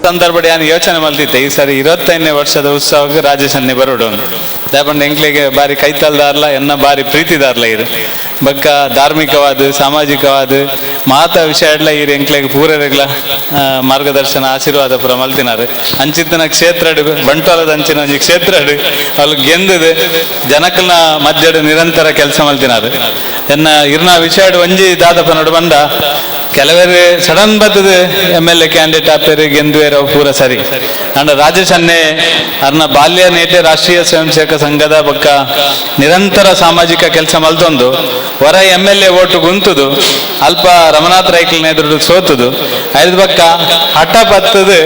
ಸಂದರ್ಭ ಯಾನ್ ಯೋಚನೆ ಮಲ್ತಿತ್ತೆ ಈ ಸರಿ 25ನೇ ವರ್ಷದ ಉತ್ಸವಕ್ಕೆ ರಾಜೇಶ್ ಅನ್ನೆ ಬರೋಡು ದಾಪಂಡ ಎಂಕ್ಲೆಗೆ ಬಾರಿ ಕೈತಲ್ದಾರ್ಲ ಎನ್ನ ಬಾರಿ ಪ್ರೀತಿದಾರ್ಲ ಇರು ಬೊಕ್ಕ ಧಾರ್ಮಿಕವಾದ ಸಾಮಾಜಿಕವಾದ ಮಾತ ವಿಷಯ ಎಡ್ಲ ಇರು ಎಂಕ್ಲೆಗೆ ಪೂರರೆಗ್ಲ ಮಾರ್ಗದರ್ಶನ ಆಶೀರ್ವಾದ ಪೂರ ಮಲ್ತಿನಾರು ಅಂಚಿತ್ತಿನ ಕ್ಷೇತ್ರ ಬಂಟ್ವಾಳದ ಅಂಚಿನ ಒಂಜಿ ಕ್ಷೇತ್ರ ಅಲ್ಲಿ ಗೆಂದದು ಜನಕಲ್ನ ಮಧ್ಯಡ್ ನಿರಂತರ ಕೆಲಸ ಮಲ್ತಿನಾರು ಎನ್ನ ಇರ್ನ ವಿಷಯ ಒಂಜಿ ದಾದಪ್ಪನೋಡು ಬಂದ ಕೆಲವರು ಸಡನ್ ಬತ್ತದ M L A candidate ಆಪೇರು ಗೆಂದುವೇರು ಪೂರ ಸರಿ ಅಂಡ ರಾಜೇಶ್ ಅನ್ನೆ ಅರ್ನ ಬಾಲ್ಯ ನೇಟೆ ರಾಷ್ಟ್ರೀಯ ಸ್ವಯಂ ಸೇವಕ ಸಂಘದ ಬೊಕ್ಕ ನಿರಂತರ ಸಾಮಾಜಿಕ ಕೆಲಸ ಮಲ್ತೊಂದು ಹೊರ M L A vote ಗುಂತುದು ಅಲ್ಪ ರಮನಾಥ್ ರೈಕ್ಲನ ಎದುರು ಸೋತುದು ಐದು ಬಕ್ಕ ಹಠ ಪತ್ತದು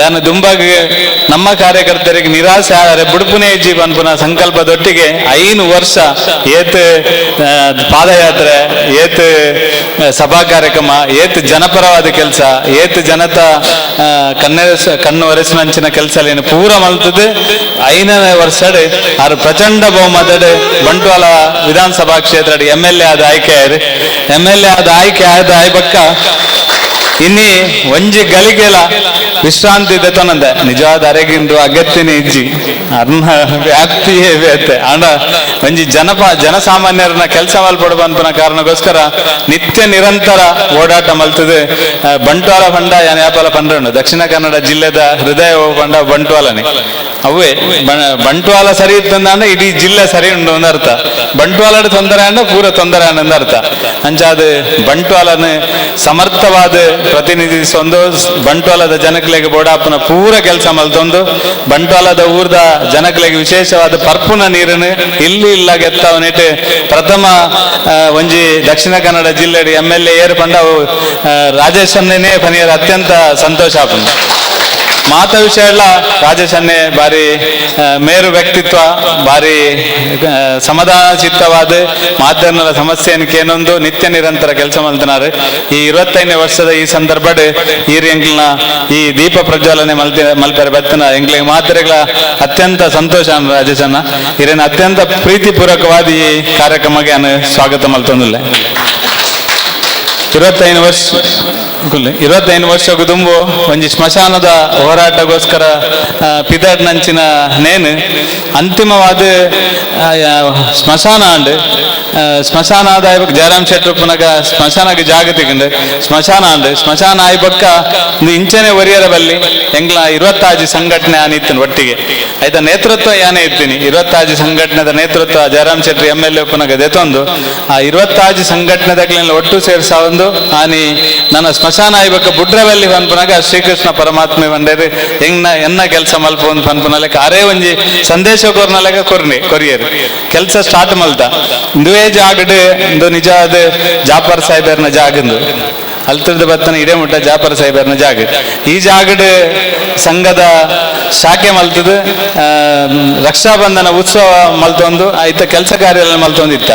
ಯಾನು ದುಂಬಾಗ ನಮ್ಮ ಕಾರ್ಯಕರ್ತರಿಗೆ ನಿರಾಸೆ ಆದರೆ ಬುಡುಪುನೇ ಇಜ್ಜಿ ಪನ್ಪುನ ಸಂಕಲ್ಪದೊಟ್ಟಿಗೆ 5 ವರ್ಷ ಏತ್ ಪಾದಯಾತ್ರೆ ಏತ್ ಸಭಾ ಕಾರ್ಯಕ್ರಮ ಏತ್ ಜನಪರವಾದ ಕೆಲಸ ಏತ್ ಜನತ ಕಣ್ಣು ಒರೆಸಿನಂಚಿನ ಕೆಲಸ ಏನು ಪೂರ ಮಲ್ತದೆ 5ನೇ ವರ್ಷಡ್ ಆರು ಪ್ರಚಂಡ ಬಹುಮತಡ್ ಬಂಟ್ವಾಳ ವಿಧಾನಸಭಾ ಕ್ಷೇತ್ರ M L A ಆದ ಆಯ್ಕೆ ಆಯ್ರು M L A ಆದ ಆಯ್ಕೆ ಆದ ಆಯ್ಬಕ್ಕ ಇನ್ನಿ ಒಂಜಿ ಗಲಿಗೆಲ ವಿಶ್ರಾಂತಿ ದೆತೊನಂದೆ ನಿಜವಾದ ಅರೆಗಿಂದು ಅಗತ್ಯನೇ ಇಜ್ಜಿ ಅರ್ನ ವ್ಯಾಪ್ತಿಯೇ ಬೇತೆ ಆಂಡ ಒಂಜಿ ಜನಸಾಮಾನ್ಯರನ್ನ ಕೆಲಸ ಮಲ್ಪೊಡು ಪನ್ಪುನ ಕಾರಣಕ್ಕೋಸ್ಕರ ನಿತ್ಯ ನಿರಂತರ ಓಡಾಟ ಮಲ್ತದೆ ಬಂಟ್ವಾಳ ಪಂಡ ಯಾನ್ ಯಾಪಲ ಪಂಡ್ರಂಡು ದಕ್ಷಿಣ ಕನ್ನಡ ಜಿಲ್ಲೆದ ಹೃದಯ ಪಂಡ ಬಂಟ್ವಾಳನೆ ಅವೇ ಬಂಟ್ವಾಳ ಸರಿ ಇತ್ತಂದ್ರೆ ಇಡೀ ಜಿಲ್ಲೆ ಸರಿ ಉಂಡು ಅಂದ ಅರ್ಥ ಬಂಟ್ವಾಳದ ತೊಂದರೆ ಅಂಡ ಪೂರ ತೊಂದರೆ ಅಂದ ಅರ್ಥ ಅಂಚಾದ ಬಂಟ್ವಾಳನ ಸಮರ್ಥವಾದ ಪ್ರತಿನಿಧಿಸೊಂದು ಬಂಟ್ವಾಳದ ಜನಕ್ಲೆಗೆ ಬೋಡಾಪನ ಪೂರ ಕೆಲಸ ಮಲ್ತೊಂದು ಬಂಟ್ವಾಳದ ಊರ್ದ ಜನಕ್ಲೆಗೆ ವಿಶೇಷವಾದ ಪರ್ಪುನ ನೀರನ್ನು ಇಲ್ಲಿ ಇಲ್ಲ ಗೆತ್ತವನಿಟ್ಟು ಪ್ರಥಮ ಒಂಜಿ ದಕ್ಷಿಣ ಕನ್ನಡ ಜಿಲ್ಲೆ M L A air ಪಂಡ ರಾಜೇಶ್ ಅನ್ನೇ ಪನಿಯರ್ ಅತ್ಯಂತ ಸಂತೋಷ ಆಪುಂಡು. ಮಾತ ವಿಷಯ ಎಲ್ಲ ರಾಜೇಶ್ ಅನ್ನೆ ಬಾರಿ ಮೇರು ವ್ಯಕ್ತಿತ್ವ ಬಾರಿ ಸಮಾಧಾನ ಚಿತ್ತವಾದ ಮಾಧ್ಯಮದ ಸಮಸ್ಯೆಯನ್ನು ಏನೊಂದು ನಿತ್ಯ ನಿರಂತರ ಕೆಲಸ ಮಲ್ತನಾರು. ಈ 25ನೇ ವರ್ಷದ ಈ ಸಂದರ್ಭಡ್ ಈ ಎಂಕ್ಲನ ಈ ದೀಪ ಪ್ರಜ್ವಲನೆ ಮಲ್ಪೆರೆ ಬತ್ತನ ಎಂಕ್ಲಿಗೆ ಮಾತ್ರೆಗಳ ಅತ್ಯಂತ ಸಂತೋಷ ರಾಜೇಶ್ ಅನ್ನ ಇರೇನ ಅತ್ಯಂತ ಪ್ರೀತಿಪೂರ್ವಕವಾದ ಈ ಕಾರ್ಯಕ್ರಮಕ್ಕೆ ನಾನು ಸ್ವಾಗತ ಮಲ್ತೊಂದಿಲ್ಲ. 25 ವರ್ಷ 25 ವರ್ಷಕ್ಕೂ ತುಂಬು ಒಂಜಿ ಸ್ಮಶಾನದ ಹೋರಾಟಗೋಸ್ಕರ ಪಿದಡ್ನಂಚಿನ ನೇನು ಅಂತಿಮವಾದ ಸ್ಮಶಾನ ಅಂಡ್ ಸ್ಮಶಾನ ಆದ ಜಯರಾಮ್ ಶೆಟ್ಟರು ಪುನಗ ಸ್ಮಶಾನಕ್ಕೆ ಜಾಗ ತಿಕ್ಕಂಡು ಸ್ಮಶಾನ ಅಂಡ್ ಸ್ಮಶಾನ ಆಯ್ಬಕ್ಕ ಇಂಚನೆ ಒರಿಯರ ಬಲ್ಲಿ ಎಂಗ್ಲ 26 ಸಂಘಟನೆ ಆನಿತ್ತನು ಒಟ್ಟಿಗೆ ಆಯ್ತಾ ನೇತೃತ್ವ ಯಾನೇ ಇತ್ತೀನಿ 26 ಸಂಘಟನೆದ ನೇತೃತ್ವ ಜಯರಾಮ್ ಶೆಟ್ಟರು M L A ಪುನಗ ದೆತೊಂದು ಆ 26 ಸಂಘಟನೆದಾಗ್ಲೆಲ್ಲ ಒಟ್ಟು ಸೇರ್ಸಾವೊಂದು ಆನಿ ನನ್ನ ಸ್ಮಶಾನ ಆಯ್ಬಕ್ಕ ಬುಡ್ರವಲ್ಲಿ ಪನ್ಪುನಾಗ ಶ್ರೀಕೃಷ್ಣ ಪರಮಾತ್ಮೆ ಬಂಡೇರಿ ಹೆಂಗ್ನ ಎನ್ನ ಕೆಲಸ ಮಲ್ಪ ಒಂದು ಪನ್ಪುನಲೆಕ್ಕ ಅರೇ ಒಂಜಿ ಸಂದೇಶ ಕೊರ್ನಲೆಕ್ಕ ಕೊರ್ನಿ ಕೊರಿಯರ್ ಕೆಲಸ ಸ್ಟಾರ್ಟ್ ಮಲ್ತ ಇಂದುವೇ ಜಾಗಡ್ ಇಂದು ನಿಜ ಅದ ಜಾಫರ್ ಸಾಹೇಬರ್ನ ಜಾಗಂದು ಅಲ್ತರದ ಬತ್ತನ ಇಡೇ ಮುಟ್ಟ ಜಾಫರ್ ಸಾಹೇಬರ್ನ ಜಾಗ ಈ ಜಾಗಡ್ ಸಂಘದ ಶಾಖೆ ಮಲ್ತದ ರಕ್ಷಾಬಂಧನ ಉತ್ಸವ ಮಲ್ತೊಂದು ಆಯ್ತ ಕೆಲಸ ಕಾರ್ಯ ಮಲ್ತೊಂದಿತ್ತ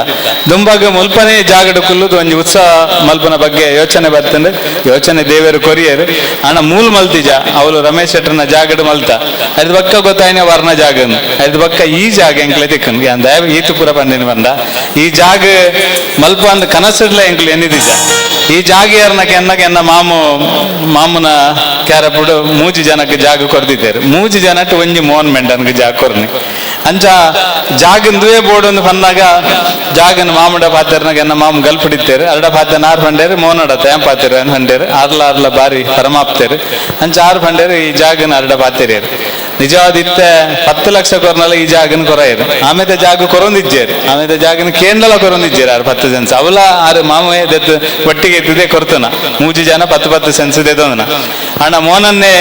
ದುಂಬಾಗ ಮುಲ್ಪನೇ ಜಾಗಡ್ ಕುಲ್ಲುದು ಒಂಜಿ ಉತ್ಸವ ಮಲ್ಪನ ಬಗ್ಗೆ ಯೋಚನೆ ಬರ್ತಂದ್ರೆ ಯೋಚನೆ ದೇವರು ಕೊರಿಯರ್ ಅಣ್ಣ ಮೂಲ್ ಮಲ್ತಿಜ ಅವಳು ರಮೇಶ್ ಶೆಟ್ಟರ್ನ ಜಾಗಡ್ ಮಲ್ತ ಅದ್ ಬಕ್ಕ ಗೊತ್ತಾಯ್ನ ವರ್ಣ ಜಾಗನ್ ಅದ್ ಬಕ್ಕ ಈ ಜಾಗ ಎಂಕ್ಲೆ ತಿಕ್ಕನ್ ಅಂದ ಈತು ಪೂರ ಪಂಡಿನ ಬಂದ ಈ ಜಾಗ ಮಲ್ಪ ಅಂದ್ ಕನಸಿಡ್ಲ ಎಂಕ್ಲೆ ಎನ್ನಿದಿಜ ಈ ಜಾಗ ಯಾರನ್ನ ಕೆನ್ನಗ ಎನ್ನ ಮಾಮು ಮಾಮುನ ಕ್ಯಾರಪುಡು ಮೂಜಿ ಜನಕ್ಕೆ ಜಾಗ ಕೊರ್ದಿದ್ದಾರೆ ಮೂಜಿ ಜನಕ್ಕೆ ಒಂಜಿ ಮೋಹನ್ ಮೆಂಡನ್ಗೆ ಜಾಗ ಕೊರ್ನಿ ಅಂಚ ಜಾಗಂದುವೇ ಬೋರ್ಡ್ ಒಂದು ಬಂದಾಗ ಜಾಗನ ಮಾಮುಡ ಪಾತ್ರನಾಗ ಎನ್ನ ಮಾಮು ಗಲ್ಪಿಡಿತ್ತೇರು ಅರಡ ಪಾತ್ರ ನಾರು ಫಂಡೇರು ಮೋನಡ ತೇಂ ಪಾತಿರು ಅನ್ ಫಂಡೇರು ಆರ್ಲ ಆರ್ಲ ಬಾರಿ ಪರಮಾಪ್ತೇರು ಅಂಚ ಆರು ಫಂಡೇರು ಈ ಜಾಗನ ಅರಡ ಪಾತಿರಿಯರು ನಿಜವಾದ ಇತ್ತೆ 10 ಲಕ್ಷ ಕೊರ್ನಲ್ಲ ಈ ಜಾಗನ ಕೊರಾಯರು ಆಮೇಲೆ ಜಾಗ ಕೊರೊಂದಿಜ್ಜೇರು ಆಮೇಲೆ ಜಾಗನ ಕೇಂದ್ರಲ ಕೊರೊಂದಿಜ್ಜೇರು ಆರು 10 ಸೆನ್ಸ್ ಅವಲ ಆರು ಮಾಮೇ ದೆತ್ತು ಒಟ್ಟಿಗೆ ಇತ್ತಿದೆ ಕೊರ್ತನ ಮೂಜಿ ಜನ 10 10 ಸೆನ್ಸ್ ದೆತ್ತೊಂದನ ಅಣ್ಣ ಮೋನನ್ನೇ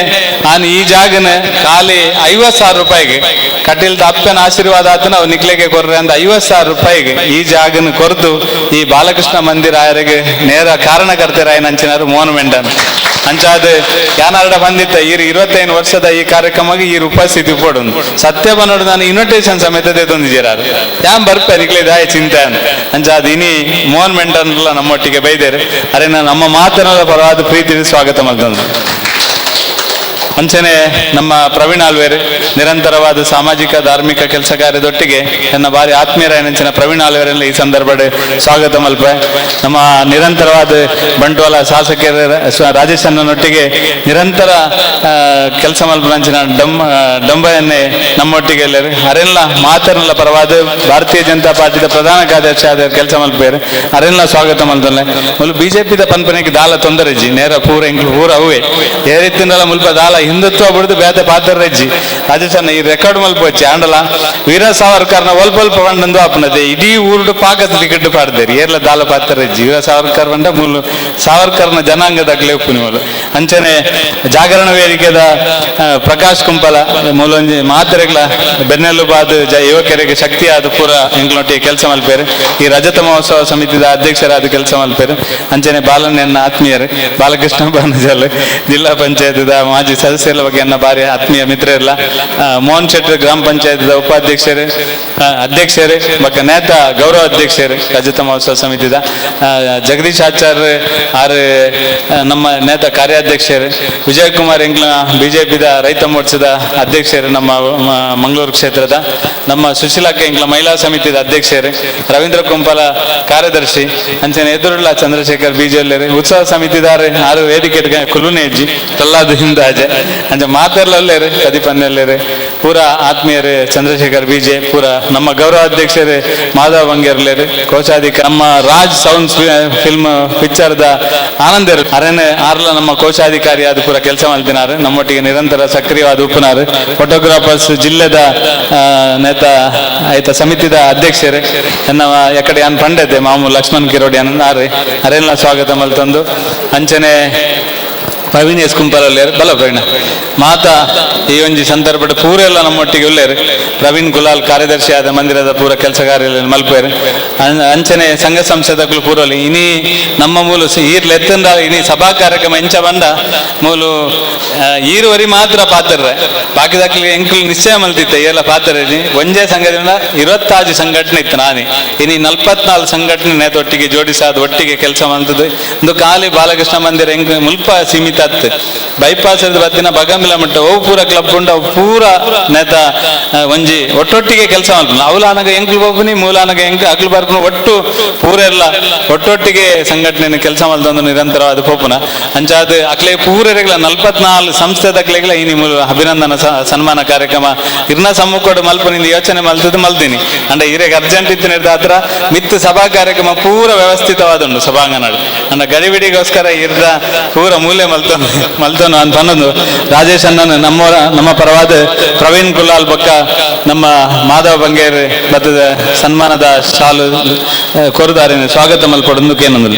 ಆನ್ ಈ ಜಾಗನ ಖಾಲಿ 50,000 ರೂಪಾಯಿಗೆ ಕಟೀಲ್ದ ಅಪ್ಪನ ಆಶೀರ್ವಾದ ಆತನ ಅವ್ ನಿಕ್ಲೆಗೆ ಕೊರ್ರೆ ಅಂದ 50,000 ರೂಪಾಯಿಗೆ ಈ ಜಾಗನ ಕೊರ್ದು ಈ ಬಾಲಕೃಷ್ಣ ಮಂದಿರ ಆಯರಿಗೆ ನೇರ ಕಾರಣಕರ್ತರಾಯ ನಂಚಿನಾರು ಮೋಹನ್ ಮೆಂಡನ್ ಅಂಚಾದ ಯಾನಾರಡ ಬಂದಿತ್ತ ಈ 25 ವರ್ಷದ ಈ ಕಾರ್ಯಕ್ರಮಕ್ಕೆ ಈ ಉಪಸ್ಥಿತಿ ಪೋಡು ಸತ್ಯ ಬನ್ನೋಡು ನಾನು ಇನ್ವಿಟೇಷನ್ ಸಮೇತ ತಂದಿದ್ದೀರಾರು ಯಾನ್ ಬರ್ಪೆ ನಿಕ್ಲೆ ದಾಯ ಚಿಂತೆ ಅಂಚಾದ ಇನಿ ಮೋಹನ್ ಮೆಂಡನ್ಲ ನಮ್ಮೊಟ್ಟಿಗೆ ಬೈದೇರು ಅರೆ ನಾನು ನಮ್ಮ ಮಾತನಾಡ ಪರವಾದ ಪ್ರೀತಿ ಸ್ವಾಗತ ಮಾಡ್ತಂದು. ಅಂಚನೆ ನಮ್ಮ ಪ್ರವೀಣ್ ಆಲ್ವೇರ್ ನಿರಂತರವಾದ ಸಾಮಾಜಿಕ ಧಾರ್ಮಿಕ ಕೆಲಸ ಕಾರ್ಯದೊಟ್ಟಿಗೆ ನನ್ನ ಬಾರಿ ಆತ್ಮೀಯರಾಯನಂಚಿನ ಪ್ರವೀಣ್ ಆಲ್ವೇರಲ್ಲಿ ಈ ಸಂದರ್ಭ ಸ್ವಾಗತ ಮಲ್ಪ. ನಮ್ಮ ನಿರಂತರವಾದ ಬಂಟ್ವಾಳ ಶಾಸಕರ ರಾಜೇಶ್ ಅಣ್ಣನೊಟ್ಟಿಗೆ ನಿರಂತರ ಕೆಲಸ ಮಲ್ಪನಂಚಿನ ಡಂಬಯನ್ನೇ ನಮ್ಮೊಟ್ಟಿಗೆ ಎಲ್ಲರು ಅರೆಲ್ಲ ಮಾತರೆಲ್ಲ ಪರವಾದ ಭಾರತೀಯ ಜನತಾ ಪಾರ್ಟಿದ ಪ್ರಧಾನ ಕಾರ್ಯದರ್ಶಿ ಆದ ಕೆಲಸ ಮಲ್ಪೇರು ಅರೆಲ್ಲ ಸ್ವಾಗತ ಮಲ್ತಲ್ಲ. ಮುಲು ಬಿಜೆಪಿದ ಪನ್ಪನೆಗೆ ದಾಲ ತೊಂದರೆ ಇಜ್ಜಿ, ನೇರ ಪೂರ ಎಂಕ್ಲು ಪೂರ ಅವೇ ಏರಿತ್ತಿನಲ್ಲ ಮುಲ್ಪ ದಾಲ ಹಿಂದುತ್ವ ಬಿಡುದು ಬೇತೆ ಪಾತ್ರ ಇಜ್ಜಿ. ರಾಜೇಶ್ ಅಣ್ಣ ಈ ರೆಕಾರ್ಡ್ ಮಲ್ಪೊಚ್ಚಿ ಆಂಡಲ ವೀರ ಸಾವರ್ಕರ್ನ ಒಲ್ಪ ಒಲ್ಪ ಪಂಡಂದು ಆಪನದೆ ಇಡೀ ಊರುಡು ಪಾಕದ ಟಿಕೆಟ್ ಪಾಡ್ದೇರಿ ಏರ್ಲ ದಾಲ ಪಾತ್ರ ಇಜ್ಜಿ. ವೀರ ಸಾವರ್ಕರ್ ಪಂಡ ಮೂಲು ಸಾವರ್ಕರ್ನ ಜನಾಂಗದ ಉಪ್ಪುನಿ ಮೂಲು. ಅಂಚನೆ ಜಾಗರಣ ವೇದಿಕೆದ ಪ್ರಕಾಶ್ ಕುಂಪಲ ಮೂಲೊಂಜಿ ಮಾತೆರೆಗ್ಲ ಬೆನ್ನೆಲುಬಾದ ಯುವಕರಿಗೆ ಶಕ್ತಿ ಆದ ಪೂರ ಎಂಕ್ಲೊಟ್ಟಿಗೆ ಕೆಲಸ ಮಲ್ಪೇರು. ಈ ರಜತ ಮಹೋತ್ಸವ ಸಮಿತಿದ ಅಧ್ಯಕ್ಷರಾದ ಕೆಲಸ ಮಲ್ಪೇರು. ಅಂಚನೆ ಬಾಲಣ್ಣ ಆತ್ಮೀಯರು ಬಾಲಕೃಷ್ಣ ಬಾನಜಲ್ ಜಿಲ್ಲಾ ಪಂಚಾಯತ್ದ ಮಾಜಿ ಸದಸ್ಯರ ಬಗ್ಗೆ ಎನ್ನ ಬಾರಿ ಆತ್ಮೀಯ ಮಿತ್ರರೆಲ್ಲ, ಮೋಹನ್ ಶೆಟ್ಟರ್ ಗ್ರಾಮ ಪಂಚಾಯತ್ದ ಉಪಾಧ್ಯಕ್ಷರು ಅಧ್ಯಕ್ಷರು ಬೊಕ್ಕ ನೇತ ಗೌರವ ಅಧ್ಯಕ್ಷರು ರಜತ ಮಹೋತ್ಸವ ಸಮಿತಿದ ಜಗದೀಶ್ ಆಚಾರ್ಯ ಆರ್ ನಮ್ಮ ನೇತ ಕಾರ್ಯಾಧ್ಯಕ್ಷರು, ವಿಜಯಕುಮಾರ್ ಎಂಕ್ಲ ಬಿಜೆಪಿದ ರೈತ ಮೋರ್ಚಾದ ಅಧ್ಯಕ್ಷರು ನಮ್ಮ ಮಂಗಳೂರು ಕ್ಷೇತ್ರದ, ನಮ್ಮ ಸುಶೀಲಕ್ಕ ಎಂಕ್ಲ ಮಹಿಳಾ ಸಮಿತಿದ ಅಧ್ಯಕ್ಷರು, ರವೀಂದ್ರ ಕುಂಪಲ ಕಾರ್ಯದರ್ಶಿ, ಅಂಚನೆ ಎದುರುಳ್ಳ ಚಂದ್ರಶೇಖರ್ ಬಿಜೆಲ್ಲರು ಉತ್ಸವ ಸಮಿತಿದಾರ ಆರು ವೇದಿಕೆ ಕುಲುನೆ ಇಜ್ಜಿ ಪ್ರಹ್ಲಾದ್ ಹಿಂದಾಜೆ ಅಂಚ ಮಾತೆರ್ಲಲ್ಲೇರು ಕದಿಪನ್ನೆಲ್ಲೇರು ಪೂರ ಆತ್ಮೀಯರು ಚಂದ್ರಶೇಖರ್ ಬಿಜೆ ಪೂರ ನಮ್ಮ ಗೌರವ ಅಧ್ಯಕ್ಷರು ಮಾಧವ ಬಂಗೇರ್ಲೇರು ಕೋಶಾಧಿಕಾರಿ ನಮ್ಮ ರಾಜ್ ಸೌಂಡ್ಸ್ ಫಿಲ್ಮ್ ಪಿಕ್ಚರ್ದ ಆನಂದರ್ ಅರೇನೆ ಆರ್ಲ ನಮ್ಮ ಕೋಶಾಧಿಕಾರಿ ಆದ ಪೂರ ಕೆಲಸ ಮಾಡ್ತಿನಾರು, ನಮ್ಮೊಟ್ಟಿಗೆ ನಿರಂತರ ಸಕ್ರಿಯವಾದ ಉಪ್ಪುನಾರು, ಫೋಟೋಗ್ರಾಫರ್ಸ್ ಜಿಲ್ಲೆದ ನೇತ ಆಯ್ತ ಸಮಿತಿದ ಅಧ್ಯಕ್ಷರು ಎನ್ನ ಎಕಡೆ ಅನ್ ಪಂಡತೆ ಮಾಮೂಲು ಲಕ್ಷ್ಮಣ್ ಕಿರೋಡಿ ಅನ್ನ ಆರು ಅರೆಲ್ಲ ಸ್ವಾಗತ ಮಲ್ತಂದು. ಅಂಚನೆ ಪ್ರವೀಣ್ ಎಸ್ ಕುಂಪಲಲ್ಲೇರು ಬಲ ಪ್ರವೀಣ ಮಾತಾ ಈ ಒಂಜಿ ಸಂದರ್ಭದ ಪೂರ ಎಲ್ಲ ನಮ್ಮೊಟ್ಟಿಗೆ ಉಲ್ಲೇರು. ಪ್ರವೀಣ್ ಗುಲಾಲ್ ಕಾರ್ಯದರ್ಶಿ ಆದ ಮಂದಿರದ ಪೂರ ಕೆಲಸ ಕಾರ್ಯ ಮಲ್ಪೇರು. ಅಂಚನೆ ಸಂಘ ಸಂಸ್ಥೆದಕ್ಕಲು ಪೂರಲ್ಲಿ ಇನಿ ನಮ್ಮ ಮೂಲು ಈರ್ಲ ಎತ್ತಂದ ಇನಿ ಸಭಾ ಕಾರ್ಯಕ್ರಮ ಇಂಚ ಬಂದ ಮೂಲು ಈರುವರಿ ಮಾತ್ರ ಪಾತ್ರರೆ ಬಾಕಿದಾಕ್ಲಿ ಎಂಕುಲು ನಿಶ್ಚಯ ಮಲ್ತಿತ್ತೆ ಏಲ ಪಾತ್ರ. ಒಂಜೇ ಸಂಘದಿಂದ 26 ಸಂಘಟನೆ ಇತ್ತು ನಾನೇ ಇನಿ 44 ಸಂಘಟನೆ ನೇತೊಟ್ಟಿಗೆ ಜೋಡಿಸಾದ ಒಟ್ಟಿಗೆ ಕೆಲಸ ಮಾಡ್ತದೆ. ಒಂದು ಖಾಲಿ ಬಾಲಕೃಷ್ಣ ಮಂದಿರ ಎಂಕ್ ಮುಲ್ಪ ಸೀಮಿತ ಅತ್ತು ಬೈಪಾಸ್ ಬತ್ತಿನ ಬಗಮಿಲ ಮಟ್ಟ ಅವು ಪೂರ ಕ್ಲಬ್ ಉಂಡು ಅವು ಪೂರ ನೇತ ಒಂಜಿ ಒಟ್ಟೊಟ್ಟಿಗೆ ಕೆಲಸ ಮಲ್ಪುನ ಅವ್ಲ ಆನಗ ಎಂಕ್ಲು ಬೊಬ್ಬುನಿ ಮೂಲ ಆನಗ ಎಂಕ್ ಅಕ್ಲು ಬರ್ಪುನ ಒಟ್ಟು ಪೂರ ಎಲ್ಲ ಒಟ್ಟೊಟ್ಟಿಗೆ ಸಂಘಟನೆ ಕೆಲಸ ಮಲ್ತೊಂದು ನಿರಂತರವಾದ ಪೋಪುನ. ಅಂಚಾದ ಅಕ್ಲೆ ಪೂರೆರೆಗ್ಲ 44 ಸಂಸ್ಥೆದಕ್ಲೆಗ್ಲ ಇನಿ ಮೂಲ ಅಭಿನಂದನ ಸನ್ಮಾನ ಕಾರ್ಯಕ್ರಮ ಇರ್ನ ಸಮ್ಮುಖೋಡು ಮಲ್ಪುನಿಂದ ಯೋಚನೆ ಮಲ್ತದ್ದು ಮಲ್ದಿನಿ. ಅಂಡ ಇರೆಗ್ ಅರ್ಜೆಂಟ್ ಇತ್ತಿನ ಹತ್ರ ಮಿತ್ತು ಸಭಾ ಕಾರ್ಯಕ್ರಮ ಪೂರ ವ್ಯವಸ್ಥಿತವಾದುಂಡು ಸಭಾಂಗಣ ಅಂಡ ಗಡಿಬಿಡಿಗೋಸ್ಕರ ಇರ್ದ ಪೂರ ಮೂಲೆ ಮಲ್ತೊಂದು ಮಲ್ತೊಂದು ಅಂತ ಅನ್ನೋದು. ರಾಜೇಶ್ ಅಣ್ಣನ ನಮ್ಮ ಪರವಾದ ಪ್ರವೀಣ್ ಕುಲಾಲ್ ಬೊಕ್ಕ ನಮ್ಮ ಮಾಧವ ಬಂಗೇರ್ ಬತ್ತದ ಸನ್ಮಾನದ ಶಾಲು ಕೊರುದಾರಿನ ಸ್ವಾಗತ ಮಲ್ಪೊಡೊಂದು ಕೇನೊಂದು.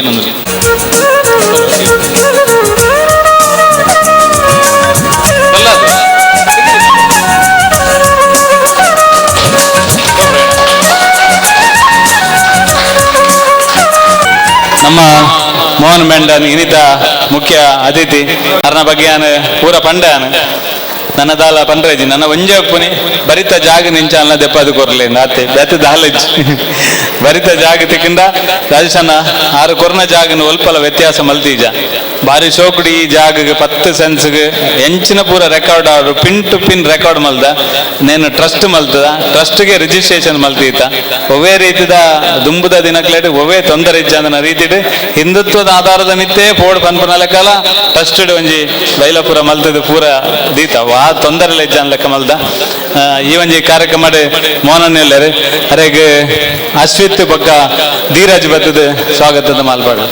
ನಮ್ಮ ಮೋಹನ್ ಮೆಂಡನ್ ಇನ್ನಿತ ಮುಖ್ಯ ಅತಿಥಿ ಅರ್ನ ಬಗ್ಗೆ ಪೂರ ಪಂಡಾನ ನನ್ನ ದಾಲ ಪಂಡ್ರೇಜಿ ನನ್ನ ಒಂಜೆ ಪುನಿ ಬರಿತ ಜಾಗ ನಿಂಚಾಲ ದೆಪ್ಪದು ಕೊರ್ಲೆ ನಾತೆ ಬೆತ್ತ ದಾಲಜ್ ಬರಿತ ಜಾಗ ತಿಕ್ಕಿಂದ ರಾಜೇಶಣ್ಣ ಆರು ಕೊರ್ನ ಜಾಗನ ಒಲ್ಪಲ ವ್ಯತ್ಯಾಸ ಮಲ್ತೀಜ ಬಾರಿ ಶೋಕುಡಿ ಈ ಜಾಗಗೆ 10 ಸೆನ್ಸ್ಗೆ ಎಂಚಿನ ಪೂರ ರೆಕಾರ್ಡ್ ಆಡು ಪಿನ್ ಟು ಪಿನ್ ರೆಕಾರ್ಡ್ ಮಲ್ದ ನೇನು ಟ್ರಸ್ಟ್ ಮಲ್ತದ ಟ್ರಸ್ಟ್ಗೆ ರಿಜಿಸ್ಟ್ರೇಷನ್ ಮಲ್ತೀತ ಒವ್ವೇ ರೀತಿದ ದುಂಬುದ ದಿನಕ್ಲೇಡ್ ಒವ್ವೇ ತೊಂದರೆ ಇಜ್ಜಂದನ ರೀತಿಡ್ ಹಿಂದುತ್ವದ ಆಧಾರದ ಮಿತ್ತೇ ಪೋಡ್ ಪನ್ಪುನ ಲೆಕ್ಕಲ ಟ್ರಸ್ಟ್ ಒಂಜಿ ಬೈಲಪುರ ಮಲ್ತದ ಪೂರ ದೀತ ವಾ ತೊಂದರೆ ಇಜ್ಜನ್ ಲೆಕ್ಕ ಮಲ್ದ. ಈ ಒಂಜಿ ಕಾರ್ಯಕ್ರಮ ಮೋಹನ್ ಎಲ್ಲರು ಅರೆಗ್ ಅಶ್ವಿತ್ ಬೊಕ್ಕ ಧೀರಜ್ ಬತ್ತದ ಸ್ವಾಗತದ ಮಾಲ್ಪಾಡು.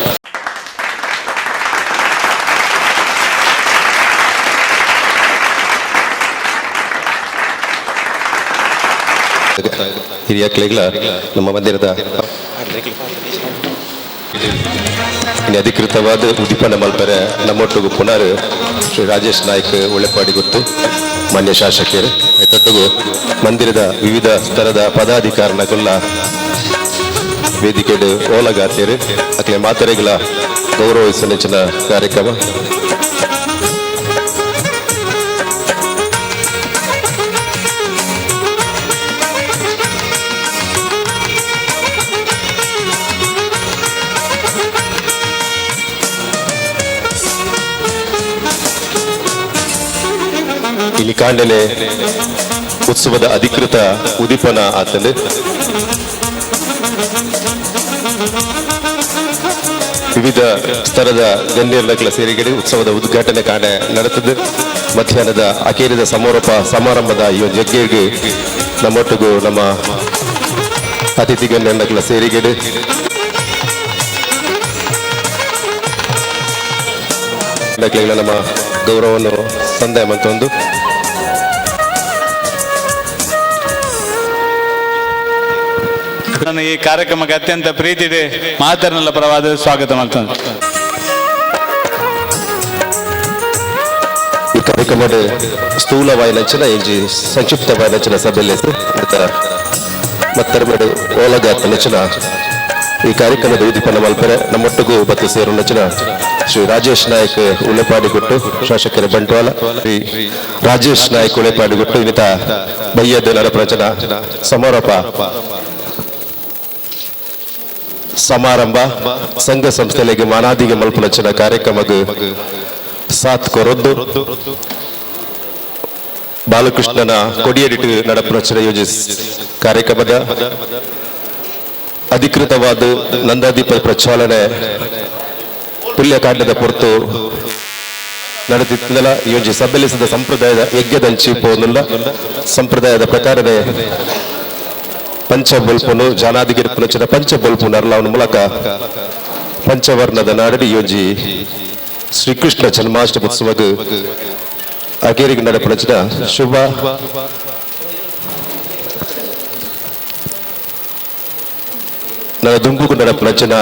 ಹಿರಿಯಕ್ಲೆಗ್ಲ ನಮ್ಮ ಮಂದಿರದ ಅಧಿಕೃತವಾದ ಉದ್ದೀಪನ ಮಲ್ಪರೆ ನಮ್ಮೊಟ್ಟಿಗೂ ಪುನರ್ ಶ್ರೀ ರಾಜೇಶ್ ನಾಯ್ಕ್ ಉಳೆಪಾಡಿ ಗೊತ್ತು ಮಾನ್ಯ ಶಾಸಕರು ತೊಟ್ಟಿಗೂ ಮಂದಿರದ ವಿವಿಧ ಸ್ತರದ ಪದಾಧಿಕಾರಿನಗುಲ್ಲ ವೇದಿಕೆಡು ಓಲಗಾತಿಯರು ಅಕ್ಲೆ ಮಾತರೆಗಳ ಗೌರವಿಸುವ ನೆಚ್ಚಿನ ಕಾರ್ಯಕ್ರಮ. ಈ ಕಾಂಡನೆ ಉತ್ಸವದ ಅಧಿಕೃತ ಉದಿಪನ ಆತಂಡು. ವಿವಿಧ ಸ್ತರದ ಗಣ್ಯರ ಸೇರಿಗಡೆ ಉತ್ಸವದ ಉದ್ಘಾಟನೆ ಕಾಣೆ ನಡೆತದೆ. ಮಧ್ಯಾಹ್ನದ ಅಕೇರಿದ ಸಮಾರೋಪ ಸಮಾರಂಭದ ಈ ಒಂದು ಜಗ್ಗೆಗೆ ನಮ್ಮೊಟ್ಟಿಗೂ ನಮ್ಮ ಅತಿಥಿ ಗಣ್ಯರ ಸೇರಿಗಡೆ ನಮ್ಮ ಗೌರವವನ್ನು ಸಂದಾಯ ಒಂದು. ನಾನು ಈ ಕಾರ್ಯಕ್ರಮಕ್ಕೆ ಅತ್ಯಂತ ಪ್ರೀತಿ ಇದೆ ಮಾತರ್ನಲ್ಲ ಪರವಾದ ಸ್ವಾಗತ ಮಾಡ್ತಾನೆ. ಈ ಕಾರ್ಯಕ್ರಮದ ಸ್ಥೂಲ ವಾಯನಂಚನ ಇಂಜಿ ಸಂಕ್ಷಿಪ್ತ ವಾಯನಂಚನ ಸಭೆಯಲ್ಲಿ ಮತ್ತೆರಡು ಓಲಗ ನಚನ ಈ ಕಾರ್ಯಕ್ರಮದ ಉದ್ದೀಪನ ಮಲ್ಪರೆ ನಮ್ಮೊಟ್ಟಿಗೂ ಬತ್ತು ಸೇರು ನಚನ ಶ್ರೀ ರಾಜೇಶ್ ನಾಯ್ಕ್ ಉಳೆಪಾಡಿಗುಟ್ಟು ಶಾಸಕರ ಬಂಟ್ವಾಳ ಶ್ರೀ ರಾಜೇಶ್ ನಾಯ್ಕ್ ಉಳೆಪಾಡಿಗುಟ್ಟು ಇನ್ನಿತ ಬಯ್ಯದ ನರಪ್ರಚನ ಸಮಾರೋಪ ಸಮಾರಂಭ ಸಂಘ ಸಂಸ್ಥೆಗಳಿಗೆ ಮಾನಾದಿಗೆ ಮಲ್ಪನಂಚಿನ ಕಾರ್ಯಕ್ರಮಕ್ಕೆ ಸಾಥ್ ಕೊರೊದ್ದು ಬಾಲಕೃಷ್ಣನ ಕೊಡಿಯಡಿಟ್ಟು ನಡಪುನಂಚಿನ ಯೋಜಿಸ್ ಕಾರ್ಯಕ್ರಮದ ಅಧಿಕೃತವಾದ ನಂದಾದೀಪ ಪ್ರಚಾಲನೆ ಪುಲ್ಯಕಾಂಡದ ಪೊರ್ತು ನಡೆದಿತ್ತಲ್ಲ. ಈ ಒಂಜಿ ಸಬ್ಬಲಿಸಿದ ಸಂಪ್ರದಾಯದ ಯಜ್ಞದಂಚಿ ಪೋನುಲ್ಲ ಸಂಪ್ರದಾಯದ ಪ್ರಕಾರವೇ ಪಂಚಬೊಲ್ಪುನು ಜಾನಾದಿಗಿರಿ ಪುನಚಿನ ಪಂಚಬೊಲ್ಪು ನರ್ಲಾವನ ಮೂಲಕ ಪಂಚವರ್ಣದ ನಾಡಡಿ ಯೋಜಿ ಶ್ರೀಕೃಷ್ಣ ಜನ್ಮಾಷ್ಟಮಿ ಉತ್ಸವಗ್ ಅಗೇರಿಗೆ ನಡಪುನಚಿನ ಶುಭ ನನ್ನ ದುಂಬುಗು ನಡಪುನಂಚಿನ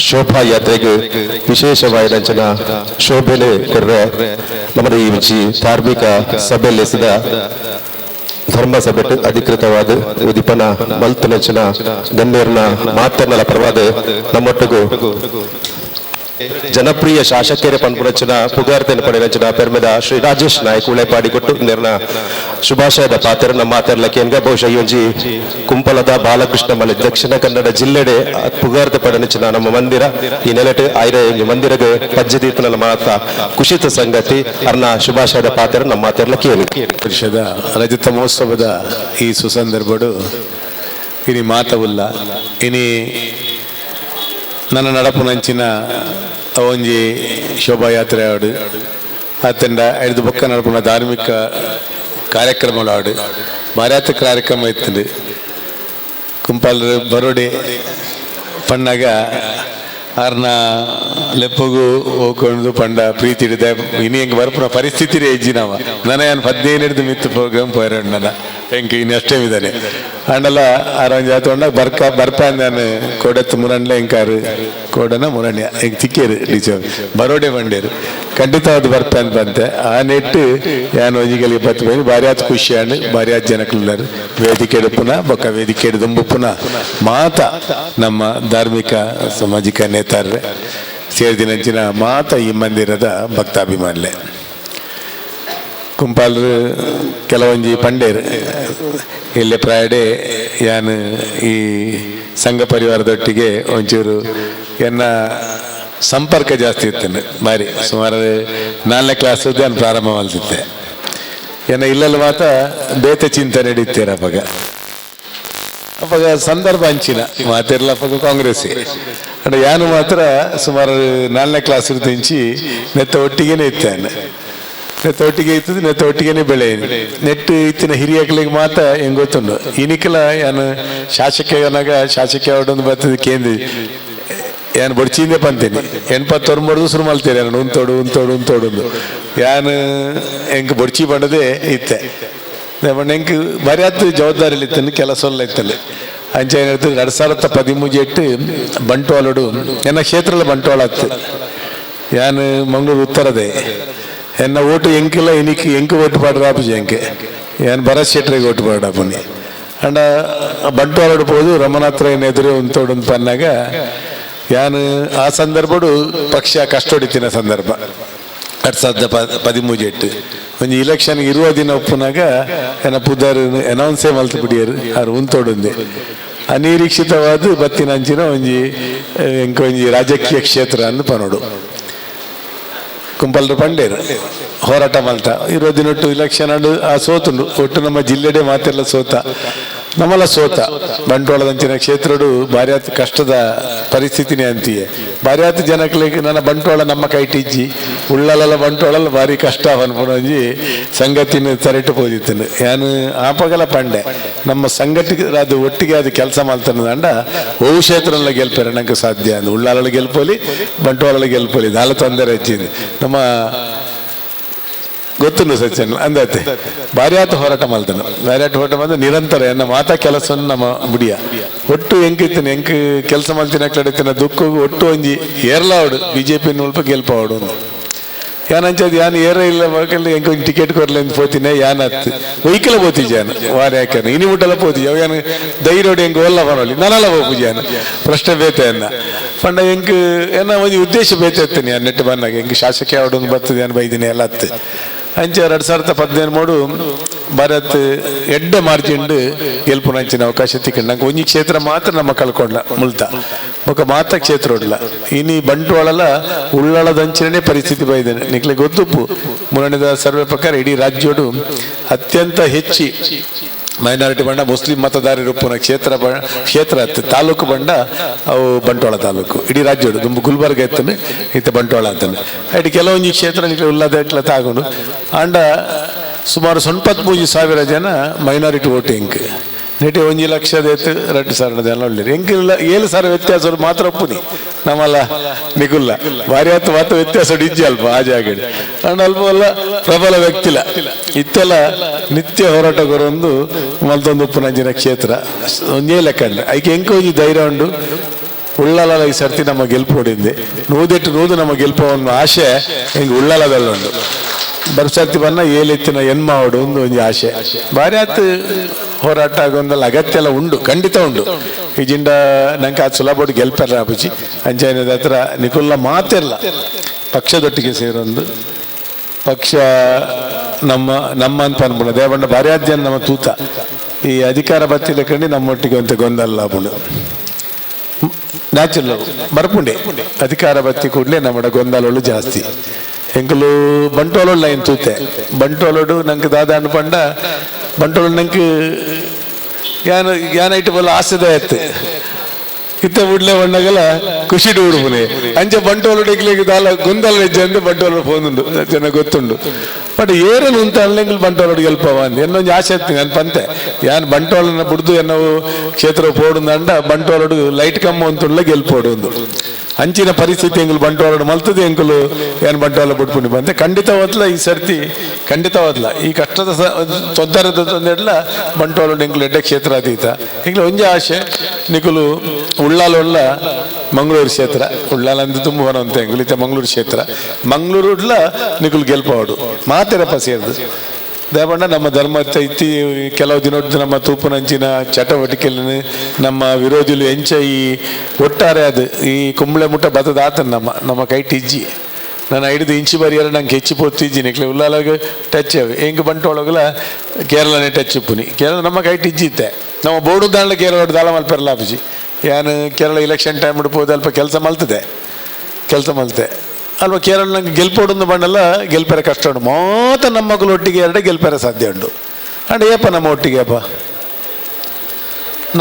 ಶೋಭಾಯಾತ್ರೆಗೆ ವಿಶೇಷವಾಯಿನಂಚಿನ ಶೋಭೆನೆ ಕೊರ್ರೆ ನಮ್ಮ ಈ ಒಂಜಿ ಧಾರ್ಮಿಕ ಸಭೆಯಲ್ಲಿ ಧರ್ಮ ಸಭೆ ಅಧಿಕೃತವಾದ ಉದಿಪನ ಮಲ್ತನಂಚಿನ ಗಣ್ಯರ್ನ ಮಾತನ್ನಲ ಪರವಾದ ನಮ್ಮೊಟ್ಟಿಗೂ ಜನಪ್ರಿಯ ಶಾಸಕರ ಪನ್ಪುನಂಚಿನ ಪುಗಾರ್ತೆನ ಪಡೆನಂಚಿನ ಪೆರ್ಮೆದ ಶ್ರೀ ರಾಜೇಶ್ ನಾಯ್ಕ್ ಉಳೆಪಾಡಿ ಕೊಟ್ಟು ನಿರ್ನ ಶುಭಾಶಯದ ಪಾತ್ರ ನಮ್ಮ ಮಾತಾಡ್ಲಕ್ಕೆ ಬಹುಶಃ ಈ ಒಂಜಿ ಕುಂಪಲದ ಬಾಲಕೃಷ್ಣ ಮಲೆ ದಕ್ಷಿಣ ಕನ್ನಡ ಜಿಲ್ಲೆಡೆ ಪುಗಾರ್ತೆ ಪಡೆನಂಚಿನ ನಮ್ಮ ಮಂದಿರ ಈ ನೆಲೆಟ್ ಐರ ಒಂಜಿ ಮಂದಿರಗೆ ಪಜ್ಜದೀತನ ಮಾತ ಕುಶಿತ ಸಂಗತಿ ಅರ್ನ ಶುಭಾಶಯದ ಪಾತ್ರ ನಮ್ಮ ಮಾತಾಡ್ಲಕ್ಕೆ. ವರ್ಷದ ರಜತ ಮಹೋತ್ಸವದ ಈ ಸುಸಂದರ್ಭಡು ಇನಿ ಮಾತವುಲ್ಲ ಇನಿ ನನ್ನ ನಡಪುನಂಚಿನ ಒಂಜಿ ಶೋಭಾಯಾತ್ರೆ ಆಡು ಆತಂಡ ಐದು ಬೊಕ್ಕ ನಡಪುನ ಧಾರ್ಮಿಕ ಕಾರ್ಯಕ್ರಮಗಳು ಆಡು ಭಾರತ ಕಾರ್ಯಕ್ರಮ ಇತ್ತು. ಕುಂಪಾಲ್ ಬರೋಡೆ ಪಣ್ಣಾಗ ಆರ್ನ ಲೆಪ್ಪಗು ಹೋಗ್ಕೊಂಡು ಪಂಡ ಪ್ರೀತಿ ಹಿಡಿದೆ ಇನಿ ಹೆಂಗೆ ಬರ್ಪುನ ಪರಿಸ್ಥಿತಿ ಹೆಜ್ಜಿ ನಾವ ನನ್ನ ಏನು 15 ಹಿಡಿದು ಮಿತ್ತು ಪ್ರೋಗ್ರಾಮ್ ಪೋಯರಂಡು ನನ್ನ ಹೆಂಗೆ ಇನ್ನು ಅಷ್ಟೇ ಇದ್ದಾನೆ ಅಂಡಲ್ಲ ಆರಂಜ ಆತೊಂಡ ಬರ್ಕ ಬರ್ಪ ನಾನು ಕೊಡತ್ತು ಮುರಣ್ಲೆ ಎಂಕಾರು ಕೋಡನ ಮುರಣ್ಯ ಹೆಂಗೆ ತಿಕ್ಕೇರು ಟೀಚರ್ ಬರೋಡೆ ಬಂಡೇರು ಖಂಡಿತವಾದ ಬರ್ಪ ಅಂತ ಬಂತೆ ಆ ನೆಟ್ಟು ಯಾನ್ ಒಂಜಿಗಳಿಗೆ ಬತ್ತು ಬೈನು ಭಾರಿ ಆತ್ ಖುಷಿ ಆಂಡ್ ಭಾರಿ ಆತ್ ಜನಕ್ಕುಲ್ಲಾರು ವೇದಿಕೆ ಪುನಃ ಬೊಕ್ಕ ವೇದಿಕೆ ದುಂಬು ಪುನಃ ಮಾತ ನಮ್ಮ ಧಾರ್ಮಿಕ ಸಾಮಾಜಿಕ ನೇತಾರರೆ ಸೇರಿದಿನಂಚಿನ ಮಾತ ಈ ಮಂದಿರದ ಭಕ್ತಾಭಿಮಾನಿಲೆ ಕುಂಪಾಲರು ಕೆಲವೊಂಜಿ ಪಂಡೇರು ಇಲ್ಲಿ ಪ್ರಾಯಡೆ ಯಾನ್ ಈ ಸಂಘ ಪರಿವಾರದೊಟ್ಟಿಗೆ ಒಂಚೂರು ಎನ್ನ ಸಂಪರ್ಕ ಜಾಸ್ತಿ ಇತ್ತೇನೆ ಬಾರಿ ಸುಮಾರು 4ನೇ ಕ್ಲಾಸ್ ನಾನು ಪ್ರಾರಂಭ ಮಾಡ್ತಿದ್ದೆ. ಎನ್ನ ಇಲ್ಲಲ್ಲಿ ಮಾತ್ರ ಬೇತೆ ಚಿಂತನೆ ನಡೀತೀರ ಅವಾಗ ಅವಾಗ ಸಂದರ್ಭ ಅಂಚಿನ ಮಾತಿರಲ್ಲ ಅವಾಗ ಕಾಂಗ್ರೆಸ್ ಅಂದ್ರೆ ಯಾನು ಮಾತ್ರ ಸುಮಾರು 4ನೇ ಕ್ಲಾಸ್ ಇಂಚಿ ನೆತ್ತ ಒಟ್ಟಿಗೆನೇ ಇತ್ತೇನೆ ನೆತ್ತ ಒಟ್ಟಿಗೆ ಇತ್ತದ ನೆತ್ತ ಒಟ್ಟಿಗೆನೆ ಬೆಳೆ ನೆಟ್ಟು ಇತ್ತಿನ ಹಿರಿಯಕ್ಲಿಗೆ ಮಾತ್ರ ಹೆಂಗ್ ಗೊತ್ತುಂಡು ಇನಿಕಲ ಯಾನು ಶಾಸಕ ಶಾಸಕ ಅವಡೊಂದು ಬರ್ತದೆ ಕೇಂದ್ರ ಯಾನು ಬೊಡ್ಚಿಂದೆ ಪಂತೀನಿ 89 ಶುರು ಮಾಡ್ತೀರಿ ನಾನು ಉಂತೋಡು ಉಂತೋಡು ಉಂತೋಡು ಯಾನು ಹೆಂಗ್ ಬೊಡ್ಚಿ ಬಂಡದೆ ಇತ್ತೆ ಎಂಕ್ ಬರಿಯಾತ್ ಜವಾಬ್ದಾರಿ ಇತ್ತನ್ನು ಕೆಲಸ ಎಲ್ಲ ಇತ್ತಲ್ಲಿ ಅಂಚೆ ಏನಾಯ್ತು 2013 8 ಬಂಟ್ವಾಳಡು ಎನ್ನ ಕ್ಷೇತ್ರದ ಬಂಟ್ವಾಳ ಆತ್ತು ಯಾನು ಮಂಗಳೂರು ಉತ್ತರದೆ ಎನ್ನ ಓಟು ಎಂಕಿಲ್ಲ ಇನಿಕ್ ಎಂಕ್ ಓಟು ಪಾಡ್ರಾಪುಜಿ ಎಂಕೆ ಯಾನ್ ಭರತ್ ಶೆಟ್ರಿಗೆ ಓಟು ಪಾಡಾಪುನಿ ಅಂಡ ಬಂಟ್ವಾಳಡು ಪೋದು ರಮನಾಥ್ ಎದುರು ಉಂತೋಡು ಪನ್ನಾಗ ಯಾನು ಆ ಸಂದರ್ಭಡು ಪಕ್ಷ ಕಷ್ಟೊಡಿತಿನ ಸಂದರ್ಭ 2013 8 ಒಂಜಿ ಇಲೆಕ್ಷನ್ ಇರುವ ದಿನ ಒಪ್ಪುನಾಗ ಎನ್ನ ಪುದರ್ ಅನೌನ್ಸೇ ಮಲ್ತು ಬಿಡಿಯರು ಆರು ಉಂತೋಡುಂದೆ ಅನಿರೀಕ್ಷಿತವಾದ ಬತ್ತಿನ ಅಂಚಿನ ಒಂಜಿ ಎಂಕ ಒಂಜಿ ರಾಜಕೀಯ ಕ್ಷೇತ್ರ ಅಂದ್ ಪನೋಡು. ಕುಂಪಲ್ರು ಪಂಡೇರು ಹೋರಾಟ ಮಲ್ತ 20 ದಿನೊಟ್ಟು ಇಲೆಕ್ಷನ್ ಆ ಸೋತುಂಡು ಒಟ್ಟು ನಮ್ಮ ಜಿಲ್ಲೆಡೆ ಮಾತೆಲ್ಲ ಸೋತ ನಮ್ಮಲ್ಲ ಸೋತ ಬಂಟ್ವಾಳದಂಚಿನ ಕ್ಷೇತ್ರಡು ಭಾರ್ಯಾತ್ ಕಷ್ಟದ ಪರಿಸ್ಥಿತಿನೇ ಅಂತೀಯೆ. ಭಾರ್ಯಾತ್ ಜನಕ್ಲೆಗ್ ನನ್ನ ಬಂಟ್ವಾಳ ನಮ್ಮ ಕೈಟಿಜ್ಜಿ ಉಳ್ಳಲ ಬಂಟ್ವಾಳಲ್ಲ ಭಾರಿ ಕಷ್ಟ ಅನ್ಪುನೊಂಜಿ ಸಂಗತಿನ ತರೆಟು ಪೋದಿತ್ತನು. ಯಾನು ಆಪಗಲ ಪಂಡೆ ನಮ್ಮ ಸಂಘಟಿತ ಅದು ಒಟ್ಟಿಗೆ ಅದು ಕೆಲಸ ಮಾಡ್ತಾನೆ ಅಂಡ ಓ ಕ್ಷೇತ್ರಲ್ಲ ಗೆಲ್ಪೇರೆ ನಂಗೆ ಸಾಧ್ಯ ಅಂದ್ ಉಳ್ಳಾಲ ಗೆಲ್ಪೋಲಿ ಬಂಟ್ವಾಳ ಗೆಲ್ಪೋಲಿ ದಾಲ ತೊಂದರೆ ಹೆಚ್ಚಿಂది ನಮ್ಮ ಗೊತ್ತುಂಡು ಸಚಿನ್ ಅಂದತೆ ಭಾರ್ಯಾತ ಹೋರಾಟ ಮಾಡ್ತಾನೆ. ಭಾರ್ಯಾತ ಹೋರಾಟ ಮಾಡಿದ್ರೆ ನಿರಂತರ ಎನ್ನ ಮಾತಾ ಕೆಲಸವನ್ನು ನಮ್ಮ ಬುಡಿಯ ಒಟ್ಟು ಎಂಕಿತ್ತನೆ ಎಂಕ್ ಕೆಲಸ ಮಾಡ್ತೀನಿ ಕಡೆತಿನ ದುಃಖ ಒಟ್ಟು ಒಂಜಿ ಏರ್ಲಾವಡು ಬಿಜೆಪಿ ಮುಲ್ಪ ಗೆಲ್ಪಾವಡು ಯಾನಂಚದ್ ಯಾನ್ ಏರ ಇಲ್ಲ ಮಕ್ಕಳು ಎಂಕ್ ಒಂಜಿ ಟಿಕೆಟ್ ಕೊರ್ಲೆ ಅಂತ ಪೋತಿನ ಯಾನ್ ಅತ್ತು ಒಯ್ಕಲ ಪೋತಿಜ ಯಾನ್ ವಾರ ಯಾಕನ ಇನಿ ಮುಟ್ಟಲ ಪೋತಿಜ ಅವು ಯಾನ್ ಧೈರ್ಯೋಡು ಎಂಕ್ ಒಲ್ಲ ಬರೋಲಿ ನಾನಲ್ಲ ಪೋಪುಜ ಯಾನ್ ಪ್ರಶ್ನೆ ಬೇತೆ ಅನ್ನ ಪಂಡ ಎಂಕ್ ಏನ ಒಂಜಿ ಉದ್ದೇಶ ಬೇತೆ ಇತ್ತೇನೆ ಯಾನ್ ನೆಟ್ಟು ಬಂದಾಗ ಎಂಕ್ ಶಾಸಕ ಯಾವಡು ಒಂದು ಬರ್ತದೆ ಯಾನ್ ಬೈದಿನಿ ಎಲ್ಲ ಅತ್ತು. ಅಂಚ 2013 ಮೂಡು ಭಾರತ್ ಎಡ್ಡೆ ಮಾರ್ಜಿನ್ ಗೆಲ್ಪುನಂಚಿನ ಅವಕಾಶ ತಿಕ್ಕಂಡು ನಂಗೆ ಒಂಜಿ ಕ್ಷೇತ್ರ ಮಾತ್ರ ನಮ್ಮ ಕಳ್ಕೊಂಡ್ಲ ಮುಲ್ತ ಬೊಕ ಮಾತ್ರ ಕ್ಷೇತ್ರ ಉಡ್ಲ ಇನಿ ಬಂಟ್ವಾಳಲ ಉಳ್ಳಳದಂಚಿನೇ ಪರಿಸ್ಥಿತಿ ಬೈದೇನೆ ನಿಕ್ಲೆ ಗೊತ್ತುಪ್ಪು. ಮುನ್ನಡೆದ ಸರ್ವೆ ಪ್ರಕಾರ ಇಡೀ ರಾಜ್ಯೋಡು ಅತ್ಯಂತ ಹೆಚ್ಚಿ ಮೈನಾರಿಟಿ ಬಂಡ ಮುಸ್ಲಿಂ ಮತದಾರರು ಉಪ್ಪುನ ಕ್ಷೇತ್ರ ಕ್ಷೇತ್ರ ಅತ್ತು ತಾಲೂಕು ಬಂಡ ಅವು ಬಂಟ್ವಾಳ ತಾಲೂಕು ಇಡೀ ರಾಜ್ಯೋಡು ತುಂಬ ಗುಲ್ಬರ್ಗ ಎತ್ತನೆ ಇತ್ತ ಬಂಟ್ವಾಳ ಅಂತಾನೆ ಅಡಿ ಕೆಲವೊಂದು ಕ್ಷೇತ್ರ ನಿಕ್ಲೆ ಉಳ್ಳದ ಎಟ್ಲ ತಾಗೊಂಡು ಆಂಡ ಸುಮಾರು 93,000 ಜನ ಮೈನಾರಿಟಿ ಓಟ್ ಎಂಕ್ ನೆಟೆ 1 ಲಕ್ಷದ ಎತ್ತು 2,000 ಜನ ಒಳ್ಳೆ ಎಂಕ್ ಇಲ್ಲ 7,000 ವ್ಯತ್ಯಾಸ ಮಾತ್ರ ಒಪ್ಪುನಿ ನಮ್ಮಲ್ಲ ನಿಕುಲ್ಲ ಭಾರಿ ಆತು ಮಾತ್ರ ವ್ಯತ್ಯಾಸ ಇಜ್ಜಿ ಅಲ್ಪ ಆ ಜಾಗಡೆ ಅಂಡ್ ಅಲ್ಪ ಅಲ್ಲ ಪ್ರಬಲ ವ್ಯಕ್ತಿಲ್ಲ ಇತ್ತೆಲ್ಲ ನಿತ್ಯ ಹೋರಾಟಗಾರೊಂದು ಮಲ್ತೊಂದು ಉಪ್ಪುನಂಚಿನ ಕ್ಷೇತ್ರ ಒಂದೇ ಲೆಕ್ಕ ಐಕೆ ಎಂಕ ಒಂಜಿ ಧೈರ್ಯ ಉಂಡು ಉಳ್ಳಾಲ ಈ ಸರ್ತಿ ನಮ್ಮ ಗೆಲ್ಪು ಹೊಡಿಂದೆ ನೂದೆಟ್ಟು ನೂದು ನಮ್ಮ ಗೆಲ್ಪು ಅನ್ನೋ ಆಶೆ ಹಿಂಗೆ ಉಳ್ಳಾಲದಲ್ಲ ಉಂಡು ಬರ್ಸರ್ತಿ ಬನ್ನ ಏಲೆತ್ತಿನ ಎನ್ಮಾವಡು ಒಂದು ಒಂಜಿ ಆಶೆ ಭಾರಿ ಆತು ಹೋರಾಟ ಆಗೊಂದಲ್ಲ ಅಗತ್ಯ ಎಲ್ಲ ಉಂಡು ಖಂಡಿತ ಉಂಡು ಈ ಜಿಂಡ ನಂಗೆ ಅದು ಸುಲಭ ಗೆಲ್ಪೆಲ್ಲ ಅಬುಜಿ ಅಂಚೈನದ ಹತ್ರ ನಿಕುಲ್ಲ ಮಾತೆಲ್ಲ ಪಕ್ಷದೊಟ್ಟಿಗೆ ಸೇರೊಂದು ಪಕ್ಷ ನಮ್ಮ ನಮ್ಮ ಅಂತ ಅನ್ಬೋಣ ದೇವಣ್ಣ ಭಾರಿ ಆದ್ಯ ನಮ್ಮ ತೂತ ಈ ಅಧಿಕಾರ ಬತ್ತಿಲ್ಲ ಕಂಡು ನಮ್ಮೊಟ್ಟಿಗೆ ಅಂತ ಗೊಂದಲ್ಲ ಬುಣ ನ್ಯಾಚುರಲ್ ಮರಪುಂಡೆ ಅಧಿಕಾರ ಬತ್ತಿ ಕೂಡಲೇ ನಮ್ಮ ಗೊಂದಲಗಳು ಜಾಸ್ತಿ ಎಂಕಲು ಬಂಟ್ವಾಳೋಡು ಲೈನ್ ತೂತೆ ಬಂಟ್ವಾಳೋಡು ನಂಗೆ ದಾದ ಪಂಡ ಬಂಟ್ವಾಳ ನಂಗೆ ಯಾನ ಯಾನ ಇಟ್ಟು ಬಲ್ಲ ಆಸೆದ ಎತ್ತೆ ಇತ್ತ ಬುಡ್ಲೆ ಬಣ್ಣಗಲ ಖುಷಿ ಉಡುಪುನೆ ಅಂಚೆ ಬಂಟ್ವಾಳ ಇಕ್ಲಿಗೆ ದಾಲ ಗೊಂದಲ ಹೆಜ್ಜೆ ಅಂದ್ರೆ ಬಂಟ್ವಾಳ ಫೋನ್ ಉಂಡು ಜನ ಗೊತ್ತುಂಡು ಬಟ್ ಏರನು ಅಂತ ಅನ್ಲೆಂಗಿಲ್ ಬಂಟ್ವಾಳ ಗೆಲ್ಪವ ಅಂದ್ ಎನ್ನೊಂದು ಆಸೆ ಇತ್ತು ನನ್ ಪಂತೆ ಯಾನ್ ಬಂಟ್ವಾಳನ ಬುಡ್ದು ಎನ್ನೋ ಕ್ಷೇತ್ರ ಪೋಡುಂದಂಡ ಬಂಟ್ವಾಳಡು ಲೈಟ್ ಕಮ್ಮ ಅಂತುಳ್ಳ ಗೆಲ್ಪೋಡು ಒಂದು ಅಂಚಿನ ಪರಿಸ್ಥಿತಿ ಎಂಗುಲು ಬಂಟ್ವಾಳ ಮಲ್ತದೆ ಎಂಕುಲು ಏನು ಬಂಟ್ವಾಳ ಬಿಟ್ಕೊಂಡು ಬಂದೆ ಖಂಡಿತವಾದ್ಲ ಈ ಸರ್ತಿ ಖಂಡಿತವಾದ್ಲ ಈ ಕಷ್ಟದ ತೊಂದರೆದ ತೊಂದರೆಲ್ಲ ಬಂಟ್ವಾಳ ಎಂಕುಲು ಎಡ್ಡೆ ಕ್ಷೇತ್ರ ಅತೀತ ಎಂಗ್ಲ ಒಂಜಿ ಆಶೆ ನಿಕುಲು ಉಳ್ಳಾಲೊಳ್ಳ ಮಂಗಳೂರು ಕ್ಷೇತ್ರ ಉಳ್ಳಾಲ ಅಂದ್ರೆ ತುಂಬ ಅಂತ ಎಂಗುಲು ಇತ್ತ ಮಂಗಳೂರು ಕ್ಷೇತ್ರ ಮಂಗಳೂರು ಉಡ್ಲ ನಿಕುಲು ಗೆಲ್ಪವಾಡು ಮಾತೆರಪ್ಪ ಸೇರ್ದು ದೇವಣ್ಣ ನಮ್ಮ ಧರ್ಮ ಇತ್ತಿ ಕೆಲವು ದಿನ ನಮ್ಮ ತೂಪುನಂಚಿನ ಚಟುವಟಿಕೆಯನ್ನು ನಮ್ಮ ವಿರೋಧಿಲು ಎಂಚ ಈ ಒಟ್ಟಾರೆ ಅದು ಈ ಕುಂಬಳೆ ಮುಟ್ಟ ಬತ್ತದ ಆತನ ನಮ್ಮ ನಮ್ಮ ಕೈ ಟಿಜ್ಜಿ ನಾನು ಹಿಡಿದು ಇಂಚಿ ಬರಿಯಲ್ಲ ನಂಗೆ ಹೆಚ್ಚಿ ಪೊತ್ತಿಜ್ಜಿ ನಿಕ್ಲೆ ಉಲ್ಲಾಲಾಗ ಟಚ್ ಅವೆ ಹೆಂಗೆ ಬಂಟೊಳಗಲ ಕೇರಳನೇ ಟಚ್ ಉಪ್ಪುನಿ ಕೇರಳ ನಮ್ಮ ಕೈ ಟಿಜ್ಜಿ ಇತ್ತೆ ನಮ್ಮ ಬೋರ್ಡು ದಾಂಡ್ಲ ಕೇರಳ ದಾಳ ಮಲ್ಪೆರಲ ಆಪುಜಿ ಯಾನು ಕೇರಳ ಇಲೆಕ್ಷನ್ ಟೈಮ್ ಹೋದ ಅಲ್ಪ ಕೆಲಸ ಮಲ್ತದೆ ಕೆಲಸ ಮಲ್ತೆ ಅಲ್ವಾ ಕೇರಳ ನಂಗೆ ಗೆಲ್ಪೋಡೊಂದು ಬಣ್ಣಲ್ಲ ಗೆಲ್ಪೆರೆ ಕಷ್ಟ ಉಂಟು ಮಾತ ನಮ್ಮ ಮಗಳು ಒಟ್ಟಿಗೆ ಎರಡೇ ಗೆಲ್ಪೆರೆ ಸಾಧ್ಯ ಉಂಟು ಅಂಡ್ ಏಪ ನಮ್ಮ ಒಟ್ಟಿಗೆ ಅಪ್ಪ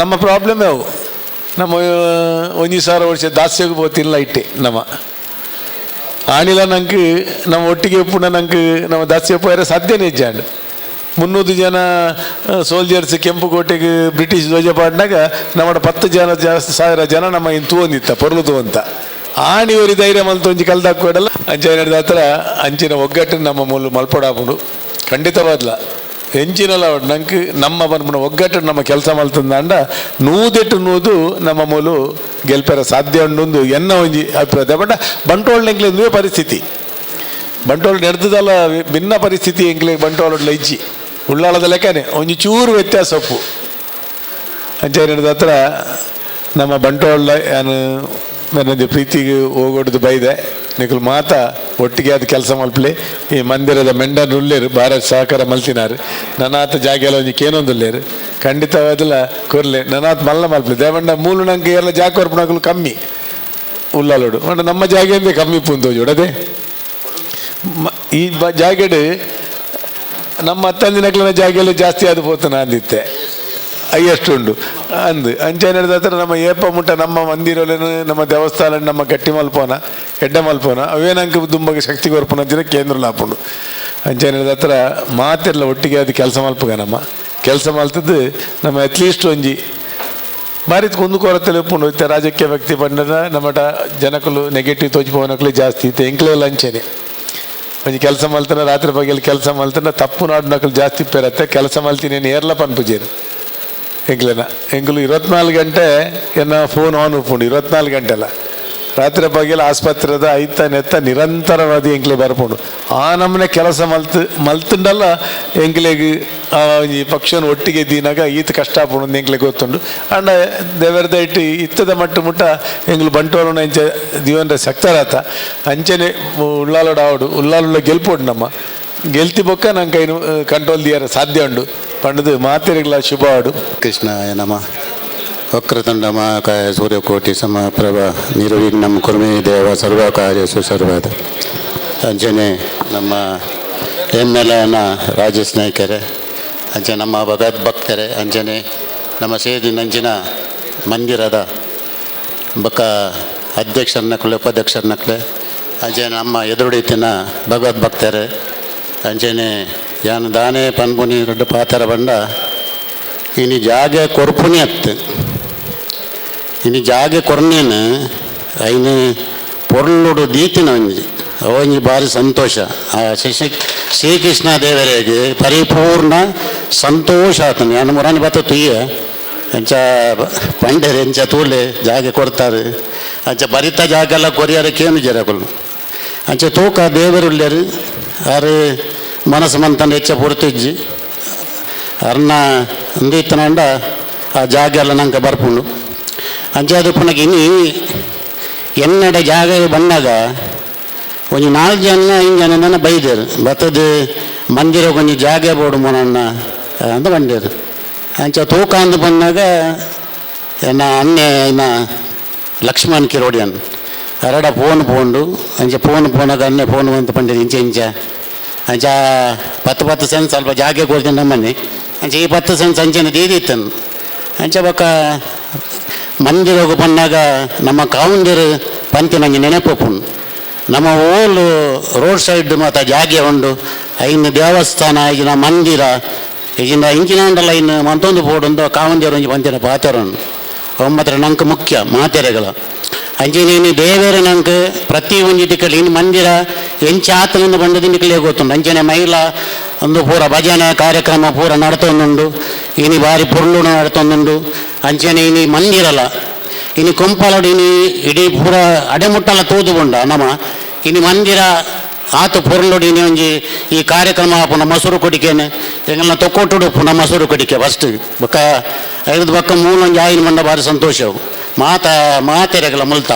ನಮ್ಮ ಪ್ರಾಬ್ಲಮ್ ಅವು ನಮ್ಮ 1,000 ವರ್ಷ ದಾಸ್ಯಗೂ ಹೋತಿಲ್ಲ ಇಟ್ಟೆ ನಮ್ಮ ಆಣಿಲ ನಂಗೆ ನಮ್ಮ ಒಟ್ಟಿಗೆ ಪುನಃ ನಂಗೆ ನಮ್ಮ ದಾಸ್ಯ ಪೋಯರೆ ಸಾಧ್ಯನೇ ಇಜ್ಜಾಂಡ್ 300 ಜನ ಸೋಲ್ಜರ್ಸ್ ಕೆಂಪುಕೋಟೆಗೆ ಬ್ರಿಟಿಷ್ ಧ್ವಜ ಪಾಡ್ನಾಗ ನಮ್ಮ 10 ಜನ ಜಾಸ್ತಿ 1,000 ಜನ ನಮ್ಮ ಇನ್ ತೂವಂದಿತ್ತ ಪೊರ್ಲು ತೂವಂತ ಆಣಿವರಿ ಧೈರ್ಯ ಮಲ್ತು ಒಂಜಿ ಕಲ್ದಾಕೊಡಲ್ಲ ಅಂಚಿನ ಹತ್ರ ಅಂಚಿನ ಒಗ್ಗಟ್ಟು ನಮ್ಮ ಮೂಲ ಮಲ್ಪೊಡಾಪುಂಡು ಖಂಡಿತವಾದ್ಲ ಎಂಚಿನಲ್ಲ ನಂಗೆ ನಮ್ಮ ಬಂದ್ಬಿಡ ಒಗ್ಗಟ್ಟು ನಮ್ಮ ಕೆಲಸ ಮಲ್ತಂದಾಂಡ ನೂದೆಟ್ಟು ನೂದು ನಮ್ಮ ಮೂಲು ಗೆಲ್ಪೆರ ಸಾಧ್ಯ ಉಂಡು ಎನ್ನ ಒಂಜಿ ಅಭಿಪ್ರಾಯ. ಬಟ್ ಬಂಟ್ವಾಳ ಎಂಕ್ಲೆ ಪರಿಸ್ಥಿತಿ ಬಂಟ್ವಾಳ ನಡೆದದಲ್ಲ ಭಿನ್ನ ಪರಿಸ್ಥಿತಿ ಎಂಕ್ಲೆ ಬಂಟ್ವಾಳ ಇಜ್ಜಿ ಉಳ್ಳಾಳದ ಲೆಕ್ಕನೆ ಒಂಜಿ ಚೂರು ವ್ಯತ್ಯಾಸ ಒಪ್ಪು ಅಂಚೆ ಹತ್ರ ನಮ್ಮ ಬಂಟ್ವಾಳ ಯಾನು ನನ್ನ ಪ್ರೀತಿಗೆ ಹೋಗೋಡ್ದು ಬೈದೆ ನಿಕುಲು ಮಾತ ಒಟ್ಟಿಗೆ ಅದು ಕೆಲಸ ಮಲ್ಪಲೆ ಈ ಮಂದಿರದ ಮೆಂಡನ್ ಉಳ್ಳೇರು ಭಾರತ ಸಹಕಾರ ಮಲ್ತಿನಾರು ನನ್ನಾತ ಜಾಗೆಲ್ಲ ಒಂಜಿ ಕೇನೊಂದುಲ್ಲೇರು ಖಂಡಿತವಾದಲ್ಲ ಕೊರ್ಲೆ ನನ್ನಾತ ಮಲ್ಲ ಮಲ್ಪಲೆ ದೇವಂಡ ಮೂಲು ನಂಗೆ ಎಲ್ಲ ಜಾಕೋರ್ಪಣಗಳು ಕಮ್ಮಿ ಉಳ್ಳಾಲೋಡು ಮಂಡ ನಮ್ಮ ಜಾಗೆಯಿಂದ ಕಮ್ಮಿ ಪುಂದೋಜು ಅದೇ ಈ ಜಾಗೆಡ್ ನಮ್ಮ ಅತ್ತಂದಿನಕ್ಲಿನ ಜಾಗೆಯಲ್ಲಿ ಜಾಸ್ತಿ ಅದು ಪೋತನ ಅಂದಿತ್ತೆ ಅಯ್ಯಷ್ಟು ಉಂಡು ಅಂದು ಅಂಚನೆ ಹತ್ರ ನಮ್ಮ ಏಪ ಮುಟ್ಟ ನಮ್ಮ ಮಂದಿರಲೇನು ನಮ್ಮ ದೇವಸ್ಥಾನ ನಮ್ಮ ಗಟ್ಟಿ ಮಲ್ಪೋನ ಎಡ್ಡೆ ಮಲ್ಪೋನ ಅವೇ ನಂಗೆ ದುಂಬಗೆ ಶಕ್ತಿ ಕೊರ್ಪುನ ಅಂಚಿನ ಕೇಂದ್ರ ಲಾಪುಂಡು. ಅಂಚನೆ ಹತ್ರ ಮಾತೆಲ್ಲ ಒಟ್ಟಿಗೆ ಅದು ಕೆಲಸ ಮಲ್ಪುಗ ನಮ್ಮ ಕೆಲಸ ಮಲ್ತದ್ದು ನಮ್ಮ ಅಟ್ಲೀಸ್ಟ್ ಒಂಜಿ ಬಾರಿ ಕುಂದು ಕೊರತೆಲೆ ಉಪ್ಪುಂಡು. ಇತ್ತೆ ರಾಜಕೀಯ ವ್ಯಕ್ತಿ ಬಂಡದ ನಮ್ಮಟ ಜನಕುಲು ನೆಗೆಟಿವ್ ತೋಚಿಪೋನಕ್ಲು ಜಾಸ್ತಿ ಇತ್ತೆ ಎಂಕ್ಲೆಲ್ಲ ಅಂಚೆನೆ ಒಂಜಿ ಕೆಲಸ ಮಲ್ತನ ರಾತ್ರಿ ಬಗೆಯಲ್ಲಿ ಕೆಲಸ ಮಲ್ತನ ತಪ್ಪು ನಾಡು ನಕಲು ಜಾಸ್ತಿ ಪೇರತ್ತೆ ಕೆಲಸ ಮಲ್ತೀನಿ ಏರ್ಲ ಪನ್ಪುಜೇರು ಎಂಕ್ಲೆನ ಎಂಕುಲು 24 ಗಂಟೆ ಎನ್ನ ಫೋನ್ ಆನ್ ಉಪ್ಪುಂಡು 24 ಗಂಟೆಲ್ಲ ರಾತ್ರಿ ಬಗೆಯಲ್ಲಿ ಆಸ್ಪತ್ರೆದ ಐತ ನೆತ್ತ ನಿರಂತರವಾದಿ ಎಂಕ್ಲೆ ಬರ್ಪುಂಡು. ಆ ನಮ್ಮನೆ ಕೆಲಸ ಮಲ್ತುಂಡಲ್ಲ ಎಂಕ್ಲೆಗ್ ಆ ಒಂಜಿ ಪಕ್ಷನ ಒಟ್ಟಿಗೆ ದೀನಾಗ ಈತ ಕಷ್ಟ ಆಪುಂಡು ಎಂಕ್ಲೆ ಗೊತ್ತುಂಡು. ಅಂಡ ದೇವರದ ಇಟ್ಟು ಇತ್ತದ ಮಟ್ಟ ಮುಟ್ಟ ಎಂಗ್ಲು ಬಂಟ್ವಾಳನ ಇಂಚ ದಿವನ್ರ ಶಕ್ತರಾತ ಅಂಚನೆ ಉಳ್ಳಾಲೋಡ ಆವಡು ಉಳ್ಳಾಲುಳ್ಳ ಗೆಲ್ಪೋಡು ನಮ್ಮ ಗೆಲ್ತಿ ಬೊಕ್ಕ ನಂಗೆ ಕೈನು ಕಂಟ್ರೋಲ್ ದಿಯರ ಸಾಧ್ಯ ಉಂಡು ಪಂಡದು ಮಾತೆರಿಗ್ಲ ಶುಭ ಆಡು. ಕೃಷ್ಣಾಯ ನಮಃ. ವಕ್ರತುಂಡ ಮಹಾಕಾಯ ಸೂರ್ಯಕೋಟಿ ಸಮಪ್ರಭ ನಿರ್ವಿಘ್ನಂ ಕುರುಮೇ ದೇವ ಸರ್ವಕಾರ್ಯೇಷು ಸರ್ವದ. ಅಂಚನೆ ನಮ್ಮ ಎಮ್ ಎಲ್ ಎನ ರಾಜೇಶ್ ನಾಯ್ಕರೇ, ಅಂಚೆ ನಮ್ಮ ಭಗವದ್ ಭಕ್ತರೇ, ಅಂಚನೆ ನಮ್ಮ ಸೇದಿನಂಚಿನ ಮಂದಿರದ ಬಕ ಅಧ್ಯಕ್ಷರನ್ನಕ್ಲೆ ಉಪಾಧ್ಯಕ್ಷರನ್ನಕ್ಲೆ, ಅಂಚೆ ನಮ್ಮ ಎದುರುಡಿತಿನ ಭಗವದ್ ಭಕ್ತರೇ, ಅಂಚನೆ ಯಾನ್ ದಾನೆ ಪನ್ಪುನಿ ರಡ್ಡ್ ಪಾತೆರ ಪಂಡ ಇನಿ ಜಾಗೆ ಕೊರ್ಪುನಿ ಅತ್ತ್ ಇನಿ ಜಾಗೆ ಕೊರ್ನೇನು ಐನು ಪೊರ್ಲುಡು ದೀತಿನ ಒಂಜಿ ಅವೊಂಜಿ ಭಾರಿ ಸಂತೋಷ. ಆ ಶ್ರೀಕೃಷ್ಣ ದೇವರಿಗೆ ಪರಿಪೂರ್ಣ ಸಂತೋಷ ಆತನು. ಯಾನ್ ಮುರಾನಿ ಬತ್ತ ತುಯ್ಯ ಅಂಚ ಪಂಡೆರ್ ಎಂಚ ತೂಲೆ ಜಾಗೆ ಕೊಡ್ತಾರೆ ಅಂಚ ಬರಿತ ಜಾಗೆಲ್ಲ ಕೊರಿಯರ ಕೇನು ಜರಕುಲು ಅಂಚ ತೂಕ ದೇವರುಲ್ಲೇರು ಆರು ಮನಸ್ಸು ಮಂತನ ಹೆಚ್ಚ ಪೂರ್ತಿಜ್ಜಿ ಅರ್ನ ಅಂದಿತ್ತನಂಡ ಆ ಜಾಗೆ ಎಲ್ಲ ನಂಗೆ ಬರ್ಪುಂಡು. ಅಂಚ ಅದು ಪುನಗ ಇನಿ ಎನ್ನಡ ಜಾಗ ಬಂದಾಗ ಒಂಜಿ 4 ಜನ 5 ಜನ ಬೈದೇರು ಬತ್ತದ ಮಂದಿರ ಒಂಜಿ ಜಾಗೆ ಬೋಡು ಮೊನಣ್ಣ ಅಂತ ಬಂಡೇರು. ಅಂಚ ತೂಕ ಅಂದು ಬಂದಾಗ ಎನ್ನ ಅಣ್ಣೆ ಇನ್ನ ಲಕ್ಷ್ಮಣ್ ಕಿರೋಡಿಯನ್ ಅರಡ ಫೋನ್ ಪೋಂಡು ಅಂಚ ಫೋನ್ ಪೋನಾಗ ಅಣ್ಣೆ ಫೋನ್ ಅಂತ ಪಂಡೇರು ಇಂಚ ಇಂಚ ಅಂಚ 10 10 ಸೆನ್ಸ್ ಸ್ವಲ್ಪ ಜಾಗೆ ಕೊಡ್ತೀನಿ ನಮ್ಮನೆ ಅಂಚ ಈ 10 ಸೆನ್ಸ್ ಅಂಚನೆ ದೀದಿತ್ತನು. ಅಂಚ ಬೊಕ್ಕ ಮಂದಿರಗ್ ಪನ್ನಾಗ ನಮ್ಮ ಕಾವುಂದಿರು ಪಂತಿನಂಜಿ ನೆನಪುಂಡು. ನಮ್ಮ ಓಲು ರೋಡ್ ಸೈಡ್ ಮಾತ ಜಾಗೆ ಉಂಡು ಐನ್ ದೇವಸ್ಥಾನ ಈಗಿನ ಮಂದಿರ ಈಗಿನ ಇಂಚಿನಾಂಡಲ ಇನ್ನು ಮಂತೊಂದು ಪೋಡುಂದು ಕಾವಂದಿರು ಒಂಜಿ ಪಂತಿನ ಪಾತೆರುಂಡು. ಅವು ಮಾತ್ರ ನಂಗೆ ಮುಖ್ಯ ಮಾತೆರೆಗಳ. ಅಂಚನೆ ಇನಿ ದೇವೇರು ನಂಗೆ ಪ್ರತಿ ಒಂಜಿ ದಿಕ್ಕಲ್ಲಿ ಇನ್ನು ಮಂದಿರ ಎಂಚ ಆತನಿಂದ ಬಂದದ್ದು ನಿಕ್ಕಲೇ ಗೊತ್ತುಂಡು. ಅಂಚನೆ ಮಹಿಳಾ ಒಂದು ಪೂರ ಭಜನೆ ಕಾರ್ಯಕ್ರಮ ಪೂರ ನಡತೊಂದುಂಡು ಇನಿ ಬಾರಿ ಪೊರ್ಲುಡು ನಡತೊಂದುಂಡು. ಅಂಚನೆ ಇನಿ ಮಂದಿರಲ ಇನಿ ಕೊಂಪಲಡು ಇನಿ ಇಡೀ ಪೂರ ಅಡೆಮುಟ್ಟಲ ತೂದು ಉಂಡ ನಮ್ಮ ಇನಿ ಮಂದಿರ ಆತ ಪೊರ್ಲುಡು ಇನಿ ಒಂಜಿ ಈ ಕಾರ್ಯಕ್ರಮ ಪುನಃ ಮೊಸರು ಕೊಡಿಕೆನೆ ಎಂಗಲ್ನ ತೊಕ್ಕೊಟ್ಟುಡು ಪುನಃ ಮೊಸರು ಕೊಡಿಕೆ ಫಸ್ಟ್ ಬೊಕ್ಕ ಐದು ಬೊಕ್ಕ ಮೂಲೊಂಜಿ ಆಯಿನ ಮಂಡ ಭಾರಿ ಸಂತೋಷವು ಮಾತ ಮಾತೆರೆಗಲ ಮುಲ್ತ.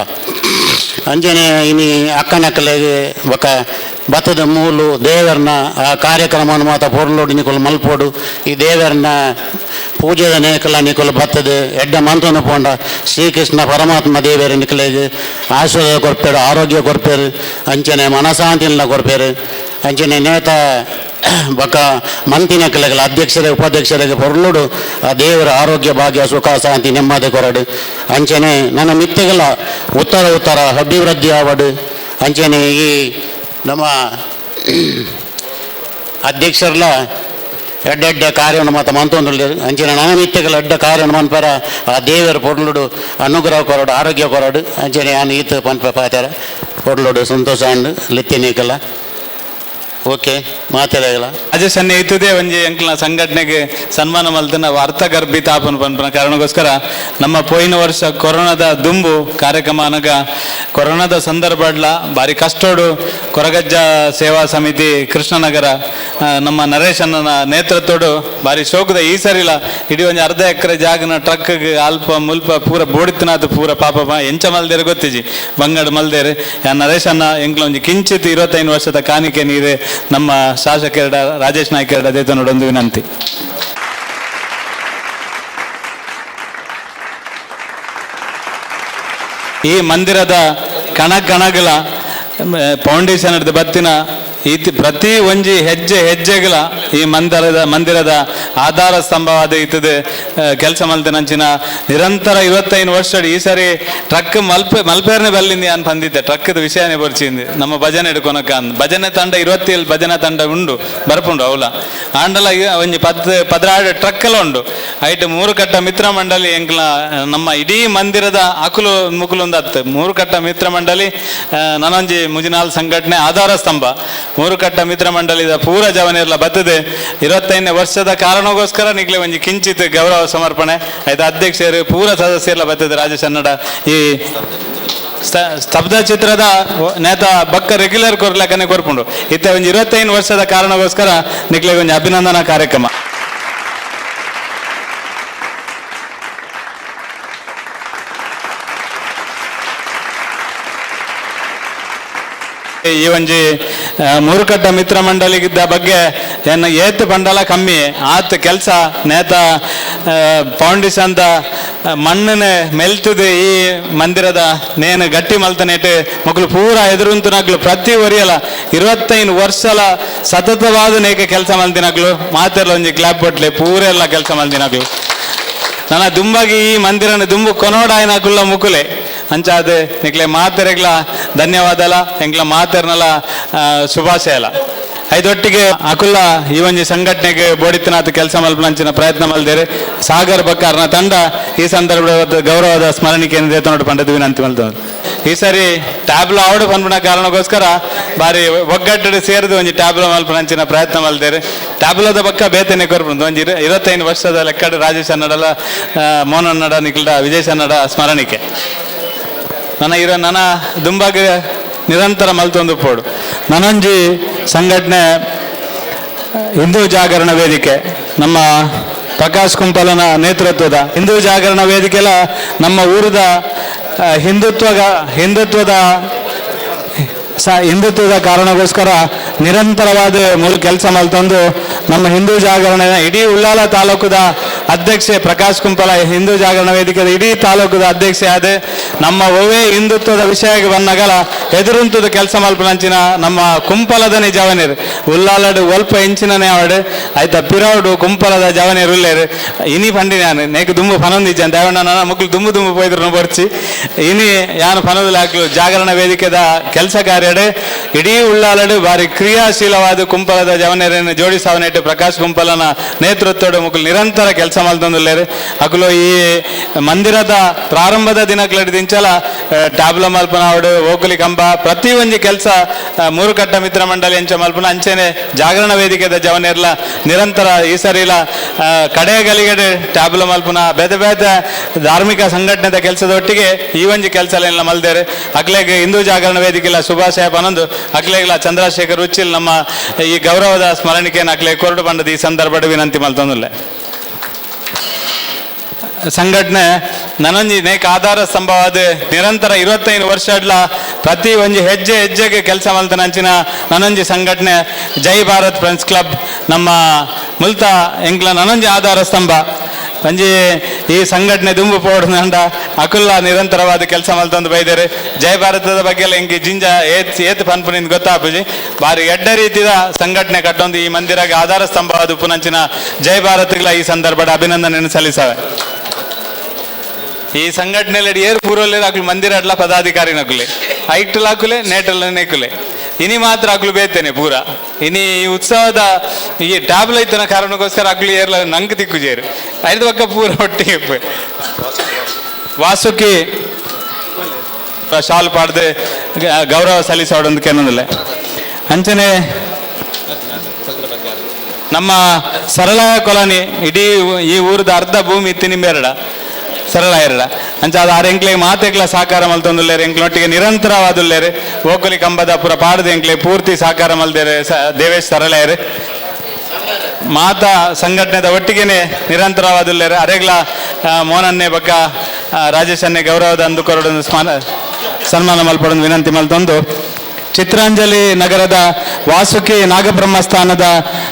ಅಂಚನೆ ಇನಿ ಅಕ್ಕನಕ್ಕಲೆಗೆ ಬೊಕ್ಕ ಭತ್ತದ ಮೂಲು ದೇವರನ್ನ ಆ ಕಾರ್ಯಕ್ರಮವನ್ನು ಮಾತ ಪೊರ್ಲುಡು ನಿಕುಲು ಮಲ್ಪೋಡು ಈ ದೇವರನ್ನ ಪೂಜೆದ ನೇಕಲ ನಿಕುಲು ಭತ್ತದ ಎಡ್ಡ ಮಂತ್ರನ ಪೋಂಡ ಶ್ರೀಕೃಷ್ಣ ಪರಮಾತ್ಮ ದೇವರ ನಿಕಲೆಗೆ ಆಶೀರ್ವಾದ ಕೊರ್ಪೇರು ಆರೋಗ್ಯ ಕೊರ್ಪೇರು ಅಂಚನೆ ಮನಶಾಂತಿನ ಕೊರ್ಪೇರು. ಅಂಚನೆ ನೇತ ಬೊಕ್ಕ ಮಂತಿನ ಕಲೆಗಳ ಅಧ್ಯಕ್ಷರೇ ಉಪಾಧ್ಯಕ್ಷರಿಗೆ ಪೊರ್ಲುಡು ಆ ದೇವರ ಆರೋಗ್ಯ ಭಾಗ್ಯ ಸುಖ ಶಾಂತಿ ನೆಮ್ಮದಿ ಕೊರಡು. ಅಂಚನೆ ನನ್ನ ಮಿತ್ತಿಗಳ ಉತ್ತರ ಉತ್ತರ ಅಭಿವೃದ್ಧಿ ಆವಡು. ಅಂಚನೆ ಈ ನಮ್ಮ ಅಧ್ಯಕ್ಷರ್ಲ ಎಡ್ಡೆಡ್ಡೆ ಕಾರ್ಯವನ್ನು ಮಾತ ಮಂತೊಂದು ಅಂಚನೆ ನನ್ನ ಮಿತ್ತಿಗಳ ಎಡ್ಡ ಕಾರ್ಯವನ್ನು ಮನ್ಪರ ಆ ದೇವರ ಪೊರ್ಲುಡು ಅನುಗ್ರಹ ಕೊರಡು ಆರೋಗ್ಯ ಕೊರಡು. ಅಂಚನೆ ಯಾನ್ ಈತ ಪನ್ಪ ಪಾತಾರ ಪೊರ್ಲುಡು ಸಂತೋಷ ಅಂಡು ಲೆತ್ತಿನೀಕಲ್ಲ ಓಕೆ ಮಾತಾಡಲ್ಲ. ರಾಜೇಶ್ ಅಣ್ಣ ಇತ್ತದೆ ಒಂಜಿ ಎಂಕ್ಲನ ಸಂಘಟನೆಗೆ ಸನ್ಮಾನ ಮಲ್ತನ ಅರ್ಥಗರ್ಭಿತ ಆಪನ ಪನ್ಪನ ಕಾರಣಕ್ಕೋಸ್ಕರ ನಮ್ಮ ಪೋಯಿನ ವರ್ಷ ಕೊರೋನಾದ ದುಂಬು ಕಾರ್ಯಕ್ರಮ ಅನಗ ಕೊರೋನಾದ ಸಂದರ್ಭಡ್ಲ ಭಾರಿ ಕಷ್ಟೋಡು ಕೊರಗಜ್ಜ ಸೇವಾ ಸಮಿತಿ ಕೃಷ್ಣನಗರ ನಮ್ಮ ನರೇಶ್ ಅಣ್ಣನ ನೇತೃತ್ವಡು ಭಾರಿ ಶೋಕದ ಈ ಸರಿಲ ಇಡೀ ಒಂಜಿ ಅರ್ಧ ಎಕರೆ ಜಾಗನ ಟ್ರಕ್ ಅಲ್ಪ ಮುಲ್ಪ ಪೂರ ಬೋಡಿತ್ತನಾಥ ಪೂರ ಪಾಪ ಎಂಚ ಮಲ್ದೇರು ಗೊತ್ತಿಜಿ ಬಂಗಡ ಮಲ್ದೇರು ಯಾ ನರೇಶ್ ಅಣ್ಣ ಎಂಕ್ಲ ಒಂಜಿ ಕಿಂಚಿತ್ 25 ವರ್ಷದ ಕಾಣಿಕೆ ನೀರು ನಮ್ಮ ಶಾಸಕರ ರಾಜೇಶ್ ನಾಯ್ಕರ ದೇತನೊಡೊಂದು ವಿನಂತಿ. ಈ ಮಂದಿರದ ಕಣ ಕಣಗಳ ಫೌಂಡೇಶನ್ ಬತ್ತಿನ ಈತ ಪ್ರತಿ ಒಂಜಿ ಹೆಜ್ಜೆ ಹೆಜ್ಜೆಗಳ ಈ ಮಂದಿರದ ಆಧಾರ ಸ್ತಂಭವಾದ ಇತ್ತದೆ ಕೆಲಸ ಮಲ್ತಿನಂಚಿನ ನಿರಂತರ 25 ವರ್ಷ ಈ ಸಾರಿ ಟ್ರಕ್ ಮಲ್ಪೇರ್ನೆ ಬಲ್ಲಿಂದ ನಾನು ಬಂದಿದ್ದೆ. ಟ್ರಕ್ದ ವಿಷಯನೇ ಬರ್ಚಿಂది ನಮ್ಮ ಭಜನೆ ಹಿಡ್ಕೊನಕ ಅಂದ್ ಭಜನೆ ತಂಡ 27 ಭಜನೆ ತಂಡ ಉಂಡು ಬರ್ಪುಂಡು ಅವಲ ಆಂಡಲ ಒಂಜಿ 16 ಟ್ರಕ್ ಎಲ್ಲ ಉಂಡು. ಐಟ್ ಮೂರು ಕಟ್ಟ ಮಿತ್ರ ಮಂಡಳಿ ಎಂಕ್ಲ ನಮ್ಮ ಇಡೀ ಮಂದಿರದ ಅಕುಲು ಮುಕುಲು ಒಂದು ಹತ್ತು ಮೂರು ಕಟ್ಟ ಮಿತ್ರ ಮಂಡಳಿ ನನೊಂಜಿ ಮುಜಿನಾಲ್ ಸಂಘಟನೆ ಆಧಾರ ಸ್ತಂಭ ಮೂರು ಕಟ್ಟ ಮಿತ್ರ ಮಂಡಳಿದ ಪೂರ ಜವನಿರ್ಲ ಬತ್ತದೆ 25ನೇ ವರ್ಷದ ಕಾರಣಕ್ಕೋಸ್ಕರ ನಿಗ್ಲೆ ಒಂಜಿ ಕಿಂಚಿತ್ ಗೌರವ ಸಮರ್ಪಣೆ ಆಯ್ತು. ಅಧ್ಯಕ್ಷರು ಪೂರ ಸದಸ್ಯರ್ಲ ಬತ್ತದೆ ರಾಜೇಶ್ ಅನ್ನಡ ಈ ಸ್ತಬ್ಧ ಚಿತ್ರದ ನೇತ ಬಕ್ಕ ರೆಗ್ಯುಲರ್ ಕೊರ್ಲಕನೆ ಕೊರ್ಪುಂಡು ಇತ್ತೆ ಒಂಜಿ 25 ವರ್ಷದ ಕಾರಣಕ್ಕೋಸ್ಕರ ನಿಗ್ಲೆ ಒಂಜಿ ಅಭಿನಂದನಾ ಕಾರ್ಯಕ್ರಮ. ಈ ಒಂಜಿ ಮೂರುಕಟ್ಟ ಮಿತ್ರ ಮಂಡಳಿಗಿದ್ದ ಬಗ್ಗೆ ಎನ್ನ ಏತ್ ಬಂಡಲ ಕಮ್ಮಿ ಆತ್ ಕೆಲಸ ನೇತ ಫೌಂಡೇಶನ್ ಮಣ್ಣನೆ ಮೆಲ್ತದೆ ಈ ಮಂದಿರದ ನೇನು ಗಟ್ಟಿ ಮಲ್ತನೇಟ್ ಮಕ್ಕಳು ಪೂರ ಎದುರುಂತನಗ್ಲು ಪ್ರತಿ ಒರಿಯಲ 25 ವರ್ಷಲ ಸತತವಾದ ನೇಕ ಕೆಲಸ ಮಲ್ತಿನಗ್ಲು ಮಾತೆಲ್ಲ ಒಂಜಿ ಕ್ಲಾಪ್ ಬಟ್ಲೆ ಪೂರ ಎಲ್ಲ ಕೆಲಸ ಮಲ್ತಿನಗ್ಲು. ನನ್ನ ದುಂಬಾಗಿ ಈ ಮಂದಿರನ ದುಂಬು ಕೊನೋಡಾಯನಗುಲ್ಲ ಮುಕುಲೆ ಅಂಚಾದ ನಿಕ್ಲೆ ಮಾತೆರೆಗ್ಲ ಧನ್ಯವಾದಲ ಎಂಕ್ಲ ಮಾತೆರ್ನಲ ಶುಭಾಶಯಲ. ಐದೊಟ್ಟಿಗೆ ಅಕುಲ್ಲ ಈ ಒಂಜಿ ಸಂಘಟನೆಗೆ ಬೋಡಿತನಾಥ್ ಕೆಲಸ ಮಲ್ಪನಂಚಿನ ಪ್ರಯತ್ನ ಮಲ್ದೇರೆ ಸಾಗರ್ ಬಕ್ಕಾರ್ನ ತಂಡ ಈ ಸಂದರ್ಭದ ಗೌರವದ ಸ್ಮರಣಿಕೆ ನೋಡು ಪಂಡದ ವಿನಂತಿ ಮಲ್ತ. ಈ ಸಾರಿ ಟ್ಯಾಬ್ಲ ಆವಡು ಪನ್ಪುನ ಕಾರಣಕ್ಕೋಸ್ಕರ ಬಾರಿ ಒಗ್ಗಟ್ಟು ಸೇರಿದು ಒಂಜಿ ಟ್ಯಾಬ್ಲ ಮಲ್ಪನಂಚಿನ ಪ್ರಯತ್ನ ಮಲ್ದೇರೆ. ಟ್ಯಾಬ್ಲದ ಬಕ್ಕ ಬೇತನೆ ಕೊರ್ಪುಂಡು ಒಂಜಿ 25 ವರ್ಷದ ಲೆಕ್ಕಡು ರಾಜೇಶ್ ಅನ್ನಡಲ ಮೋಹನ್ ಅನ್ನಡ ನಿಖಿಲ್ಡ ವಿಜಯ್ ಅನ್ನಡ ಸ್ಮರಣಿಕೆ ನನ್ನ ಇರೋ ನನ್ನ ದುಂಬಾಗ ನಿರಂತರ ಮಲ್ತೊಂದು ಪೋಡು. ನನೊಂಜಿ ಸಂಘಟನೆ ಹಿಂದೂ ಜಾಗರಣ ವೇದಿಕೆ ನಮ್ಮ ಪ್ರಕಾಶ್ ಕುಂಪಲನ ನೇತೃತ್ವದ ಹಿಂದೂ ಜಾಗರಣ ವೇದಿಕೆಲ್ಲ ನಮ್ಮ ಊರದ ಹಿಂದುತ್ವದ ಕಾರಣಕ್ಕೋಸ್ಕರ ನಿರಂತರವಾದ ಮೂಲ ಕೆಲಸ ಮಲ್ತೊಂದು ನಮ್ಮ ಹಿಂದೂ ಜಾಗರಣ ಇಡೀ ಉಳ್ಳಾಲ ತಾಲೂಕದ ಅಧ್ಯಕ್ಷೆ ಪ್ರಕಾಶ್ ಕುಂಪಲ ಹಿಂದೂ ಜಾಗರಣ ವೇದಿಕೆಯ ಇಡೀ ತಾಲೂಕದ ಅಧ್ಯಕ್ಷೆ ಆದ ನಮ್ಮ ಒವೇ ಹಿಂದುತ್ವದ ವಿಷಯಕ್ಕೆ ಬಂದಾಗಲ ಎದುರುಂತದ ಕೆಲಸ ಮಲ್ಪನಂಚಿನ ನಮ್ಮ ಕುಂಪಲದನೇ ಜವನೀರು ಉಳ್ಳಾಲಡು ಒಲ್ಪ ಇಂಚಿನನೇ ಅವಡು ಆಯ್ತಾ ಪಿರೌಡು ಕುಂಪಲದ ಜವನೀರು ಉಲ್ಲೇರು ಇನಿ ಪಂಡಿ ನಾನು ನೇಕ್ ದುಂಬು ಫನೊಂದಿಜ್ಜ ಅಂತ ನನ್ನ ಮಕ್ಕಳು ದುಂಬು ದುಂಬು ಪೋಯ್ದ್ರು ಬರ್ಚಿ ಇನಿ ಯಾನು ಫನೋದಿಲ್ಲ ಹಾಕ್ಲು ಜಾಗರಣ ವೇದಿಕೆದ ಕೆಲಸ ಕಾರ್ಯಡು ಇಡೀ ಉಳ್ಳಾಲಡು ಬಾರಿ ಕ್ರಿಯಾಶೀಲವಾದ ಕುಂಪಲದ ಜವನೀರನ್ನು ಜೋಡಿಸಾವನೇಟು ಪ್ರಕಾಶ್ ಕುಂಪಲನ ನೇತೃತ್ವದ ಮುಕ್ಕಳು ನಿರಂತರ ಕೆಲಸ ಮಲ್ತೊಂದುಲ್ಲೇರು. ಅಕುಲು ಈ ಮಂದಿರದ ಪ್ರಾರಂಭದ ದಿನಕ್ಲಡಿದಿಂಚಲ ಟ್ಯಾಬ್ಲ ಮಲ್ಪನ ಅವಡು ಓಕುಲಿ ಕಂಬ ಪ್ರತಿ ಒಂಜಿ ಕೆಲಸ ಮೂರು ಕಟ್ಟ ಮಿತ್ರ ಮಂಡಳಿ ಅಂಚ ಮಲ್ಪನ ಅಂಚೆನೆ ಜಾಗರಣ ವೇದಿಕೆದ ಜವನೇರ್ಲ ನಿರಂತರ ಈ ಸರಿಲ ಕಡೆ ಗಲಿಗಡೆ ಟ್ಯಾಬ್ಲ ಮಲ್ಪನ ಬೇತೆ ಬೇತೆ ಧಾರ್ಮಿಕ ಸಂಘಟನೆದ ಕೆಲಸದೊಟ್ಟಿಗೆ ಈ ಒಂಜಿ ಕೆಲಸ ಎಲ್ಲ ಮಲ್ದೇರು. ಅಕ್ಲೆಗ್ ಹಿಂದೂ ಜಾಗರಣ ವೇದಿಕೆಲ ಶುಭಾಶಯ ಪನೊಂದು ಅಕ್ಲೆಗ್ಲ ಚಂದ್ರಶೇಖರ್ ಉಚ್ಚಿಲ್ ನಮ್ಮ ಈ ಗೌರವದ ಸ್ಮರಣಿಕೆಯನ್ನು ಅಕ್ಲೆ ಕೊರಡು ಬಂದದ ಈ ಸಂದರ್ಭದ ವಿನಂತಿ ಮಲ್ತೊಂದುಲ್ಲೆ. ಸಂಘಟನೆ ನನೊಂಜಿ ನೇಕ ಆಧಾರ ಸ್ತಂಭವಾದ ನಿರಂತರ 25 ವರ್ಷ ಪ್ರತಿ ಒಂಜಿ ಹೆಜ್ಜೆ ಹೆಜ್ಜೆಗೆ ಕೆಲಸ ಮಲ್ತನಂಚಿನ ನನೊಂಜಿ ಸಂಘಟನೆ ಜೈ ಭಾರತ್ ಫ್ರೆಂಡ್ಸ್ ಕ್ಲಬ್ ನಮ್ಮ ಮುಲ್ತ ಎಂಕ್ಲ ನನೊಂಜಿ ಆಧಾರ ಸ್ತಂಭ ಒಂಜಿ ಈ ಸಂಘಟನೆ ದುಂಬು ಪೋಡ್ನಂಡ ಅಕುಲ್ಲ ನಿರಂತರವಾದ ಕೆಲಸ ಮಲ್ತೊಂದು ಬೈದೇರು. ಜೈ ಭಾರತದ ಬಗ್ಗೆ ಎಲ್ಲ ಎಂಕಿ ಜಿಂಜ ಏತ್ ಏತ್ ಪನ್ಪುನಿಂದ ಗೊತ್ತಾಪುಜಿ ಬಾರಿ ಎಡ್ಡ ರೀತಿಯ ಸಂಘಟನೆ ಕಟ್ಟೊಂದು ಈ ಮಂದಿರಗೆ ಆಧಾರ ಸ್ತಂಭವಾದ ಉಪುನಂಚಿನ ಜೈ ಭಾರತ್ಗಳ ಈ ಸಂದರ್ಭದ ಅಭಿನಂದನೆಯನ್ನು ಸಲ್ಲಿಸವೆ. ಈ ಸಂಘಟನೆಯಲ್ಲಿ ಏರ್ ಪೂರ್ವಲ್ಲಿ ಅಕ್ಲು ಮಂದಿರ ಅಡ್ಲ ಪದಾಧಿಕಾರಿ ನಕುಲೆ ಐಟ್ಲ ಹಾಕುಲೆ ನೇಟಲ್ ನೆಕುಲೆ ಇನಿ ಮಾತ್ರ ಅಕ್ಲು ಬೇತೇನೆ ಪೂರ ಇನಿ ಈ ಉತ್ಸವದ ಈ ಟ್ಯಾಬ್ಲ ಇತ್ತನ ಕಾರಣಕ್ಕೋಸ್ಕರ ಅಕ್ಲು ಏರ್ಲ ನಂಗೆ ತಿಕ್ಕು ಜೇರು ಐದು ಪಕ್ಕ ಪೂರ ಒಟ್ಟಿಗೆ ವಾಸುಕಿ ಶಾಲ್ ಪಾಡ್ದೆ ಗೌರವ ಸಲ್ಲಿಸೋಡೊಂದು ಕೆನೊಂದಿಲ್ಲ. ಅಂಚನೆ ನಮ್ಮ ಸರಳ ಕೊಲನಿ ಇಡೀ ಈ ಊರದ ಅರ್ಧ ಭೂಮಿ ಇತ್ತು ನಿಂಬೆರಡ ಸರಳ ಎರಡ ಅಂಚ ಅದು ಆರು ಎಂಕ್ಲೆ ಮಾತೆಗ್ಲ ಸಹಕಾರ ಮಲ್ತೊಂದುಲ್ಲೇರು ಎಂಕ್ಲೊಟ್ಟಿಗೆ ನಿರಂತರವಾದುಲ್ಲೇರು ಓಕುಲಿ ಕಂಬದ ಪುರ ಪಾಡದ ಎಂಕ್ಲೆ ಪೂರ್ತಿ ಸಹಕಾರ ಮಲ್ದೇರು ದೇವೇಶ್ ಸರಳೆಯರು ಮಾತಾ ಸಂಘಟನೆದ ಒಟ್ಟಿಗೆನೆ ನಿರಂತರವಾದುಲ್ಲೇರು ಅರೆಗ್ಲ ಮೋನನ್ನೇ ಬಕ್ಕ ರಾಜೇಶನ್ನೇ ಗೌರವದ ಅಂದುಕೊರಡೊಂದು ಸನ್ಮಾನ ಮಲ್ಪಡೊಂದು ವಿನಂತಿ ಮಲ್ತೊಂದು ಚಿತ್ರಾಂಜಲಿ ನಗರದ ವಾಸುಕಿ ನಾಗಬ್ರಹ್ಮ ಸ್ಥಾನದ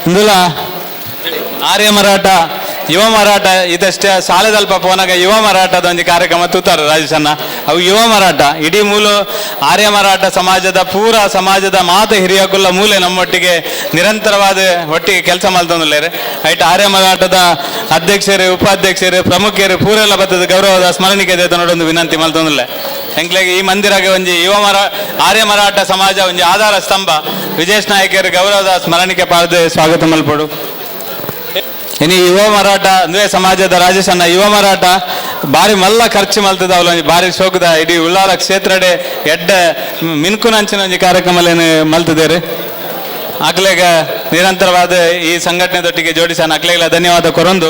ಇಂದುಲ ಆರ್ಯ ಮರಾಠ ಯುವ ಮರಾಠ ಇದಷ್ಟೇ ಶಾಲೆದಲ್ಪ ಪೋನಾಗ ಯುವ ಮರಾಠದ ಒಂಜಿ ಕಾರ್ಯಕ್ರಮ ತೂತಾರೆ ರಾಜೇಶಣ್ಣ. ಅವು ಯುವ ಮರಾಠ ಇಡೀ ಮೂಲ ಆರ್ಯ ಮರಾಠ ಸಮಾಜದ ಪೂರ ಸಮಾಜದ ಮಾತ ಹಿರಿಯಕುಲ್ಲ ಮೂಲೆ ನಮ್ಮೊಟ್ಟಿಗೆ ನಿರಂತರವಾದ ಒಟ್ಟಿಗೆ ಕೆಲಸ ಮಲ್ತೊಂದುಲ್ಲೇರು. ಐಟ್ ಆರ್ಯ ಮರಾಠದ ಅಧ್ಯಕ್ಷರು, ಉಪಾಧ್ಯಕ್ಷರು, ಪ್ರಮುಖರು ಪೂರೆಲ್ಲ ಬತ್ತದ ಗೌರವದ ಸ್ಮರಣಿಕೆ ನೋಡೊಂದು ವಿನಂತಿ ಮಲ್ತೊಂದುಲ್ಲೆ. ಎಂಕ್ಲೆಗ್ ಈ ಮಂದಿರಗೆ ಒಂಜಿ ಯುವ ಆರ್ಯ ಮರಾಠ ಸಮಾಜ ಒಂಜಿ ಆಧಾರ ಸ್ತಂಭ. ವಿಜೇಶ್ ನಾಯಕರು ಗೌರವದ ಸ್ಮರಣಿಕೆ ಪಾಡ್ದು ಸ್ವಾಗತ ಮಲ್ಪಡು. ಇನ್ನು ಯುವ ಮರಾಠ ಅಂದ್ರೆ ಸಮಾಜದ ರಾಜೇಶಣ್ಣ ಯುವ ಮರಾಠ ಬಾರಿ ಮಲ್ಲ ಖರ್ಚು ಮಲ್ತದ ಅವಲ ಒಂಜಿ ಬಾರಿ ಶೋಕದ ಇಡೀ ಉಳ್ಳಾಲ ಕ್ಷೇತ್ರಡೆ ಎಡ್ಡೆ ಮಿನ್ಕುನಂಚಿನ ಒಂಜಿ ಕಾರ್ಯಕ್ರಮ ಮಲ್ತದೇರು. ಅಕ್ಲೆಗ ನಿರಂತರವಾದ ಈ ಸಂಘಟನೆದೊಟ್ಟಿಗೆ ಜೋಡಿಸೋಣ ಅಕ್ಲೆಗಳ ಧನ್ಯವಾದ ಕೊರೊಂದು.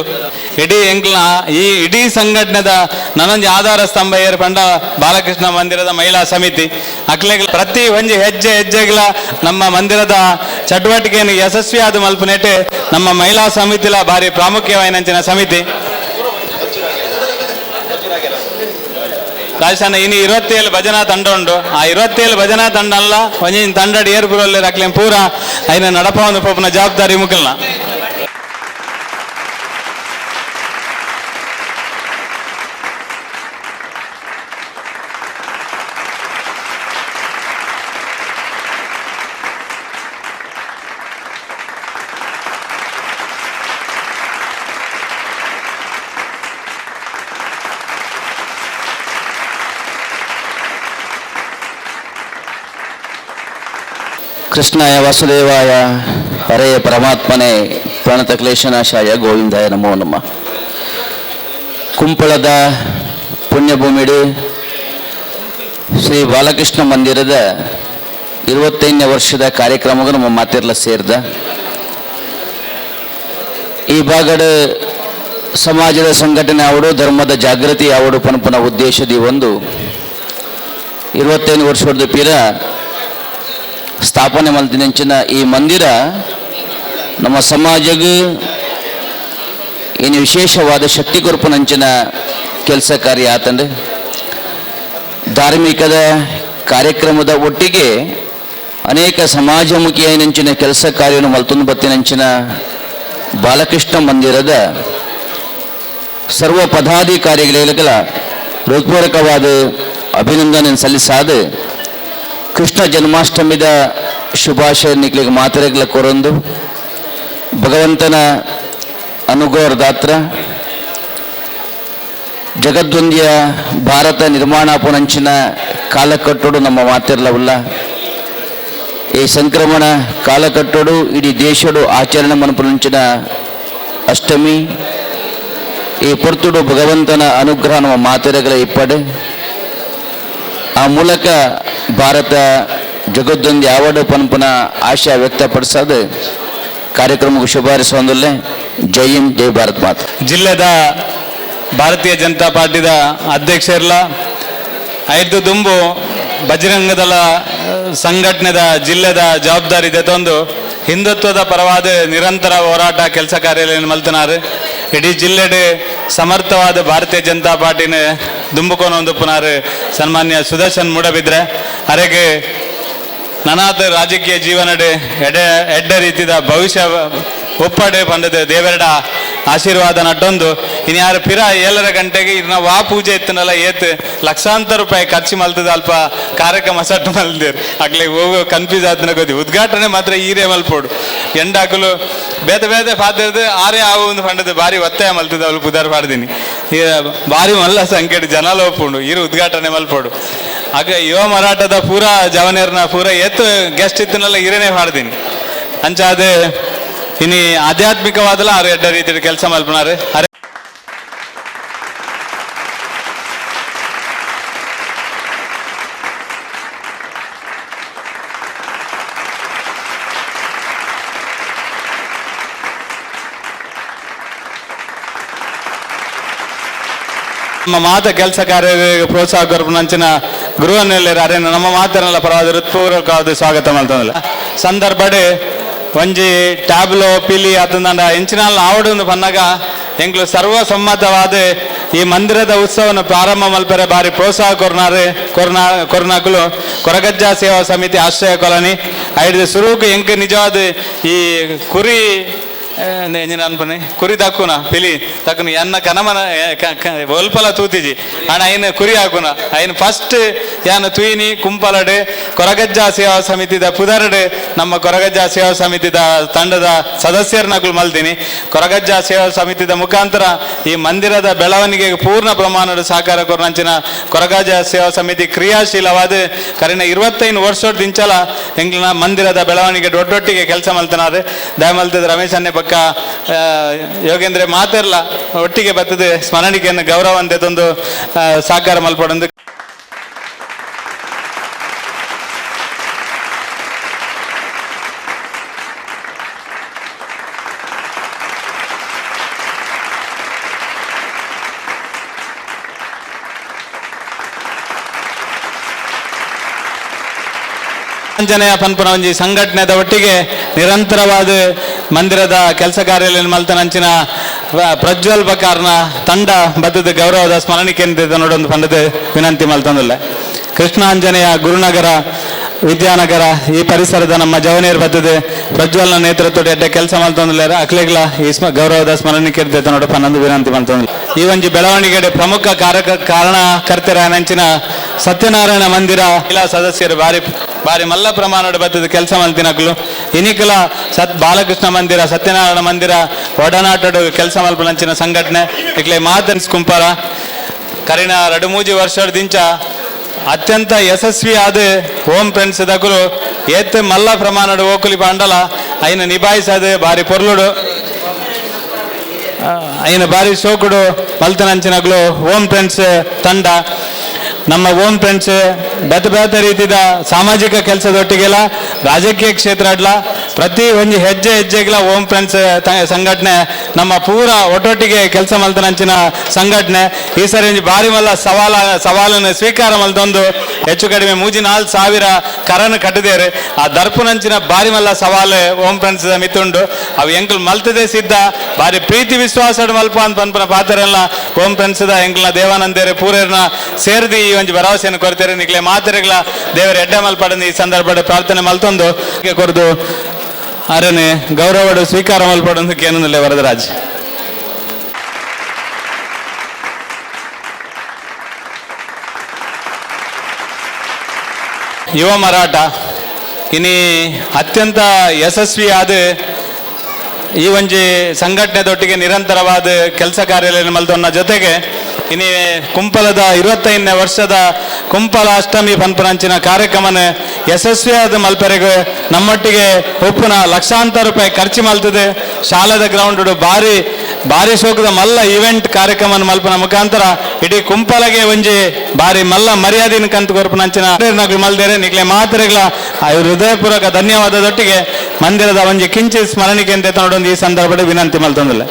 ಇಡೀ ಎಂಕ್ಲ ಈ ಇಡೀ ಸಂಘಟನೆದ ನನ್ನೊಂಜಿ ಆಧಾರ ಸ್ತಂಭ ಏರ್ ಪಂಡ ಬಾಲಕೃಷ್ಣ ಮಂದಿರದ ಮಹಿಳಾ ಸಮಿತಿ. ಅಕ್ಲೆಗಳ ಪ್ರತಿ ಒಂಜಿ ಹೆಜ್ಜೆ ಹೆಜ್ಜೆಗಳ ನಮ್ಮ ಮಂದಿರದ ಚಟುವಟಿಕೆಯನ್ನು ಯಶಸ್ವಿಯಾದ ಮಲ್ಪನೆಟೆ ನಮ್ಮ ಮಹಿಳಾ ಸಮಿತಿಲ ಭಾರಿ ಪ್ರಾಮುಖ್ಯವಾಯಿನಂಚಿನ ಸಮಿತಿ. ರಾಜಸ್ಥಾನ ಇನ್ನು 27 ಭಜನಾ ತಂಡ ಉಂಡು. ಆ 27 ಭಜನಾ ತಂಡ ಅಲ್ಲ ಒಂಜಿ ತಂಡಡ್ ಏರ್ಪುರಲ್ಲಿ ಅಕ್ಲೆ ಪೂರ ಐನ ನಡಪವನ್ನು ಪೋಪುನ ಜವಾಬ್ದಾರಿ ಮುಖಲ್ನ. ಕೃಷ್ಣಾಯ ವಾಸುದೇವಾಯ ಹರೆಯ ಪರಮಾತ್ಮನೇ ಪ್ರಣತ ಕ್ಲೇಶನಾಶಾಯ ಗೋವಿಂದಾಯ ನಮೋ ನಮಃ. ಕುಂಪಳದ ಪುಣ್ಯಭೂಮಿಡು ಶ್ರೀ ಬಾಲಕೃಷ್ಣ ಮಂದಿರದ 25ನೇ ವರ್ಷದ ಕಾರ್ಯಕ್ರಮಗೂ ನಮ್ಮ ಮಾತಿರ್ಲ ಸೇರಿದ ಈ ಭಾಗದ ಸಮಾಜದ ಸಂಘಟನೆ ಆವಡು ಧರ್ಮದ ಜಾಗೃತಿ ಆವಡು ಪನಪನ ಉದ್ದೇಶದ ಒಂದು 25 ವರ್ಷದ ಪೀರ ಸ್ಥಾಪನೆ ಮಲ್ತಿನಂಚಿನ ಈ ಮಂದಿರ ನಮ್ಮ ಸಮಾಜಕ್ಕೆ ಏನು ವಿಶೇಷವಾದ ಶಕ್ತಿ ಕೊರಪುನಂಚಿನ ಕೆಲಸ ಕಾರ್ಯ ಆತಂದ್ರೆ ಧಾರ್ಮಿಕದ ಕಾರ್ಯಕ್ರಮದ ಒಟ್ಟಿಗೆ ಅನೇಕ ಸಮಾಜಮುಖಿಯಂಚಿನ ಕೆಲಸ ಕಾರ್ಯವನ್ನು ಮಲ್ತೊಂದು ಬತ್ತಿನಂಚಿನ ಬಾಲಕೃಷ್ಣ ಮಂದಿರದ ಸರ್ವ ಪದಾಧಿಕಾರಿಗಳಿಗೆಲ್ಲ ಹೃತ್ಪೂರ್ವಕವಾದ ಅಭಿನಂದನೆ ಸಲ್ಲಿಸಾದ ಕೃಷ್ಣ ಜನ್ಮಾಷ್ಟಮಿದ ಶುಭಾಶಯ ನಿಕ್ಲಿಗೆ ಮಾತರೆಗಳ ಕೊರೊಂದು ಭಗವಂತನ ಅನುಗ್ರಹದಾತ್ರ ಜಗದ್ವಂದ್ಯ ಭಾರತ ನಿರ್ಮಾಣ ಪುನಂಚಿನ ಕಾಲಕಟ್ಟೋಡು ನಮ್ಮ ಮಾತಿರ್ಲವಲ್ಲ. ಈ ಸಂಕ್ರಮಣ ಕಾಲಕಟ್ಟೋಡು ಇಡೀ ದೇಶಡು ಆಚರಣೆ ಮನಪುನಂಚಿನ ಅಷ್ಟಮಿ ಈ ಪೊರ್ತುಡು ಭಗವಂತನ ಅನುಗ್ರಹ ನಮ್ಮ ಮಾತೆರೆಗಳ ಇಪ್ಪಡೆ ಆ ಮೂಲಕ ಭಾರತ ಜಗದ್ದೊಂದು ಯಾವಡು ಪನ್ಪುನ ಆಶಯ ವ್ಯಕ್ತಪಡಿಸೋದು ಕಾರ್ಯಕ್ರಮಕ್ಕೆ ಶುಭಾರಿಸುವಂದಲ್ಲೇ. ಜೈ ಹಿಂದ್, ಜೈ ಭಾರತ್ ಮಾತಾ. ಜಿಲ್ಲೆದ ಭಾರತೀಯ ಜನತಾ ಪಾರ್ಟಿದ ಅಧ್ಯಕ್ಷರ್ಲ ಐದು ದುಂಬು ಬಜರಂಗದಳ ಸಂಘಟನೆದ ಜಿಲ್ಲೆದ ಜವಾಬ್ದಾರಿ ತಂದು ಹಿಂದುತ್ವದ ಪರವಾದ ನಿರಂತರ ಹೋರಾಟ ಕೆಲಸ ಕಾರ್ಯ ಮಲ್ತನಾರು. ಇಡೀ ಜಿಲ್ಲೆಡೆ ಸಮರ್ಥವಾದ ಭಾರತೀಯ ಜನತಾ ಪಾರ್ಟಿನ ದುಂಬುಕೋನ ಪುನಾರು ಸನ್ಮಾನ್ಯ ಸುದರ್ಶನ್ ಮೂಡಬಿದ್ರೆ ಅರೆಗೆ ನನಾದ ರಾಜಕೀಯ ಜೀವನಡೆ ಎಡ್ಡೆ ರೀತಿದ ಭವಿಷ್ಯ ಒಪ್ಪಡೆ ಬಂದದ ದೇವರಡ ಆಶೀರ್ವಾದ ನಟ್ಟೊಂದು. ಇನ್ಯಾರು ಪಿರ 7:30 ಗಂಟೆಗೆ ಇನ್ನ ವಾ ಪೂಜೆ ಇತ್ತನಲ್ಲ ಏತ್ ಲಕ್ಷಾಂತರ ರೂಪಾಯಿ ಖರ್ಚು ಮಲ್ತದ ಅಲ್ಪ ಕಾರ್ಯಕ್ರಮ ಸಟ್ಟು ಮಲ್ದಿರ್ ಆಗ್ಲಿ ಹೋಗೋ ಕನ್ಫ್ಯೂಸ್ ಆತನ ಗೊತ್ತಿ. ಉದ್ಘಾಟನೆ ಮಾತ್ರ ಈರೇ ಮಲ್ಪೋಡು ಎಂಡಾಕಲು ಬೇತೆ ಬೇತೆ ಪಾತ್ರದ ಆರೇ ಆವು ಒಂದು ಫಂಡದ ಭಾರಿ ಒತ್ತಾಯ ಮಲ್ತದ ಅವಳು ಪುದಾರ್ ಪಾಡ್ದೀನಿ. ಭಾರಿ ಮಲ್ಲ ಸಂಕಟ ಜನ ಒಪ್ಪುಂಡು ಈರು ಉದ್ಘಾಟನೆ ಮಲ್ಪೋಡು. ಆಗ ಯುವ ಮರಾಠದ ಪೂರಾ ಜವನೇರ್ನ ಪೂರಾ ಏತ್ ಗೆಸ್ಟ್ ಇತ್ತನಲ್ಲ ಈರೇನೆ ಪಾಡ್ದೀನಿ. ಅಂಚಾದೆ ಇನಿ ಆಧ್ಯಾತ್ಮಿಕವಾದಲ ಆರು ಎಡ್ಡ ರೀತಿಯ ಕೆಲಸ ಮಲ್ಪನಾರು. ನಮ್ಮ ಮಾತ ಕೆಲಸ ಕಾರ್ಯ ಪ್ರೋತ್ಸಾಹ ಕೊರ್ಪುನಂಚಿನ ಗುರುವನ್ನೆಲ್ಲರ ಅರೆ ನಮ್ಮ ಮಾತನೆಲ್ಲ ಪರವಾದ ಹೃತ್ಪೂರ್ವಕವಾದ ಸ್ವಾಗತ ಮಲ್ತೊಂದುಲ್ಲ. ಸಂದರ್ಭಡ್ ಒಂಜಿ ಟ್ಯಾಬ್ಲೋ ಪಿಲಿ ಆತಂದಂಡ ಎಂಚಿನಾಲ್ ಆವಡೊಂದು ಪನ್ನಗ ಎಂಕ್ಲು ಸರ್ವಸಮ್ಮತವಾದ ಈ ಮಂದಿರದ ಉತ್ಸವವನ್ನು ಪ್ರಾರಂಭ ಮಲ್ಪೆರೆ ಬಾರಿ ಪ್ರೋತ್ಸಾಹ ಕೊರ್ನಾರು ಕೊರ್ನಾಕುಲು ಕೊರಗಜ್ಜ ಸೇವಾ ಸಮಿತಿ ಆಶ್ರಯ ಕಾಲೋನಿ ಐದು ಸುರುಕು ಎಂಕ್ ನಿಜವಾದ ಈ ಕುರಿ ಎಂಜಿನ ಅನ್ಪನೆ ಕುರಿ ದಾಕುನ ಪಿಲಿ ತಕ್ಕುನ ಎನ್ನ ಕನಮನ ಒಲ್ಪಲ ತೂತಿಜಿ ಅಣ್ಣ ಐನ ಕುರಿ ಹಾಕುನ ಐನ ಫಸ್ಟ್ ಯಾನ ತುಯಿನಿ ಕುಂಪಲಡು ಕೊರಗಜ್ಜ ಸೇವಾ ಸಮಿತಿದ ಪುದರಡು ನಮ್ಮ ಕೊರಗಜ್ಜ ಸೇವಾ ಸಮಿತಿದ ತಂಡದ ಸದಸ್ಯರನ್ನಗಳು ಮಲ್ತೀನಿ. ಕೊರಗಜ್ಜ ಸೇವಾ ಸಮಿತಿದ ಮುಖಾಂತರ ಈ ಮಂದಿರದ ಬೆಳವಣಿಗೆಗೆ ಪೂರ್ಣ ಪ್ರಮಾಣದ ಸಹಕಾರ ಕೊರನಂಚಿನ ಕೊರಗಜ್ಜ ಸೇವಾ ಸಮಿತಿ ಕ್ರಿಯಾಶೀಲವಾದ ಕರಿನ 25 ವರ್ಷದಿಂಚಲ ಎಂಗ್ಲಿನ ಮಂದಿರದ ಬೆಳವಣಿಗೆ ದೊಡ್ಡೊಟ್ಟಿಗೆ ಕೆಲಸ ಮಲ್ತನಾರು. ದಯಮಲ್ತದ ರಮೇಶ್ ಅನ್ನೆ ಪಕ್ಕ ಯೋಗೇಂದ್ರ ಮಾತೆರ್ಲ ಒಟ್ಟಿಗೆ ಬರ್ತದೆ ಸ್ಮರಣಿಕೆಯನ್ನು ಗೌರವ ಅಂತ ಸಹಕಾರ ಮಲ್ಪಡೊಂದು. ಆಂಜನೇಯ ಪನ್ಪುನ ಒಂಜಿ ಸಂಘಟನೆದ ಒಟ್ಟಿಗೆ ನಿರಂತರವಾದ ಮಂದಿರದ ಕೆಲಸ ಕಾರ್ಯ ಮಲ್ತನಂಚಿನ ಪ್ರಜ್ವಲ್ ಬಕಾರ್ನ ತಂಡ ಬದ್ಧದ ಗೌರವದ ಸ್ಮರಣಿಕೆ ನೋಡೊಂದು ಪಂಡದ ವಿನಂತಿ ಮಲ್ತಂದಿಲ್ಲ. ಕೃಷ್ಣಾಂಜನೇಯ ಗುರುನಗರ ವಿದ್ಯಾನಗರ ಈ ಪರಿಸರದ ನಮ್ಮ ಜವನೇರ್ ಬದ್ಧದೆ ಪ್ರಜ್ವಲ್ನ ನೇತೃತ್ವದ ಎಡ್ಡೆ ಕೆಲಸ ಮಲ್ತಂದಿಲ್ಲ. ಅಕ್ಲೆಗ್ಲ ಈ ಗೌರವದ ಸ್ಮರಣಿಕೆ ನೋಡ ಪನ್ನೊಂದು ವಿನಂತಿ ಮಲ್ತಂದಿಲ್ಲ. ಈ ಒಂಜಿ ಬೆಳವಣಿಗೆ ಪ್ರಮುಖ ಕಾರಣಕರ್ತರಂಚಿನ ಸತ್ಯನಾರಾಯಣ ಮಂದಿರ ಮಹಿಳಾ ಸದಸ್ಯರು ಬಾರಿ ಬಾರಿ ಮಲ್ಲ ಪ್ರಮಾಣದ ಬತ್ತದ ಕೆಲಸ ಮಲ್ತಿನಕ್ಲು ಇನಿಕಲ ಸತ್ ಬಾಲಕೃಷ್ಣ ಮಂದಿರ ಸತ್ಯನಾರಾಯಣ ಮಂದಿರ ಒಡನಾಟದ ಕೆಲಸ ಮಲ್ಪನಂಚಿನ ಸಂಘಟನೆ ಇಕ್ಲೆ ಮಾತನ್ಸ್ ಕುಂಪಾರ ಕರಿನ 2-3 ವರ್ಷದಿಂಚ ಅತ್ಯಂತ ಯಶಸ್ವಿಯಾದ ಹೋಮ್ ಫ್ರೆಂಡ್ಸ್ ದಕುಲು ಏತ್ ಮಲ್ಲ ಪ್ರಮಾಣದ ಓಕುಲಿ ಪಾಂಡಲ ಐನ ನಿಭಾಯಿಸದೆ ಬಾರಿ ಪೊರ್ಲುಡು ಐನ ಬಾರಿ ಸೋಕುಡು ಮಲ್ತನಂಚಿನಗ್ಲು ಹೋಮ್ ಫ್ರೆಂಡ್ಸ್ ತಂಡ. ನಮ್ಮ ಓಮ್ ಫ್ರೆಂಡ್ಸ್ ಬೇತೆ ಬೇತೆ ರೀತಿಯ ಸಾಮಾಜಿಕ ಕೆಲಸದೊಟ್ಟಿಗೆಲ್ಲ ರಾಜಕೀಯ ಕ್ಷೇತ್ರ ಅಡ್ಲ ಪ್ರತಿ ಒಂದು ಹೆಜ್ಜೆ ಹೆಜ್ಜೆಗೆಲ್ಲ ಓಮ್ ಫ್ರೆಂಡ್ಸ್ ಸಂಘಟನೆ ನಮ್ಮ ಪೂರ ಒಟ್ಟೊಟ್ಟಿಗೆ ಕೆಲಸ ಮಲ್ತನಂಚಿನ ಸಂಘಟನೆ. ಈ ಸರಿ ಒಂಜಿ ಬಾರಿ ಮಲ್ಲ ಸವಾಲನ್ನು ಸ್ವೀಕಾರ ಮಲ್ತೊಂದು ಹೆಚ್ಚು ಕಡಿಮೆ 3-4 ಸಾವಿರ ಕರನ್ನು ಕಟ್ಟದೇರು ಆ ದರ್ಪುನಂಚಿನ ಬಾರಿ ಮಲ್ಲ ಸವಾಲು ಓಮ್ ಫ್ರೆಂಡ್ಸ್ ಮಿತ್ತುಂಡು. ಅವು ಎಂಕಲ್ ಮಲ್ತದೆ ಸಿದ್ಧ ಬಾರಿ ಪ್ರೀತಿ ವಿಶ್ವಾಸ ಮಲ್ಪ ಅಂತ ಪನ್ಪುನ ಪಾತ್ರೆಲ್ಲ ಓಮ್ ಫ್ರೆಂಡ್ಸ್ ಎಂಕಲ್ನ ದೇವಾನಂದೇರು ಪೂರೇರ್ನ ಸೇರಿದಿ ಈ ಒಂಜಿ ಭರವಸೆಯನ್ನು ಕೊಡ್ತಾರೆ. ನಿಕ್ಲೆ ಮಾತೆರೆಗ್ಲ ದೇವರ ಎಡ್ಡೆ ಮಲ್ಪಡಂದು ಈ ಸಂದರ್ಭದ ಪ್ರಾರ್ಥನೆ ಮಲ್ತೊಂದು ಕೊರದು ಅರನೆ ಗೌರವಡು ಸ್ವೀಕಾರ ಮಲ್ಪಡಂದು ಕೇನಂದಲ್ಲೇ ವರದರಾಜ್. ಯುವ ಮರಾಠ ಇನಿ ಅತ್ಯಂತ ಯಶಸ್ವಿಯಾದ ಈ ಒಂಜಿ ಸಂಘಟನೆದೊಟ್ಟಿಗೆ ನಿರಂತರವಾದ ಕೆಲಸ ಕಾರ್ಯ ಮಲ್ತೊನ್ನ ಜೊತೆಗೆ ಇನಿ ಕುಂಪಲದ 25ನೇ ವರ್ಷದ ಕುಂಪಲ ಅಷ್ಟಮಿ ಪನ್ಪುನಂಚಿನ ಕಾರ್ಯಕ್ರಮನ ಯಶಸ್ವಿಯಾದ ಮಲ್ಪೆರೆಗೆ ನಮ್ಮೊಟ್ಟಿಗೆ ಉಪ್ಪುನ ಲಕ್ಷಾಂತರ ರೂಪಾಯಿ ಖರ್ಚು ಮಲ್ತದೆ. ಶಾಲೆದ ಗ್ರೌಂಡ್ ಭಾರಿ ಭಾರಿ ಶೋಕದ ಮಲ್ಲ ಇವೆಂಟ್ ಕಾರ್ಯಕ್ರಮ ಮಲ್ಪನ ಮುಖಾಂತರ ಇಡೀ ಕುಂಪಲಗೆ ಒಂಜಿ ಭಾರಿ ಮಲ್ಲ ಮರ್ಯಾದಿನ ಕಂತು ಕೊರ್ಪುನಂಚಿನ ಮಲ್ದೇರೆ ನಿಕ್ಲೆ ಮಾತ್ರೆಗಳ ಹೃದಯಪೂರ್ವಕ ಧನ್ಯವಾದದೊಟ್ಟಿಗೆ ಮಂದಿರದ ಒಂಜಿ ಕಿಂಚಿತ್ ಸ್ಮರಣಿಕೆ ಅಂತ ನೋಡೊಂದು ಈ ಸಂದರ್ಭದಲ್ಲಿ ವಿನಂತಿ ಮಲ್ತೊಂದಿಲ್ಲ.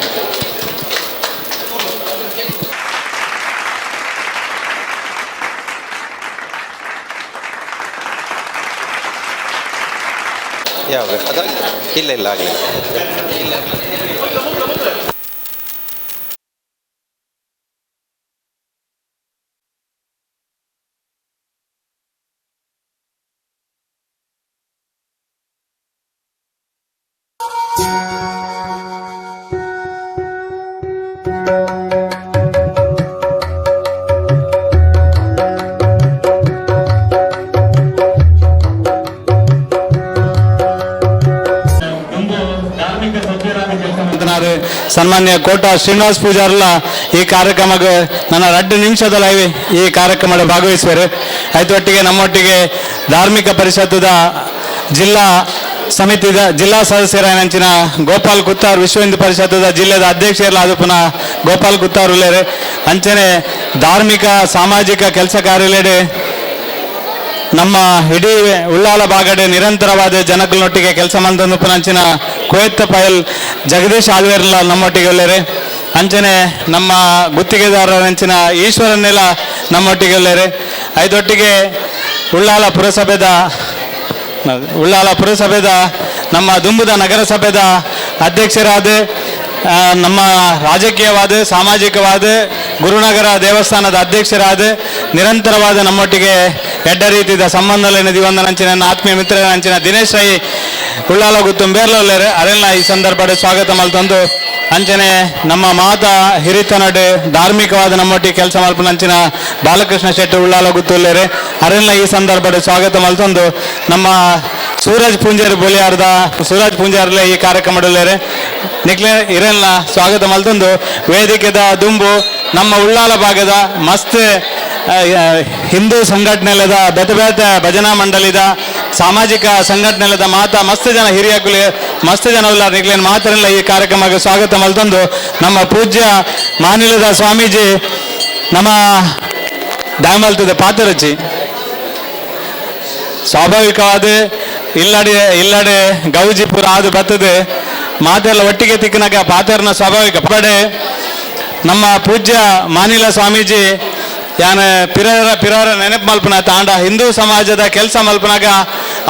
ಯಾವಾಗ ಇಲ್ಲ ಇಲ್ಲ ಆಗಲಿಲ್ಲ. ಸನ್ಮಾನ್ಯ ಕೋಟ ಶ್ರೀನಿವಾಸ್ ಪೂಜಾರ್ಲ ಈ ಕಾರ್ಯಕ್ರಮಕ್ಕೆ ನನ್ನ 2 ನಿಮಿಷದಲ್ಲಿ ಈ ಕಾರ್ಯಕ್ರಮದ ಭಾಗವಹಿಸುವರು. ಆಯ್ತೊಟ್ಟಿಗೆ ನಮ್ಮೊಟ್ಟಿಗೆ ಧಾರ್ಮಿಕ ಪರಿಷತ್ತದ ಜಿಲ್ಲಾ ಸಮಿತಿದ ಜಿಲ್ಲಾ ಸದಸ್ಯರಾಯನಂಚಿನ ಗೋಪಾಲ್ ಕುತ್ತಾರ್, ವಿಶ್ವ ಹಿಂದೂ ಪರಿಷತ್ತದ ಜಿಲ್ಲೆದ ಅಧ್ಯಕ್ಷರಾದ ಪುನಃ ಗೋಪಾಲ್ ಕುತ್ತಾರ್ ಉಳ್ಳೇರು. ಅಂಚನೆ ಧಾರ್ಮಿಕ ಸಾಮಾಜಿಕ ಕೆಲಸ ಕಾರ್ಯಲೆಡೆ ನಮ್ಮ ಇಡೀ ಉಳ್ಳಾಲ ಬಾಗಡೆ ನಿರಂತರವಾದ ಜನಗಳೊಟ್ಟಿಗೆ ಕೆಲಸ ಮಾಡಿದ ಪುನಂಚಿನ ಕುವೆತ್ತ ಪಯಲ್ ಜಗದೀಶ್ ಆಳ್ವೇರ್ಲ ನಮ್ಮೊಟ್ಟಿಗೆ ಒಳ್ಳೆರೆ. ಅಂಚನೆ ನಮ್ಮ ಗುತ್ತಿಗೆದಾರರಂಚಿನ ಈಶ್ವರನ್ನೆಲ್ಲ ನಮ್ಮೊಟ್ಟಿಗೆ ಒಳ್ಳೆರೆ. ಐದೊಟ್ಟಿಗೆ ಉಳ್ಳಾಲ ಪುರಸಭೆದ ನಮ್ಮ ದುಂಬುದ ನಗರಸಭೆದ ಅಧ್ಯಕ್ಷರಾದ ನಮ್ಮ ರಾಜಕೀಯವಾದ ಸಾಮಾಜಿಕವಾದ ಗುರುನಗರ ದೇವಸ್ಥಾನದ ಅಧ್ಯಕ್ಷರಾದ ನಿರಂತರವಾದ ನಮ್ಮೊಟ್ಟಿಗೆ ಎಡ್ಡ ರೀತಿಯ ಸಂಬಂಧಲೇನ ದಿವಂದನಂಚಿನ ನನ್ನ ಆತ್ಮೀಯ ಮಿತ್ರರಂಚಿನ ದಿನೇಶ್ ರೈ Ullal ಗುತ್ತುಂಬೇರ್ಲಲ್ಲೇರು ಅರೆಲ್ಲ ಈ ಸಂದರ್ಭದ ಸ್ವಾಗತ ಮಲ್ತಂದು ಅಂಚನೆ ನಮ್ಮ ಮಾತಾ ಹಿರಿತನಡು ಧಾರ್ಮಿಕವಾದ ನಮ್ಮೊಟ್ಟಿಗೆ ಕೆಲಸ ಮಲ್ಪುನ ಅಂಚಿನ ಬಾಲಕೃಷ್ಣ ಶೆಟ್ಟಿ ಉಳ್ಳಾಲ ಗುತ್ತುಲ್ಲೇರು ಅರೆಲ್ಲ ಈ ಸಂದರ್ಭದ ಸ್ವಾಗತ ಮಲ್ತಂದು ನಮ್ಮ ಸೂರಜ್ ಪೂಂಜಾರಿ ಬೊಲಿಯಾರ್ದ ಸೂರಜ್ ಪೂಂಜಾರ್ಲೆ ಈ ಕಾರ್ಯಕ್ರಮದಲ್ಲೇರು ನಿಕ್ಲೆ ಇರೆಲ್ಲ ಸ್ವಾಗತ ಮಲ್ತಂದು ವೇದಿಕೆದ ದುಂಬು ನಮ್ಮ ಉಳ್ಳಾಲ ಭಾಗದ ಮಸ್ತ್ ಹಿಂದೂ ಸಂಘಟನೆಲದ ಬೇತೆ ಬೇತೆ ಭಜನಾ ಮಂಡಳಿದ ಸಾಮಾಜಿಕ ಸಂಘಟನೆಲದ ಮಾತಾ ಮಸ್ತ್ ಜನ ಹಿರಿಯಕುಲಿ ಮಸ್ತ್ ಜನ ಉಲ್ಲಾರ್ ನಿಕ್ಲೇನ್ ಮಾತ್ರಲ್ಲ ಈ ಕಾರ್ಯಕ್ರಮಕ್ಕೆ ಸ್ವಾಗತ ಮಲ್ತಂದು ನಮ್ಮ ಪೂಜ್ಯ ಮಾನಿಲದ ಸ್ವಾಮೀಜಿ ನಮ್ಮ ದಾಮಲ್ತದ ಪಾತ್ರರಚಿ ಸ್ವಾಭಾವಿಕವಾದ ಇಲ್ಲಡೆ ಇಲ್ಲಡೆ ಗೌಜಿಪುರ ಅದು ಬರ್ತದೆ ಮಾತೆಲ್ಲ ಒಟ್ಟಿಗೆ ತಿಕ್ಕನಾಗ ಪಾತ್ರನ ಸ್ವಾಭಾವಿಕ ಪಡೆ ನಮ್ಮ ಪೂಜ್ಯ ಮಾನಿಲ ಸ್ವಾಮೀಜಿ ಯಾನ ಪಿರರ ಪಿರರ ನೆನಪು ಮಲ್ಪನ ತಾಂಡ ಹಿಂದೂ ಸಮಾಜದ ಕೆಲಸ ಮಲ್ಪನಾಗ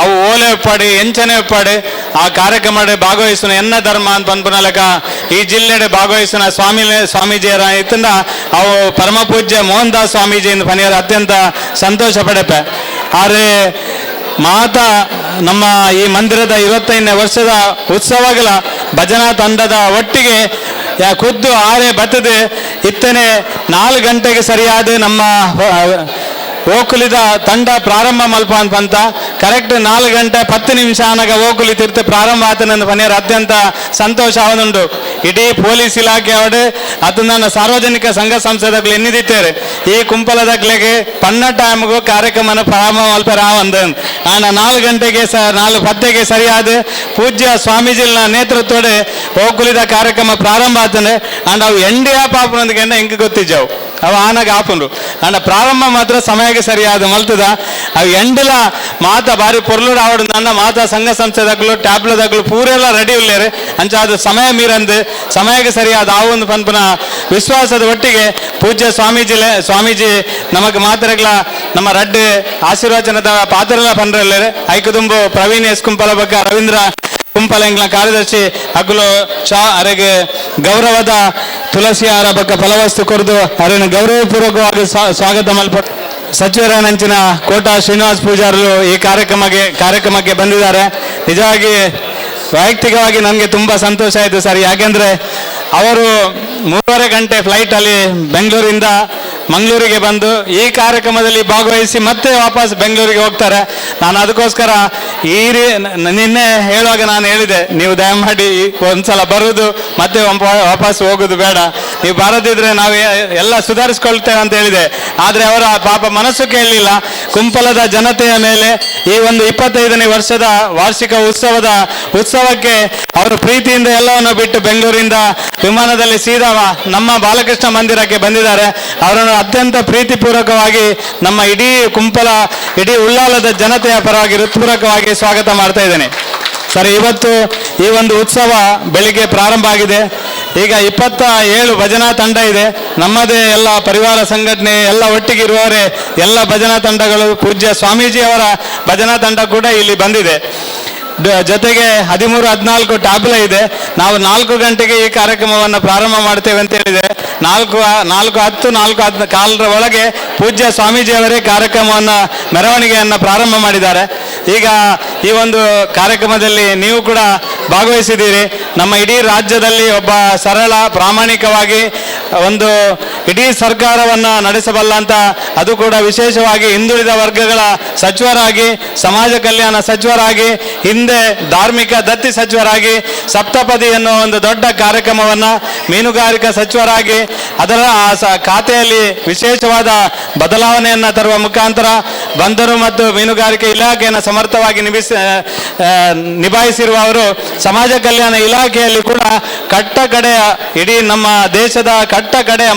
ಅವು ಓಲೆ ಉಪ್ಪಾಡಿ ಎಂಚನೆ ಉಪ್ಪಾಡಿ ಆ ಕಾರ್ಯಕ್ರಮ ಭಾಗವಹಿಸುವ ಎನ್ನ ಧರ್ಮ ಅಂತ ಪನ್ಪುನ ಲೆಕ್ಕ ಈ ಜಿಲ್ಲೆಡೆ ಭಾಗವಹಿಸುವ ಸ್ವಾಮೀಜಿಯರ ಇತ್ತಂದ ಅವು ಪರಮ ಪೂಜ್ಯ ಮೋಹನ್ ದಾಸ್ ಸ್ವಾಮೀಜಿ ಎಂದು ಪನಿಯರ ಅತ್ಯಂತ ಸಂತೋಷ ಪಡೆಪೆ. ಆದರೆ ಮಾತಾ ನಮ್ಮ ಈ ಮಂದಿರದ 25ನೇ ವರ್ಷದ ಉತ್ಸವಗಳ ಭಜನಾ ತಂಡದ ಒಟ್ಟಿಗೆ ಖುದ್ದು ಆರೆ ಬತ್ತದೆ ಇತ್ತನೆ 4 ಗಂಟೆಗೆ ಸರಿಯಾದ ನಮ್ಮ ಓಕುಲಿದ ತಂಡ ಪ್ರಾರಂಭ ಮಲ್ಪ ಅಂತ ಕರೆಕ್ಟ್ 4 ಗಂಟೆ 10 ನಿಮಿಷ ಆನಾಗ ಓಕುಲಿ ತೀರ್ಥ ಪ್ರಾರಂಭ ಆತನಂದು ಪನಿಯರ ಅತ್ಯಂತ ಸಂತೋಷ ಆವನುಂಡು. ಇಡೀ ಪೊಲೀಸ್ ಇಲಾಖೆ ಅವರು ಅದನ್ನ ಸಾರ್ವಜನಿಕ ಸಂಘ ಸಂಸ್ಥೆದಾಗಲು ಎನ್ನಿದಿತ್ತೇರೆ ಈ ಕುಂಪಲದಾಗ್ಲೆಗೆ ಪನ್ನ ಟೈಮ್ಗೂ ಕಾರ್ಯಕ್ರಮನ ಪ್ರಾರಂಭ ಮಲ್ಪ ರಾವಂದ ಆನ 4 ಗಂಟೆಗೆ 4:10 ಸರಿಯಾದ ಪೂಜ್ಯ ಸ್ವಾಮೀಜಿನ ನೇತೃತ್ವದ ಓಕುಲಿದ ಕಾರ್ಯಕ್ರಮ ಪ್ರಾರಂಭ ಆತನೆ. ಅಂಡ್ ಅವು ಎಂಡಿಯಾ ಪಾಪನೊಂದಿಗೆ ಎಂಕ್ ಗೊತ್ತಿಜ್ಜವು ಅವ ಆನಾಗ ಆಪುಂಡು ಅಂಡ ಪ್ರಾರಂಭ ಮಾತ್ರ ಸಮಯಕ್ಕೆ ಸರಿಯಾದ ಮಲ್ತದ ಅವು ಎಂಡಲ ಮಾತ ಬಾರಿ ಪೊರ್ಲು ಆವಡು ನನ್ನ ಮಾತಾ ಸಂಘ ಸಂಸ್ಥೆದಾಗಲು ಟ್ಯಾಬ್ಲದಾಗಲು ಪೂರೆಲ್ಲ ರೆಡಿ ಉಲ್ಲೇರು ಅಂಚ ಅದು ಸಮಯ ಮೀರಂದು ಸಮಯಕ್ಕೆ ಸರಿಯಾದ ಆ ಒಂದು ಪನ್ಪುನ ವಿಶ್ವಾಸದ ಒಟ್ಟಿಗೆ ಪೂಜ್ಯ ಸ್ವಾಮೀಜಿ ನಮಗೆ ಮಾತ್ರಗಳ ನಮ್ಮ ರಡ್ಡು ಆಶೀರ್ವಚನದ ಪಾತ್ರಲ ಪನ್ರಲ್ಲೇರು ಐಕುದುಂಬು ಪ್ರವೀಣ್ ಎಸ್ ಕುಂಪಲ ಬಗ್ಗ ರವೀಂದ್ರ ಕುಂಪಲ ಎಂಗ್ಲ ಕಾರ್ಯದರ್ಶಿ ಅಗುಲು ಶಾ ಅರೆಗೆ ಗೌರವದ ತುಳಸಿ ಆರ ಬಕ್ಕ ಫಲವಸ್ತು ಕೊರದು ಅವರನ್ನು ಗೌರವಪೂರ್ವಕವಾಗಿ ಸ್ವಾಗತ ಮಲ್ಪ ಸಚಿವರ ನಂಚಿನ ಕೋಟಾ ಶ್ರೀನಿವಾಸ್ ಪೂಜಾರರು ಈ ಕಾರ್ಯಕ್ರಮಕ್ಕೆ ಬಂದಿದ್ದಾರೆ. ನಿಜವಾಗಿ ವೈಯಕ್ತಿಕವಾಗಿ ನನಗೆ ತುಂಬ ಸಂತೋಷ ಆಯಿತು ಸರ್. ಯಾಕೆಂದರೆ ಅವರು 3.5 ಗಂಟೆ ಫ್ಲೈಟಲ್ಲಿ ಬೆಂಗಳೂರಿಂದ ಮಂಗಳೂರಿಗೆ ಬಂದು ಈ ಕಾರ್ಯಕ್ರಮದಲ್ಲಿ ಭಾಗವಹಿಸಿ ಮತ್ತೆ ವಾಪಸ್ ಬೆಂಗಳೂರಿಗೆ ಹೋಗ್ತಾರೆ. ನಾನು ಅದಕ್ಕೋಸ್ಕರ ಈ ನಿನ್ನೆ ಹೇಳುವಾಗ ನಾನು ಹೇಳಿದೆ, ನೀವು ದಯಮಾಡಿ ಒಂದ್ಸಲ ಬರುವುದು ಮತ್ತೆ ವಾಪಸ್ ಹೋಗೋದು ಬೇಡ, ನೀವು ಬರದಿದ್ರೆ ನಾವು ಎಲ್ಲ ಸುಧಾರಿಸ್ಕೊಳ್ತೇವೆ ಅಂತ ಹೇಳಿದೆ. ಆದರೆ ಅವರ ಪಾಪ ಮನಸ್ಸು ಕೇಳಲಿಲ್ಲ. ಕುಂಪಲದ ಜನತೆಯ ಮೇಲೆ ಈ ಒಂದು 25ನೇ ವರ್ಷದ ವಾರ್ಷಿಕ ಉತ್ಸವಕ್ಕೆ ಅವರು ಪ್ರೀತಿಯಿಂದ ಎಲ್ಲವನ್ನು ಬಿಟ್ಟು ಬೆಂಗಳೂರಿಂದ ವಿಮಾನದಲ್ಲಿ ಸೀದಾ ನಮ್ಮ ಬಾಲಕೃಷ್ಣ ಮಂದಿರಕ್ಕೆ ಬಂದಿದ್ದಾರೆ. ಅವರನ್ನು ಅತ್ಯಂತ ಪ್ರೀತಿಪೂರ್ವಕವಾಗಿ ನಮ್ಮ ಇಡೀ ಕುಂಪಲ ಇಡೀ ಉಳ್ಳಾಲದ ಜನತೆಯ ಪರವಾಗಿ ಹೃತ್ಪೂರ್ವಕವಾಗಿ ಸ್ವಾಗತ ಮಾಡ್ತಾ ಇದ್ದೇನೆ ಸರ್. ಇವತ್ತು ಈ ಒಂದು ಉತ್ಸವ ಬೆಳಿಗ್ಗೆ ಪ್ರಾರಂಭ ಆಗಿದೆ. ಈಗ 27 ಭಜನಾ ತಂಡ ಇದೆ. ನಮ್ಮದೇ ಎಲ್ಲ ಪರಿವಾರ ಸಂಘಟನೆ ಎಲ್ಲ ಒಟ್ಟಿಗೆ ಇರುವವರೇ ಎಲ್ಲ ಭಜನಾ ತಂಡಗಳು, ಪೂಜ್ಯ ಸ್ವಾಮೀಜಿಯವರ ಭಜನಾ ತಂಡ ಕೂಡ ಇಲ್ಲಿ ಬಂದಿದೆ. ಜೊತೆಗೆ 13, 14 ಟ್ಯಾಬ್ಲ ಇದೆ. ನಾವು 4 ಗಂಟೆಗೆ ಈ ಕಾರ್ಯಕ್ರಮವನ್ನು ಪ್ರಾರಂಭ ಮಾಡ್ತೇವೆ ಅಂತ ಹೇಳಿದೆ. 4, 4:10, 4:15 ಒಳಗೆ ಪೂಜ್ಯ ಸ್ವಾಮೀಜಿಯವರೇ ಕಾರ್ಯಕ್ರಮವನ್ನು ಮೆರವಣಿಗೆಯನ್ನು ಪ್ರಾರಂಭ ಮಾಡಿದ್ದಾರೆ. ಈಗ ಈ ಒಂದು ಕಾರ್ಯಕ್ರಮದಲ್ಲಿ ನೀವು ಕೂಡ ಭಾಗವಹಿಸಿದ್ದೀರಿ. ನಮ್ಮ ಇಡೀ ರಾಜ್ಯದಲ್ಲಿ ಒಬ್ಬ ಸರಳ ಪ್ರಾಮಾಣಿಕವಾಗಿ ಒಂದು ಇಡೀ ಸರ್ಕಾರವನ್ನು ನಡೆಸಬಲ್ಲ ಅಂತ, ಅದು ಕೂಡ ವಿಶೇಷವಾಗಿ ಹಿಂದುಳಿದ ವರ್ಗಗಳ ಸಚಿವರಾಗಿ, ಸಮಾಜ ಕಲ್ಯಾಣ ಸಚಿವರಾಗಿ, ಹಿಂದೆ ಧಾರ್ಮಿಕ ದತ್ತಿ ಸಚಿವರಾಗಿ, ಸಪ್ತಪದಿ ಎನ್ನುವ ಒಂದು ದೊಡ್ಡ ಕಾರ್ಯಕ್ರಮವನ್ನು ಮೀನುಗಾರಿಕಾ ಸಚಿವರಾಗಿ ಅದರ ಆ ಖಾತೆಯಲ್ಲಿ ವಿಶೇಷವಾದ ಬದಲಾವಣೆಯನ್ನು ತರುವ ಮುಖಾಂತರ ಬಂದರು ಮತ್ತು ಮೀನುಗಾರಿಕೆ ಇಲಾಖೆಯನ್ನು ಸಮರ್ಥವಾಗಿ ನಿಭಾಯಿಸಿರುವ ಅವರು ಸಮಾಜ ಕಲ್ಯಾಣ ಇಲಾಖೆಯಲ್ಲಿ ಕೂಡ ಕಟ್ಟ ಕಡೆಯ ಇಡೀ ನಮ್ಮ ದೇಶದ ಕಟ್ಟ ಕಡೆಯ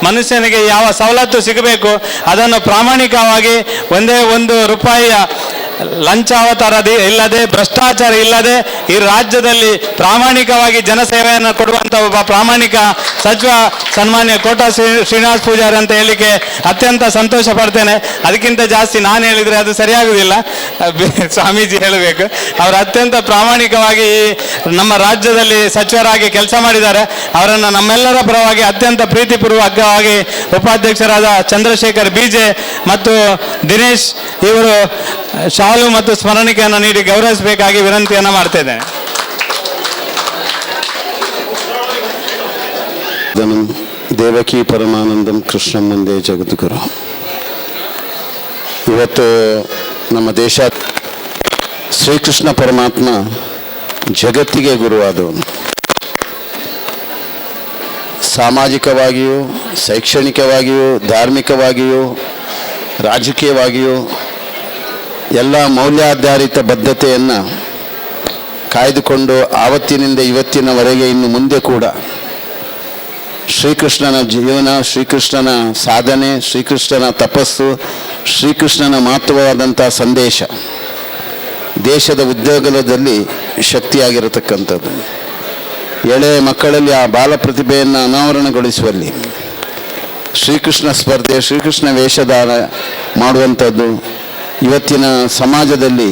ಮನುಷ್ಯನಿಗೆ ಯಾವ ಸವಲತ್ತು ಸಿಗಬೇಕು ಅದನ್ನು ಪ್ರಾಮಾಣಿಕವಾಗಿ ಒಂದೇ ಒಂದು ರೂಪಾಯಿಯ ಲಂಚಾವತಾರ ಇಲ್ಲದೆ, ಭ್ರಷ್ಟಾಚಾರ ಇಲ್ಲದೆ ಈ ರಾಜ್ಯದಲ್ಲಿ ಪ್ರಾಮಾಣಿಕವಾಗಿ ಜನಸೇವೆಯನ್ನು ಕೊಡುವಂಥ ಒಬ್ಬ ಪ್ರಾಮಾಣಿಕ ಸಚಿವ ಸನ್ಮಾನ್ಯ ಕೋಟಾ ಶ್ರೀನಿವಾಸ್ ಪೂಜಾರಿ ಅಂತ ಹೇಳಲಿಕ್ಕೆ ಅತ್ಯಂತ ಸಂತೋಷ ಪಡ್ತೇನೆ. ಅದಕ್ಕಿಂತ ಜಾಸ್ತಿ ನಾನು ಹೇಳಿದರೆ ಅದು ಸರಿಯಾಗುವುದಿಲ್ಲ, ಸ್ವಾಮೀಜಿ ಹೇಳಬೇಕು. ಅವರು ಅತ್ಯಂತ ಪ್ರಾಮಾಣಿಕವಾಗಿ ಈ ನಮ್ಮ ರಾಜ್ಯದಲ್ಲಿ ಸಚಿವರಾಗಿ ಕೆಲಸ ಮಾಡಿದ್ದಾರೆ. ಅವರನ್ನು ನಮ್ಮೆಲ್ಲರ ಪರವಾಗಿ ಅತ್ಯಂತ ಪ್ರೀತಿಪೂರ್ವಕವಾಗಿ ಉಪಾಧ್ಯಕ್ಷರಾದ ಚಂದ್ರಶೇಖರ್ ಬಿಜೆ ಮತ್ತು ದಿನೇಶ್ ಇವರು ಶಾಲು ಮತ್ತು ಸ್ಮರಣಿಕೆಯನ್ನು ನೀಡಿ ಗೌರವಿಸಬೇಕಾಗಿ ವಿನಂತಿಯನ್ನು ಮಾಡ್ತಾ ಇದ್ದೇನೆ. ದೇವಕಿ ಪರಮಾನಂದಂ ಕೃಷ್ಣಂ ಮುಂದೆ ಜಗದ್ಗುರು. ಇವತ್ತು ನಮ್ಮ ದೇಶ ಶ್ರೀಕೃಷ್ಣ ಪರಮಾತ್ಮ ಜಗತ್ತಿಗೆ ಗುರುವಾದವನು. ಸಾಮಾಜಿಕವಾಗಿಯೂ ಶೈಕ್ಷಣಿಕವಾಗಿಯೂ ಧಾರ್ಮಿಕವಾಗಿಯೂ ರಾಜಕೀಯವಾಗಿಯೂ ಎಲ್ಲ ಮೌಲ್ಯಾಧಾರಿತ ಬದ್ಧತೆಯನ್ನು ಕಾಯ್ದುಕೊಂಡು ಆವತ್ತಿನಿಂದ ಇವತ್ತಿನವರೆಗೆ ಇನ್ನು ಮುಂದೆ ಕೂಡ ಶ್ರೀಕೃಷ್ಣನ ಜೀವನ, ಶ್ರೀಕೃಷ್ಣನ ಸಾಧನೆ, ಶ್ರೀಕೃಷ್ಣನ ತಪಸ್ಸು, ಶ್ರೀಕೃಷ್ಣನ ಮಹತ್ವವಾದಂಥ ಸಂದೇಶ ದೇಶದ ಉದ್ಯೋಗದಲ್ಲಿ ಶಕ್ತಿಯಾಗಿರತಕ್ಕಂಥದ್ದು. ಎಳೆಯ ಮಕ್ಕಳಲ್ಲಿ ಆ ಬಾಲ ಪ್ರತಿಭೆಯನ್ನು ಅನಾವರಣಗೊಳಿಸುವಲ್ಲಿ ಶ್ರೀಕೃಷ್ಣ ಸ್ಪರ್ಧೆ, ಶ್ರೀಕೃಷ್ಣ ವೇಷಧಾರ ಮಾಡುವಂಥದ್ದು ಇವತ್ತಿನ ಸಮಾಜದಲ್ಲಿ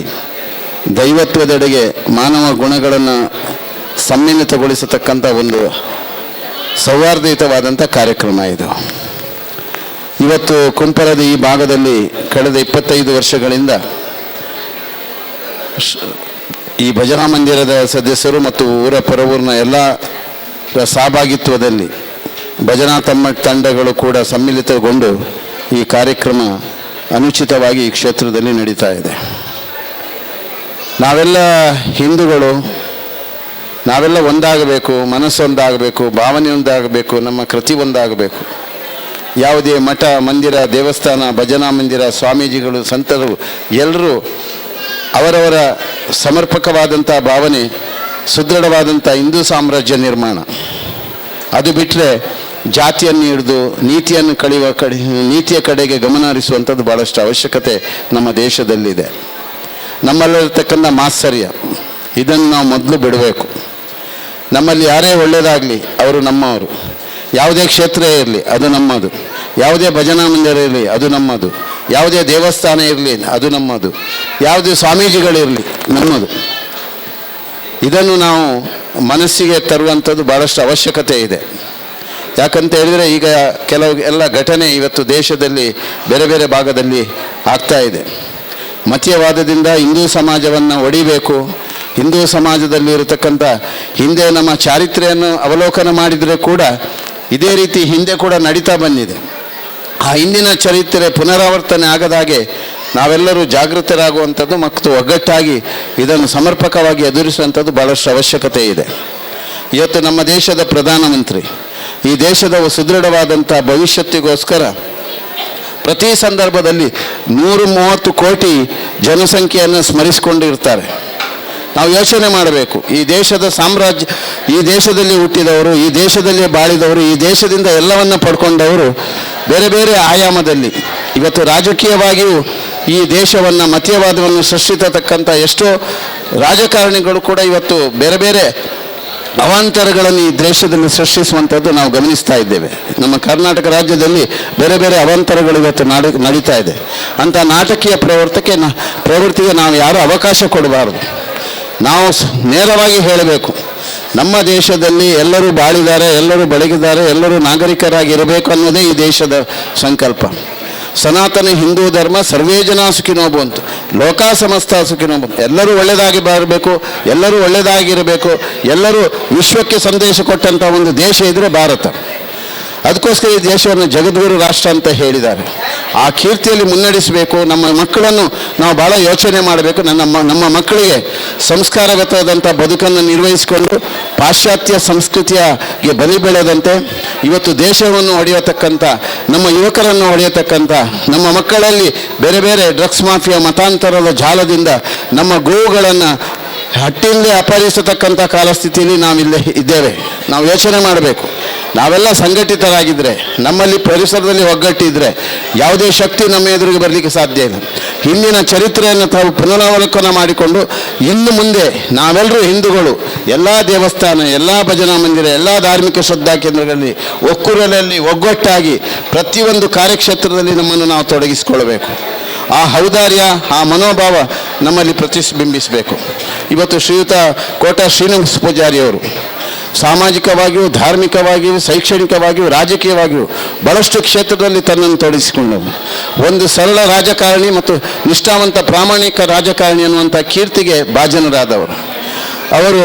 ದೈವತ್ವದೆಡೆಗೆ ಮಾನವ ಗುಣಗಳನ್ನು ಸಮ್ಮಿಳಿತಗೊಳಿಸತಕ್ಕಂಥ ಒಂದು ಸೌಹಾರ್ದಯುತವಾದಂಥ ಕಾರ್ಯಕ್ರಮ ಇದು. ಇವತ್ತು ಕುಂಪಲದ ಈ ಭಾಗದಲ್ಲಿ ಕಳೆದ 25 ವರ್ಷಗಳಿಂದ ಈ ಭಜನಾ ಮಂದಿರದ ಸದಸ್ಯರು ಮತ್ತು ಊರ ಪರವೂರಿನ ಎಲ್ಲ ಸಹಭಾಗಿತ್ವದಲ್ಲಿ ಭಜನಾ ತಮ್ಮ ತಂಡಗಳು ಕೂಡ ಸಮ್ಮಿಳಿತಗೊಂಡು ಈ ಕಾರ್ಯಕ್ರಮ ಅನುಚಿತವಾಗಿ ಈ ಕ್ಷೇತ್ರದಲ್ಲಿ ನಡೀತಾ ಇದೆ. ನಾವೆಲ್ಲ ಹಿಂದೂಗಳು, ನಾವೆಲ್ಲ ಒಂದಾಗಬೇಕು, ಮನಸ್ಸೊಂದಾಗಬೇಕು, ಭಾವನೆ ಒಂದಾಗಬೇಕು, ನಮ್ಮ ಕೃತಿ ಒಂದಾಗಬೇಕು. ಯಾವುದೇ ಮಠ, ಮಂದಿರ, ದೇವಸ್ಥಾನ, ಭಜನಾ ಮಂದಿರ, ಸ್ವಾಮೀಜಿಗಳು, ಸಂತರು ಎಲ್ಲರೂ ಅವರವರ ಸಮರ್ಪಕವಾದಂಥ ಭಾವನೆ, ಸುದೃಢವಾದಂಥ ಹಿಂದೂ ಸಾಮ್ರಾಜ್ಯ ನಿರ್ಮಾಣ. ಅದು ಬಿಟ್ಟರೆ ಜಾತಿಯನ್ನು ಹಿಡಿದು ನೀತಿಯನ್ನು ಕಳೆಯುವ ಕಡೆ, ನೀತಿಯ ಕಡೆಗೆ ಗಮನ ಹರಿಸುವಂಥದ್ದು ಭಾಳಷ್ಟು ಅವಶ್ಯಕತೆ ನಮ್ಮ ದೇಶದಲ್ಲಿದೆ. ನಮ್ಮಲ್ಲಿರ್ತಕ್ಕಂಥ ಮಾತ್ಸರ್ಯ ಇದನ್ನು ನಾವು ಮೊದಲು ಬಿಡಬೇಕು. ನಮ್ಮಲ್ಲಿ ಯಾರೇ ಒಳ್ಳೆಯದಾಗಲಿ ಅವರು ನಮ್ಮವರು. ಯಾವುದೇ ಕ್ಷೇತ್ರ ಇರಲಿ ಅದು ನಮ್ಮದು, ಯಾವುದೇ ಭಜನಾ ಮಂದಿರ ಇರಲಿ ಅದು ನಮ್ಮದು, ಯಾವುದೇ ದೇವಸ್ಥಾನ ಇರಲಿ ಅದು ನಮ್ಮದು, ಯಾವುದೇ ಸ್ವಾಮೀಜಿಗಳಿರಲಿ ನಮ್ಮದು. ಇದನ್ನು ನಾವು ಮನಸ್ಸಿಗೆ ತರುವಂಥದ್ದು ಭಾಳಷ್ಟು ಅವಶ್ಯಕತೆ ಇದೆ. ಯಾಕಂತ ಹೇಳಿದರೆ ಈಗ ಕೆಲವು ಎಲ್ಲ ಘಟನೆ ಇವತ್ತು ದೇಶದಲ್ಲಿ ಬೇರೆ ಬೇರೆ ಭಾಗದಲ್ಲಿ ಆಗ್ತಾ ಇದೆ. ಮತೀಯವಾದದಿಂದ ಹಿಂದೂ ಸಮಾಜವನ್ನು ಒಡಿಬೇಕು, ಹಿಂದೂ ಸಮಾಜದಲ್ಲಿ ಇರತಕ್ಕಂಥ ಹಿಂದೆ ನಮ್ಮ ಚಾರಿತ್ರೆಯನ್ನು ಅವಲೋಕನ ಮಾಡಿದರೆ ಕೂಡ ಇದೇ ರೀತಿ ಹಿಂದೆ ಕೂಡ ನಡೀತಾ ಬಂದಿದೆ. ಆ ಹಿಂದಿನ ಚರಿತ್ರೆ ಪುನರಾವರ್ತನೆ ಆಗದಾಗೆ ನಾವೆಲ್ಲರೂ ಜಾಗೃತರಾಗುವಂಥದ್ದು ಮತ್ತು ಒಗ್ಗಟ್ಟಾಗಿ ಇದನ್ನು ಸಮರ್ಪಕವಾಗಿ ಎದುರಿಸುವಂಥದ್ದು ಭಾಳಷ್ಟು ಅವಶ್ಯಕತೆ ಇದೆ. ಇವತ್ತು ನಮ್ಮ ದೇಶದ ಪ್ರಧಾನಮಂತ್ರಿ ಈ ದೇಶದ ಸುದೃಢವಾದಂಥ ಭವಿಷ್ಯತ್ತಿಗೋಸ್ಕರ ಪ್ರತಿ ಸಂದರ್ಭದಲ್ಲಿ 130 ಕೋಟಿ ಜನಸಂಖ್ಯೆಯನ್ನು ಸ್ಮರಿಸಿಕೊಂಡಿರ್ತಾರೆ. ನಾವು ಯೋಚನೆ ಮಾಡಬೇಕು, ಈ ದೇಶದ ಸಾಮ್ರಾಜ್ಯ, ಈ ದೇಶದಲ್ಲಿ ಹುಟ್ಟಿದವರು, ಈ ದೇಶದಲ್ಲಿ ಬಾಳಿದವರು, ಈ ದೇಶದಿಂದ ಎಲ್ಲವನ್ನು ಪಡ್ಕೊಂಡವರು ಬೇರೆ ಬೇರೆ ಆಯಾಮದಲ್ಲಿ ಇವತ್ತು ರಾಜಕೀಯವಾಗಿಯೂ ಈ ದೇಶವನ್ನು ಮತೀಯವಾದವನ್ನು ಸೃಷ್ಟಿಸತಕ್ಕಂಥ ಎಷ್ಟೋ ರಾಜಕಾರಣಿಗಳು ಕೂಡ ಇವತ್ತು ಬೇರೆ ಬೇರೆ ಅವಾಂತರಗಳನ್ನು ಈ ದೇಶದಲ್ಲಿ ಸೃಷ್ಟಿಸುವಂಥದ್ದು ನಾವು ಗಮನಿಸ್ತಾ ಇದ್ದೇವೆ. ನಮ್ಮ ಕರ್ನಾಟಕ ರಾಜ್ಯದಲ್ಲಿ ಬೇರೆ ಬೇರೆ ಅವಾಂತರಗಳು ಇವತ್ತು ನಡೀತಾ ಇದೆ. ಅಂಥ ನಾಟಕೀಯ ಪ್ರವೃತ್ತಿಗೆ ನಾವು ಯಾರೂ ಅವಕಾಶ ಕೊಡಬಾರದು. ನಾವು ನೇರವಾಗಿ ಹೇಳಬೇಕು, ನಮ್ಮ ದೇಶದಲ್ಲಿ ಎಲ್ಲರೂ ಬಾಳಿದ್ದಾರೆ, ಎಲ್ಲರೂ ಬೆಳಗಿದ್ದಾರೆ, ಎಲ್ಲರೂ ನಾಗರಿಕರಾಗಿರಬೇಕು ಅನ್ನೋದೇ ಈ ದೇಶದ ಸಂಕಲ್ಪ. ಸನಾತನ ಹಿಂದೂ ಧರ್ಮ ಸರ್ವೇ ಜನ ಸುಖಿನೋ ಭವಂತು, ಲೋಕ ಸಮಸ್ತ ಸುಖಿನೋ ಭವಂತು. ಎಲ್ಲರೂ ಒಳ್ಳೆಯದಾಗಿ ಬರಬೇಕು, ಎಲ್ಲರೂ ಒಳ್ಳೆಯದಾಗಿರಬೇಕು, ಎಲ್ಲರೂ ವಿಶ್ವಕ್ಕೆ ಸಂದೇಶ ಕೊಟ್ಟಂಥ ಒಂದು ದೇಶ ಇದ್ದರೆ ಭಾರತ. ಅದಕ್ಕೋಸ್ಕರ ಈ ದೇಶವನ್ನು ಜಗದ್ಗುರು ರಾಷ್ಟ್ರ ಅಂತ ಹೇಳಿದ್ದಾರೆ. ಆ ಕೀರ್ತಿಯಲ್ಲಿ ಮುನ್ನಡೆಸಬೇಕು. ನಮ್ಮ ಮಕ್ಕಳನ್ನು ನಾವು ಭಾಳ ಯೋಚನೆ ಮಾಡಬೇಕು. ನಮ್ಮ ಮಕ್ಕಳಿಗೆ ಸಂಸ್ಕಾರಗತವಾದಂಥ ಬದುಕನ್ನು ನಿರ್ವಹಿಸಿಕೊಂಡು ಪಾಶ್ಚಾತ್ಯ ಸಂಸ್ಕೃತಿಗೆ ಬಲಿ ಬೆಳೆದಂತೆ ಇವತ್ತು ದೇಶವನ್ನು ಹೊಡೆಯತಕ್ಕಂಥ, ನಮ್ಮ ಯುವಕರನ್ನು ಹೊಡೆಯತಕ್ಕಂಥ, ನಮ್ಮ ಮಕ್ಕಳಲ್ಲಿ ಬೇರೆ ಬೇರೆ ಡ್ರಗ್ಸ್ ಮಾಫಿಯಾ ಮತಾಂತರದ ಜಾಲದಿಂದ ನಮ್ಮ ಗೋವುಗಳನ್ನು ಹಟ್ಟಿಂದೇ ಅಪಹರಿಸತಕ್ಕಂಥ ಕಾಲಸ್ಥಿತಿಯಲ್ಲಿ ನಾವಿಲ್ಲೇ ಇದ್ದೇವೆ. ನಾವು ಯೋಚನೆ ಮಾಡಬೇಕು. ನಾವೆಲ್ಲ ಸಂಘಟಿತರಾಗಿದ್ದರೆ, ನಮ್ಮಲ್ಲಿ ಪರಿಸರದಲ್ಲಿ ಒಗ್ಗಟ್ಟಿದ್ರೆ ಯಾವುದೇ ಶಕ್ತಿ ನಮ್ಮ ಎದುರಿಗೆ ಬರಲಿಕ್ಕೆ ಸಾಧ್ಯ ಇಲ್ಲ. ಹಿಂದಿನ ಚರಿತ್ರೆಯನ್ನು ತಾವು ಪುನರಾವಲೋಕನ ಮಾಡಿಕೊಂಡು ಇನ್ನು ಮುಂದೆ ನಾವೆಲ್ಲರೂ ಹಿಂದೂಗಳು ಎಲ್ಲ ದೇವಸ್ಥಾನ, ಎಲ್ಲ ಭಜನಾ ಮಂದಿರ, ಎಲ್ಲ ಧಾರ್ಮಿಕ ಶ್ರದ್ಧಾ ಕೇಂದ್ರಗಳಲ್ಲಿ ಒಕ್ಕೂರಲಲ್ಲಿ ಒಗ್ಗಟ್ಟಾಗಿ ಪ್ರತಿಯೊಂದು ಕಾರ್ಯಕ್ಷೇತ್ರದಲ್ಲಿ ನಮ್ಮನ್ನು ನಾವು ತೊಡಗಿಸಿಕೊಳ್ಳಬೇಕು. ಆ ಔದಾರ್ಯ, ಆ ಮನೋಭಾವ ನಮ್ಮಲ್ಲಿ ಪ್ರತಿಬಿಂಬಿಸಬೇಕು. ಇವತ್ತು ಶ್ರೀಯುತ ಕೋಟ ಶ್ರೀನಿವಾಸ ಪೂಜಾರಿಯವರು ಸಾಮಾಜಿಕವಾಗಿಯೂ, ಧಾರ್ಮಿಕವಾಗಿಯೂ, ಶೈಕ್ಷಣಿಕವಾಗಿಯೂ, ರಾಜಕೀಯವಾಗಿಯೂ ಭಾಳಷ್ಟು ಕ್ಷೇತ್ರದಲ್ಲಿ ತನ್ನನ್ನು ತೊಡಗಿಸಿಕೊಂಡವರು. ಒಂದು ಸರಳ ರಾಜಕಾರಣಿ ಮತ್ತು ನಿಷ್ಠಾವಂತ ಪ್ರಾಮಾಣಿಕ ರಾಜಕಾರಣಿ ಅನ್ನುವಂಥ ಕೀರ್ತಿಗೆ ಭಾಜನರಾದವರು. ಅವರು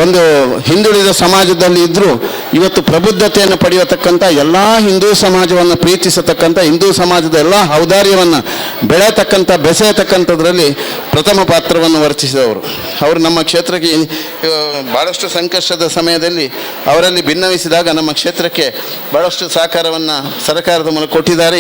ಒಂದು ಹಿಂದುಳಿದ ಸಮಾಜದಲ್ಲಿ ಇದ್ದರೂ ಇವತ್ತು ಪ್ರಬುದ್ಧತೆಯನ್ನು ಪಡೆಯತಕ್ಕಂಥ, ಎಲ್ಲ ಹಿಂದೂ ಸಮಾಜವನ್ನು ಪ್ರೀತಿಸತಕ್ಕಂಥ, ಹಿಂದೂ ಸಮಾಜದ ಎಲ್ಲ ಔದಾರ್ಯವನ್ನು ಬೆಳೆಯತಕ್ಕಂಥ, ಬೆಸೆಯತಕ್ಕಂಥದ್ರಲ್ಲಿ ಪ್ರಥಮ ಪಾತ್ರವನ್ನು ವರ್ತಿಸಿದವರು. ಅವರು ನಮ್ಮ ಕ್ಷೇತ್ರಕ್ಕೆ ಭಾಳಷ್ಟು ಸಂಕಷ್ಟದ ಸಮಯದಲ್ಲಿ ಅವರಲ್ಲಿ ಭಿನ್ನವಿಸಿದಾಗ ನಮ್ಮ ಕ್ಷೇತ್ರಕ್ಕೆ ಭಾಳಷ್ಟು ಸಹಕಾರವನ್ನು ಸರ್ಕಾರದ ಮೂಲಕ ಕೊಟ್ಟಿದ್ದಾರೆ.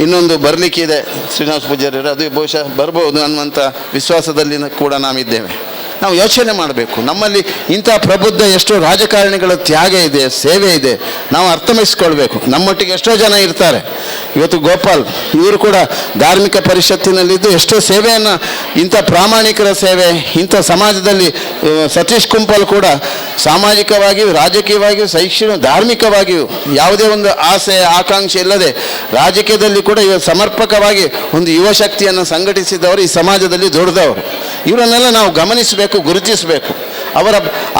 ಇನ್ನೊಂದು ಬರಲಿಕ್ಕಿದೆ ಶ್ರೀನಿವಾಸ ಪೂಜಾರಿಯವರು, ಅದು ಬಹುಶಃ ಬರ್ಬೋದು ಅನ್ನುವಂಥ ವಿಶ್ವಾಸದಲ್ಲಿ ಕೂಡ ನಾವಿದ್ದೇವೆ. ನಾವು ಯೋಚನೆ ಮಾಡಬೇಕು, ನಮ್ಮಲ್ಲಿ ಇಂಥ ಪ್ರಬುದ್ಧ ಎಷ್ಟೋ ರಾಜಕಾರಣಿಗಳ ತ್ಯಾಗ ಇದೆ, ಸೇವೆ ಇದೆ, ನಾವು ಅರ್ಥೈಸ್ಕೊಳ್ಬೇಕು. ನಮ್ಮೊಟ್ಟಿಗೆ ಎಷ್ಟೋ ಜನ ಇರ್ತಾರೆ. ಇವತ್ತು ಗೋಪಾಲ್ ಇವರು ಕೂಡ ಧಾರ್ಮಿಕ ಪರಿಷತ್ತಿನಲ್ಲಿದ್ದು ಎಷ್ಟೋ ಸೇವೆಯನ್ನು, ಇಂಥ ಪ್ರಾಮಾಣಿಕರ ಸೇವೆ, ಇಂಥ ಸಮಾಜದಲ್ಲಿ ಸತೀಶ್ ಕುಂಪಲ್ ಕೂಡ ಸಾಮಾಜಿಕವಾಗಿಯೂ, ರಾಜಕೀಯವಾಗಿಯೂ, ಶೈಕ್ಷಣಿಕ, ಧಾರ್ಮಿಕವಾಗಿಯೂ ಯಾವುದೇ ಒಂದು ಆಸೆ ಆಕಾಂಕ್ಷೆ ಇಲ್ಲದೆ ರಾಜಕೀಯದಲ್ಲಿ ಕೂಡ ಇವರು ಸಮರ್ಪಕವಾಗಿ ಒಂದು ಯುವ ಶಕ್ತಿಯನ್ನು ಸಂಘಟಿಸಿದವರು, ಈ ಸಮಾಜದಲ್ಲಿ ದುಡಿದವರು. ಇವರನ್ನೆಲ್ಲ ನಾವು ಗಮನಿಸಬೇಕು, ಗುರುತಿಸಬೇಕು.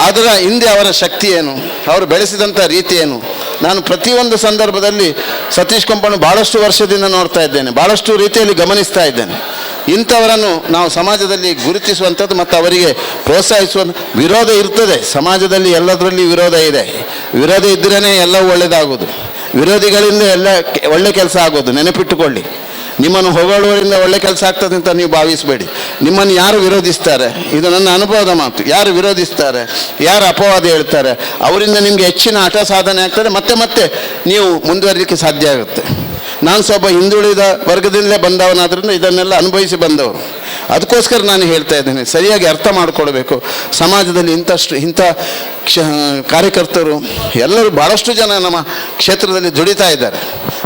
ಅದರ ಹಿಂದೆ ಅವರ ಶಕ್ತಿ ಏನು, ಅವರು ಬೆಳೆಸಿದಂಥ ರೀತಿ ಏನು. ನಾನು ಪ್ರತಿಯೊಂದು ಸಂದರ್ಭದಲ್ಲಿ ಸತೀಶ್ ಕುಂಪಣ್ಣ ಭಾಳಷ್ಟು ವರ್ಷದಿಂದ ನೋಡ್ತಾ ಇದ್ದೇನೆ, ಭಾಳಷ್ಟು ರೀತಿಯಲ್ಲಿ ಗಮನಿಸ್ತಾ ಇದ್ದೇನೆ. ಇಂಥವರನ್ನು ನಾವು ಸಮಾಜದಲ್ಲಿ ಗುರುತಿಸುವಂಥದ್ದು ಮತ್ತು ಅವರಿಗೆ ಪ್ರೋತ್ಸಾಹಿಸುವ. ವಿರೋಧ ಇರ್ತದೆ ಸಮಾಜದಲ್ಲಿ, ಎಲ್ಲದರಲ್ಲಿ ವಿರೋಧ ಇದೆ. ವಿರೋಧ ಇದ್ರೇ ಎಲ್ಲವೂ ಒಳ್ಳೆಯದಾಗೋದು, ವಿರೋಧಿಗಳಿಂದ ಎಲ್ಲ ಒಳ್ಳೆ ಕೆಲಸ ಆಗೋದು. ನೆನಪಿಟ್ಟುಕೊಳ್ಳಿ, ನಿಮ್ಮನ್ನು ಹೊಗಳುವರಿಂದ ಒಳ್ಳೆ ಕೆಲಸ ಆಗ್ತದೆ ಅಂತ ನೀವು ಭಾವಿಸಬೇಡಿ. ನಿಮ್ಮನ್ನು ಯಾರು ವಿರೋಧಿಸ್ತಾರೆ, ಇದು ನನ್ನ ಅನುಭವದ ಮಾತು, ಯಾರು ವಿರೋಧಿಸ್ತಾರೆ, ಯಾರು ಅಪವಾದ ಹೇಳ್ತಾರೆ, ಅವರಿಂದ ನಿಮಗೆ ಹೆಚ್ಚಿನ ಹಠ ಸಾಧನೆ ಆಗ್ತದೆ, ಮತ್ತೆ ಮತ್ತೆ ನೀವು ಮುಂದುವರಿಲಿಕ್ಕೆ ಸಾಧ್ಯ ಆಗುತ್ತೆ. ನಾನು ಸ್ವಲ್ಪ ಹಿಂದುಳಿದ ವರ್ಗದಿಂದಲೇ ಬಂದವನಾದ್ರಿಂದ ಇದನ್ನೆಲ್ಲ ಅನುಭವಿಸಿ ಬಂದವರು, ಅದಕ್ಕೋಸ್ಕರ ನಾನು ಹೇಳ್ತಾ ಇದ್ದೇನೆ, ಸರಿಯಾಗಿ ಅರ್ಥ ಮಾಡಿಕೊಳ್ಬೇಕು. ಸಮಾಜದಲ್ಲಿ ಇಂಥ ಕಾರ್ಯಕರ್ತರು ಎಲ್ಲರೂ ಭಾಳಷ್ಟು ಜನ ನಮ್ಮ ಕ್ಷೇತ್ರದಲ್ಲಿ ದುಡಿತಾ ಇದ್ದಾರೆ.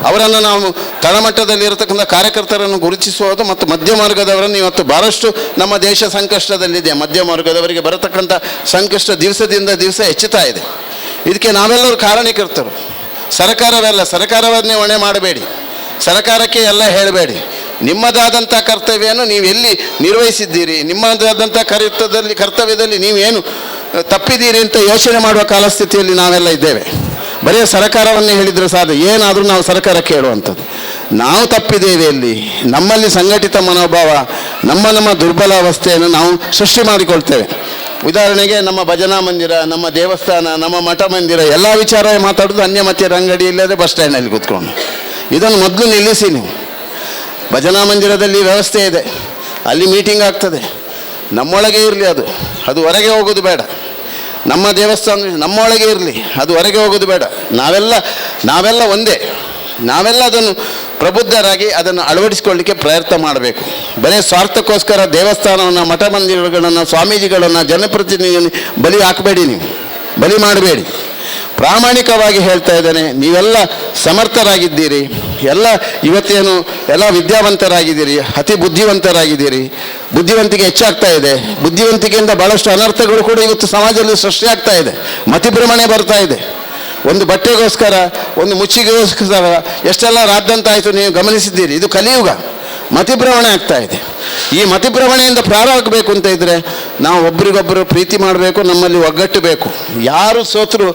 ಅವರನ್ನು ನಾವು ತಳಮಟ್ಟದಲ್ಲಿ ಇರತಕ್ಕಂಥ ಕಾರ್ಯಕರ್ತರನ್ನು ಗುರುತಿಸುವುದು ಮತ್ತು ಮಧ್ಯಮ ವರ್ಗದವರನ್ನು ಇವತ್ತು ಭಾಳಷ್ಟು ನಮ್ಮ ದೇಶ ಸಂಕಷ್ಟದಲ್ಲಿದೆ. ಮಧ್ಯಮ ವರ್ಗದವರಿಗೆ ಬರತಕ್ಕಂಥ ಸಂಕಷ್ಟ ದಿವಸದಿಂದ ದಿವಸ ಹೆಚ್ಚುತ್ತಾ ಇದೆ. ಇದಕ್ಕೆ ನಾವೆಲ್ಲರೂ ಕಾರಣೀಕರ್ತರು. ಸರ್ಕಾರವಲ್ಲ, ಸರ್ಕಾರವನ್ನೇ ಹೊಣೆ ಮಾಡಬೇಡಿ, ಸರ್ಕಾರಕ್ಕೆ ಎಲ್ಲ ಹೇಳಬೇಡಿ. ನಿಮ್ಮದಾದಂಥ ಕರ್ತವ್ಯವನ್ನು ನೀವು ಎಲ್ಲಿ ನಿರ್ವಹಿಸಿದ್ದೀರಿ, ನಿಮ್ಮದಾದಂಥ ಕರ್ತವ್ಯದಲ್ಲಿ ನೀವೇನು ತಪ್ಪಿದ್ದೀರಿ ಅಂತ ಯೋಚನೆ ಮಾಡುವ ಕಾಲಸ್ಥಿತಿಯಲ್ಲಿ ನಾವೆಲ್ಲ ಇದ್ದೇವೆ. ಬರೀ ಸರ್ಕಾರವನ್ನೇ ಹೇಳಿದರೆ ಸಾಧ್ಯ, ಏನಾದರೂ ನಾವು ಸರ್ಕಾರಕ್ಕೆ ಹೇಳುವಂಥದ್ದು. ನಾವು ತಪ್ಪಿದ್ದೇವೆ ಅಲ್ಲಿ, ನಮ್ಮಲ್ಲಿ ಸಂಘಟಿತ ಮನೋಭಾವ, ನಮ್ಮ ನಮ್ಮ ದುರ್ಬಲ ಅವಸ್ಥೆಯನ್ನು ನಾವು ಸೃಷ್ಟಿ ಮಾಡಿಕೊಳ್ತೇವೆ. ಉದಾಹರಣೆಗೆ ನಮ್ಮ ಭಜನಾ ಮಂದಿರ, ನಮ್ಮ ದೇವಸ್ಥಾನ, ನಮ್ಮ ಮಠ ಮಂದಿರ ಎಲ್ಲ ವಿಚಾರ ಮಾತಾಡೋದು ಅನ್ಯಮತೀಯರ ಅಂಗಡಿ ಇಲ್ಲದೆ ಬಸ್ ಸ್ಟ್ಯಾಂಡಲ್ಲಿ ಕೂತ್ಕೊಂಡು. ಇದನ್ನು ಮೊದಲು ನಿಲ್ಲಿಸಿ ನೀವು. ಭಜನಾ ಮಂದಿರದಲ್ಲಿ ವ್ಯವಸ್ಥೆ ಇದೆ, ಅಲ್ಲಿ ಮೀಟಿಂಗ್ ಆಗ್ತದೆ, ನಮ್ಮೊಳಗೆ ಇರಲಿ ಅದು, ಅದು ಹೊರಗೆ ಹೋಗೋದು ಬೇಡ. ನಮ್ಮ ದೇವಸ್ಥಾನ ನಮ್ಮೊಳಗೆ ಇರಲಿ, ಅದು ಹೊರಗೆ ಹೋಗೋದು ಬೇಡ. ನಾವೆಲ್ಲ ಒಂದೇ, ನಾವೆಲ್ಲ ಅದನ್ನು ಪ್ರಬುದ್ಧರಾಗಿ ಅದನ್ನು ಅಳವಡಿಸಿಕೊಳ್ಳಿಕ್ಕೆ ಪ್ರಯತ್ನ ಮಾಡಬೇಕು. ಬರೀ ಸ್ವಾರ್ಥಕ್ಕೋಸ್ಕರ ದೇವಸ್ಥಾನವನ್ನು, ಮಠ ಮಂದಿರಗಳನ್ನು, ಸ್ವಾಮೀಜಿಗಳನ್ನು, ಜನಪ್ರತಿನಿಧಿಗಳನ್ನು ಬಲಿ ಹಾಕಬೇಡಿ, ನೀವು ಬಲಿ ಮಾಡಬೇಡಿ. ಪ್ರಾಮಾಣಿಕವಾಗಿ ಹೇಳ್ತಾ ಇದ್ದೇನೆ, ನೀವೆಲ್ಲ ಸಮರ್ಥರಾಗಿದ್ದೀರಿ, ಎಲ್ಲ ಇವತ್ತೇನು ಎಲ್ಲ ವಿದ್ಯಾವಂತರಾಗಿದ್ದೀರಿ, ಅತಿ ಬುದ್ಧಿವಂತರಾಗಿದ್ದೀರಿ. ಬುದ್ಧಿವಂತಿಕೆ ಹೆಚ್ಚಾಗ್ತಾ ಇದೆ, ಬುದ್ಧಿವಂತಿಕೆಯಿಂದ ಭಾಳಷ್ಟು ಅನರ್ಥಗಳು ಕೂಡ ಇವತ್ತು ಸಮಾಜದಲ್ಲಿ ಸೃಷ್ಟಿಯಾಗ್ತಾ ಇದೆ. ಮತಿಭ್ರಮಣೆ ಬರ್ತಾ ಇದೆ. ಒಂದು ಬಟ್ಟೆಗೋಸ್ಕರ, ಒಂದು ಮುಚ್ಚಿಗೆಗೋಸ್ಕರ ಎಷ್ಟೆಲ್ಲ ರಾದ್ದಂತಾಯಿತು ನೀವು ಗಮನಿಸಿದ್ದೀರಿ. ಇದು ಕಲಿಯುಗ, ಮತಿಭ್ರಮಣೆ ಆಗ್ತಾ ಇದೆ. ಈ ಮತಿಭ್ರಮಣೆಯಿಂದ ಪ್ರಾರಂಭ ಅಂತ ಇದ್ದರೆ ನಾವು ಒಬ್ರಿಗೊಬ್ಬರು ಪ್ರೀತಿ ಮಾಡಬೇಕು, ನಮ್ಮಲ್ಲಿ ಒಗ್ಗಟ್ಟು ಬೇಕು. ಯಾರು ಸೋತರು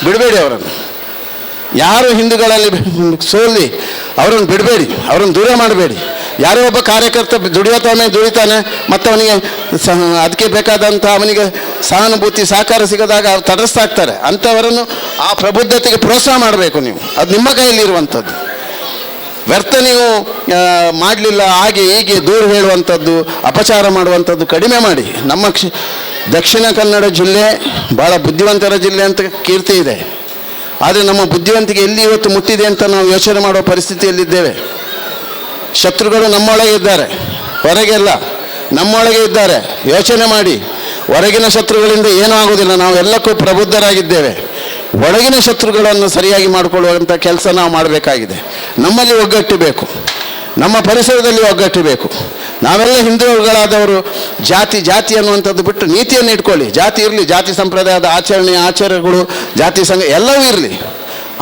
ಬಿಡಬೇಡಿ ಅವರನ್ನು, ಯಾರು ಹಿಂದೂಗಳಲ್ಲಿ ಸೋಲಿ ಅವರನ್ನು ಬಿಡಬೇಡಿ, ಅವರನ್ನು ದೂರ ಮಾಡಬೇಡಿ. ಯಾರೋ ಒಬ್ಬ ಕಾರ್ಯಕರ್ತ ದುಡಿಯೋತಾನೆ ದುಡಿತಾನೆ, ಮತ್ತು ಅವನಿಗೆ ಅದಕ್ಕೆ ಬೇಕಾದಂಥ ಅವನಿಗೆ ಸಹಾನುಭೂತಿ ಸಹಕಾರ ಸಿಗದಾಗ ಅವ್ರು ತಟಸ್ಥ ಆಗ್ತಾರೆ. ಅಂಥವರನ್ನು ಆ ಪ್ರಬುದ್ಧತೆಗೆ ಪ್ರೋತ್ಸಾಹ ಮಾಡಬೇಕು ನೀವು, ಅದು ನಿಮ್ಮ ಕೈಯಲ್ಲಿರುವಂಥದ್ದು. ವ್ಯರ್ಥ ನೀವು ಮಾಡಲಿಲ್ಲ ಹಾಗೆ ಹೀಗೆ ದೂರು ಹೇಳುವಂಥದ್ದು, ಅಪಚಾರ ಮಾಡುವಂಥದ್ದು ಕಡಿಮೆ ಮಾಡಿ. ನಮ್ಮ ದಕ್ಷಿಣ ಕನ್ನಡ ಜಿಲ್ಲೆ ಭಾಳ ಬುದ್ಧಿವಂತರ ಜಿಲ್ಲೆ ಅಂತ ಕೀರ್ತಿ ಇದೆ. ಆದರೆ ನಮ್ಮ ಬುದ್ಧಿವಂತಿಕೆ ಎಲ್ಲಿ ಇವತ್ತು ಮುಟ್ಟಿದೆ ಅಂತ ನಾವು ಯೋಚನೆ ಮಾಡುವ ಪರಿಸ್ಥಿತಿಯಲ್ಲಿದ್ದೇವೆ. ಶತ್ರುಗಳು ನಮ್ಮೊಳಗೆ ಇದ್ದಾರೆ, ಹೊರಗೆಲ್ಲ ನಮ್ಮೊಳಗೆ ಇದ್ದಾರೆ. ಯೋಚನೆ ಮಾಡಿ. ಹೊರಗಿನ ಶತ್ರುಗಳಿಂದ ಏನೂ ಆಗೋದಿಲ್ಲ, ನಾವು ಎಲ್ಲಕ್ಕೂ ಪ್ರಬುದ್ಧರಾಗಿದ್ದೇವೆ. ಒಳಗಿನ ಶತ್ರುಗಳನ್ನು ಸರಿಯಾಗಿ ಮಾಡಿಕೊಳ್ಳುವಂಥ ಕೆಲಸ ನಾವು ಮಾಡಬೇಕಾಗಿದೆ. ನಮ್ಮಲ್ಲಿ ಒಗ್ಗಟ್ಟು ಬೇಕು, ನಮ್ಮ ಪರಿಸರದಲ್ಲಿ ಒಗ್ಗಟ್ಟು ಬೇಕು. ನಾವೆಲ್ಲ ಹಿಂದೂಗಳಾದವರು ಜಾತಿ ಜಾತಿ ಅನ್ನುವಂಥದ್ದು ಬಿಟ್ಟು ನೀತಿಯನ್ನು ಇಟ್ಕೊಳ್ಳಿ. ಜಾತಿ ಇರಲಿ, ಜಾತಿ ಸಂಪ್ರದಾಯದ ಆಚರಣೆ ಆಚಾರಗಳು, ಜಾತಿ ಸಂಘ ಎಲ್ಲವೂ ಇರಲಿ.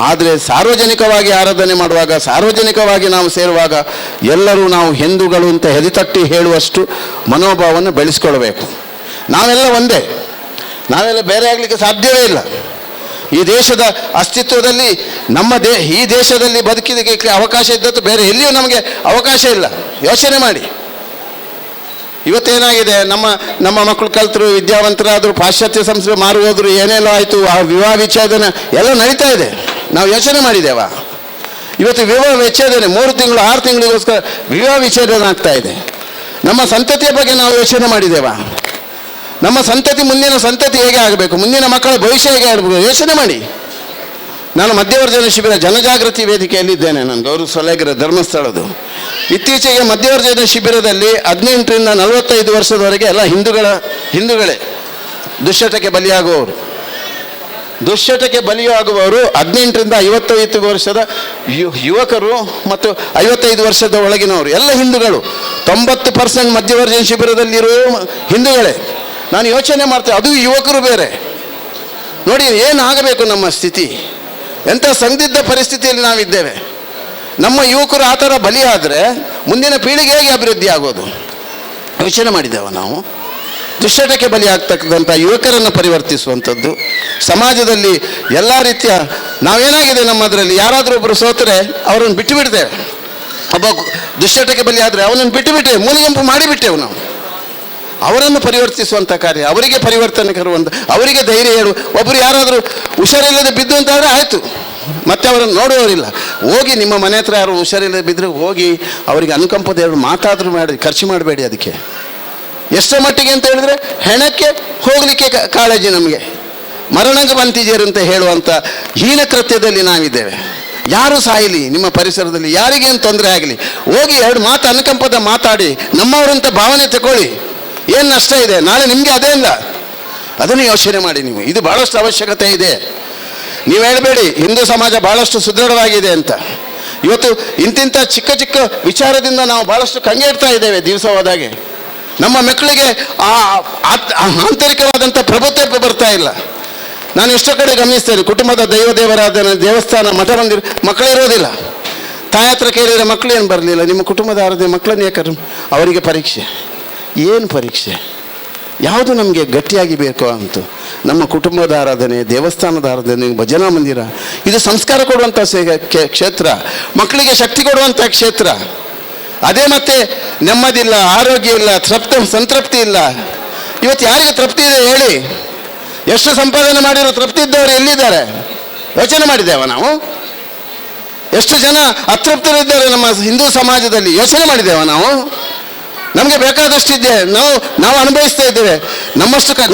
ಆದರೆ ಸಾರ್ವಜನಿಕವಾಗಿ ಆರಾಧನೆ ಮಾಡುವಾಗ, ಸಾರ್ವಜನಿಕವಾಗಿ ನಾವು ಸೇರುವಾಗ ಎಲ್ಲರೂ ನಾವು ಹಿಂದೂಗಳು ಅಂತ ಹೆದೆತಟ್ಟಿ ಹೇಳುವಷ್ಟು ಮನೋಭಾವವನ್ನು ಬೆಳೆಸ್ಕೊಳ್ಬೇಕು. ನಾವೆಲ್ಲ ಒಂದೇ, ನಾವೆಲ್ಲ ಬೇರೆ ಆಗಲಿಕ್ಕೆ ಸಾಧ್ಯವೇ ಇಲ್ಲ. ಈ ದೇಶದ ಅಸ್ತಿತ್ವದಲ್ಲಿ ನಮ್ಮ ಈ ದೇಶದಲ್ಲಿ ಬದುಕಿದಕ್ಕೆ ಅವಕಾಶ ಇದ್ದದ್ದು ಬೇರೆ ಎಲ್ಲಿಯೂ ನಮಗೆ ಅವಕಾಶ ಇಲ್ಲ. ಯೋಚನೆ ಮಾಡಿ. ಇವತ್ತೇನಾಗಿದೆ, ನಮ್ಮ ನಮ್ಮ ಮಕ್ಕಳು ಕಲ್ತರು, ವಿದ್ಯಾವಂತರಾದರು, ಪಾಶ್ಚಾತ್ಯ ಸಂಸ್ಕೃತಿ ಮಾರು ಹೋದರು, ಏನೆಲ್ಲ ಆಯಿತು, ಆ ವಿವಾಹ ವಿಚ್ಛೇದನ ಎಲ್ಲ ನಡೀತಾ ಇದೆ. ನಾವು ಯೋಚನೆ ಮಾಡಿದ್ದೇವಾ? ಇವತ್ತು ವಿವಾಹ ವಿಚ್ಛೇದನೆ 3 ತಿಂಗಳು 6 ತಿಂಗಳಿಗೋಸ್ಕರ ವಿವಾಹ ವಿಚ್ಛೇದನ ಆಗ್ತಾ ಇದೆ. ನಮ್ಮ ಸಂತತಿಯ ಬಗ್ಗೆ ನಾವು ಯೋಚನೆ ಮಾಡಿದ್ದೇವಾ? ನಮ್ಮ ಸಂತತಿ, ಮುಂದಿನ ಸಂತತಿ ಹೇಗೆ ಆಗಬೇಕು, ಮುಂದಿನ ಮಕ್ಕಳ ಭವಿಷ್ಯ ಹೇಗೆ ಆಗಬೇಕು, ಯೋಚನೆ ಮಾಡಿ. ನಾನು ಮಧ್ಯವರ್ಜನ ಶಿಬಿರ ಜನಜಾಗೃತಿ ವೇದಿಕೆಯಲ್ಲಿದ್ದೇನೆ. ನಾನು ಗೌರವ ಸೊಲೆಗರ ಧರ್ಮಸ್ಥಳದ್ದು. ಇತ್ತೀಚೆಗೆ ಮಧ್ಯವರ್ಜನ ಶಿಬಿರದಲ್ಲಿ 18 ರಿಂದ 45 ವರ್ಷದವರೆಗೆ ಎಲ್ಲ ಹಿಂದೂಗಳೇ ದುಶ್ಚಟಕ್ಕೆ ಬಲಿಯಾಗುವವರು. ದುಶ್ಚಟಕ್ಕೆ ಬಲಿಯಾಗುವವರು 18 ರಿಂದ 55 ವರ್ಷದ ಯುವಕರು ಮತ್ತು 55 ವರ್ಷದ ಒಳಗಿನವರು ಎಲ್ಲ ಹಿಂದೂಗಳು. 90% ಮಧ್ಯವರ್ಜನ ಶಿಬಿರದಲ್ಲಿರುವ ಹಿಂದೂಗಳೇ. ನಾನು ಯೋಚನೆ ಮಾಡ್ತೇನೆ, ಅದು ಯುವಕರು ಬೇರೆ. ನೋಡಿ ಏನಾಗಬೇಕು ನಮ್ಮ ಸ್ಥಿತಿ, ಎಂಥ ಸಂದಿಗ್ಧ ಪರಿಸ್ಥಿತಿಯಲ್ಲಿ ನಾವಿದ್ದೇವೆ. ನಮ್ಮ ಯುವಕರು ಆ ಥರ ಬಲಿಯಾದರೆ ಮುಂದಿನ ಪೀಳಿಗೆ ಹೇಗೆ ಅಭಿವೃದ್ಧಿ ಆಗೋದು? ಯೋಚನೆ ಮಾಡಿದ್ದೇವೆ ನಾವು? ದುಶ್ಚಟಕ್ಕೆ ಬಲಿಯಾಗ್ತಕ್ಕಂಥ ಯುವಕರನ್ನು ಪರಿವರ್ತಿಸುವಂಥದ್ದು ಸಮಾಜದಲ್ಲಿ ಎಲ್ಲ ರೀತಿಯ ನಾವೇನಾಗಿದೆ ನಮ್ಮದರಲ್ಲಿ, ಯಾರಾದರೂ ಒಬ್ಬರು ಸೋತರೆ ಅವರನ್ನು ಬಿಟ್ಟು ಬಿಡ್ತೇವೆ. ಒಬ್ಬ ದುಶ್ಚಟಕ್ಕೆ ಬಲಿಯಾದರೆ ಅವನನ್ನು ಬಿಟ್ಟು ಬಿಟ್ಟೆ, ಮೂಲೆಗುಂಪು ಮಾಡಿಬಿಟ್ಟೆವು ನಾವು. ಅವರನ್ನು ಪರಿವರ್ತಿಸುವಂಥ ಕಾರ್ಯ, ಅವರಿಗೆ ಪರಿವರ್ತನೆ ಕರುವಂಥ, ಅವರಿಗೆ ಧೈರ್ಯ ಹೇಳು. ಒಬ್ಬರು ಯಾರಾದರೂ ಹುಷಾರಿಲ್ಲದೆ ಬಿದ್ದು ಅಂತಾದರೆ ಆಯಿತು, ಮತ್ತೆ ಅವರನ್ನು ನೋಡುವವರಿಲ್ಲ. ಹೋಗಿ ನಿಮ್ಮ ಮನೆ ಹತ್ರ ಯಾರು ಹುಷಾರಿಲ್ಲದೆ ಬಿದ್ದರೆ ಹೋಗಿ ಅವರಿಗೆ ಅನುಕಂಪದ ಎರಡು ಮಾತಾದರೂ ಮಾಡಿ, ಖರ್ಚು ಮಾಡಬೇಡಿ. ಅದಕ್ಕೆ ಎಷ್ಟರ ಮಟ್ಟಿಗೆ ಅಂತ ಹೇಳಿದರೆ ಹೆಣಕ್ಕೆ ಹೋಗಲಿಕ್ಕೆ ಕಾಳಜಿ ನಮಗೆ, ಮರಣಂಗ ಬಂತಿದ್ದೀರಿ ಅಂತ ಹೇಳುವಂಥ ಹೀನ ಕೃತ್ಯದಲ್ಲಿ ನಾವಿದ್ದೇವೆ. ಯಾರು ಸಾಯಲಿ, ನಿಮ್ಮ ಪರಿಸರದಲ್ಲಿ ಯಾರಿಗೇನು ತೊಂದರೆ ಆಗಲಿ, ಹೋಗಿ ಎರಡು ಮಾತು ಅನುಕಂಪದ ಮಾತಾಡಿ, ನಮ್ಮವರಂತ ಭಾವನೆ ತಗೊಳ್ಳಿ. ಏನು ನಷ್ಟ ಇದೆ? ನಾಳೆ ನಿಮಗೆ ಅದೇ ಇಲ್ಲ. ಅದನ್ನು ಯೋಚನೆ ಮಾಡಿ ನೀವು. ಇದು ಭಾಳಷ್ಟು ಅವಶ್ಯಕತೆ ಇದೆ. ನೀವು ಹೇಳಬೇಡಿ ಹಿಂದೂ ಸಮಾಜ ಭಾಳಷ್ಟು ಸುದೃಢವಾಗಿದೆ ಅಂತ. ಇವತ್ತು ಇಂತಿಂಥ ಚಿಕ್ಕ ಚಿಕ್ಕ ವಿಚಾರದಿಂದ ನಾವು ಭಾಳಷ್ಟು ಕಂಗೆಡ್ತಾ ಇದ್ದೇವೆ ದಿವಸ ಹೋದಾಗೆ. ನಮ್ಮ ಮಕ್ಕಳಿಗೆ ಆ ಆಂತರಿಕವಾದಂಥ ಪ್ರಭುತ್ವ ಬರ್ತಾ ಇಲ್ಲ. ನಾನು ಎಷ್ಟೋ ಕಡೆ ಗಮನಿಸ್ತೇನೆ, ಕುಟುಂಬದ ದೈವ ದೇವರಾಧನೆ, ದೇವಸ್ಥಾನ, ಮಠ ಮಂದಿರ ಮಕ್ಕಳಿರೋದಿಲ್ಲ. ತಾಯಿ ಹತ್ರ ಕೇಳಿದರೆ ಮಕ್ಕಳು ಏನು ಬರಲಿಲ್ಲ, ನಿಮ್ಮ ಕುಟುಂಬದ ಆರಾಧನೆ ಮಕ್ಕಳನ್ನ ಯಾಕೆ? ಅವರಿಗೆ ಪರೀಕ್ಷೆ. ಏನು ಪರೀಕ್ಷೆ? ಯಾವುದು ನಮಗೆ ಗಟ್ಟಿಯಾಗಿ ಬೇಕು ಅಂತು ನಮ್ಮ ಕುಟುಂಬದ ಆರಾಧನೆ, ದೇವಸ್ಥಾನದ ಆರಾಧನೆ, ಭಜನಾ ಮಂದಿರ, ಇದು ಸಂಸ್ಕಾರ ಕೊಡುವಂಥ ಕ್ಷೇತ್ರ, ಮಕ್ಕಳಿಗೆ ಶಕ್ತಿ ಕೊಡುವಂಥ ಕ್ಷೇತ್ರ. ಅದೇ ಮತ್ತೆ ನೆಮ್ಮದಿಲ್ಲ, ಆರೋಗ್ಯ ಇಲ್ಲ, ಸಂತೃಪ್ತಿ ಇಲ್ಲ. ಇವತ್ತು ಯಾರಿಗೆ ತೃಪ್ತಿ ಇದೆ ಹೇಳಿ? ಎಷ್ಟು ಸಂಪಾದನೆ ಮಾಡಿರೋ ತೃಪ್ತಿ ಇದ್ದವರು ಎಲ್ಲಿದ್ದಾರೆ? ಯೋಚನೆ ಮಾಡಿದ್ದೇವ ನಾವು? ಎಷ್ಟು ಜನ ಅತೃಪ್ತರಿದ್ದಾರೆ ನಮ್ಮ ಹಿಂದೂ ಸಮಾಜದಲ್ಲಿ? ಯೋಚನೆ ಮಾಡಿದ್ದೇವ ನಾವು? ನಮಗೆ ಬೇಕಾದಷ್ಟಿದೆ, ನಾವು ನಾವು ಅನುಭವಿಸ್ತಾ ಇದ್ದೇವೆ.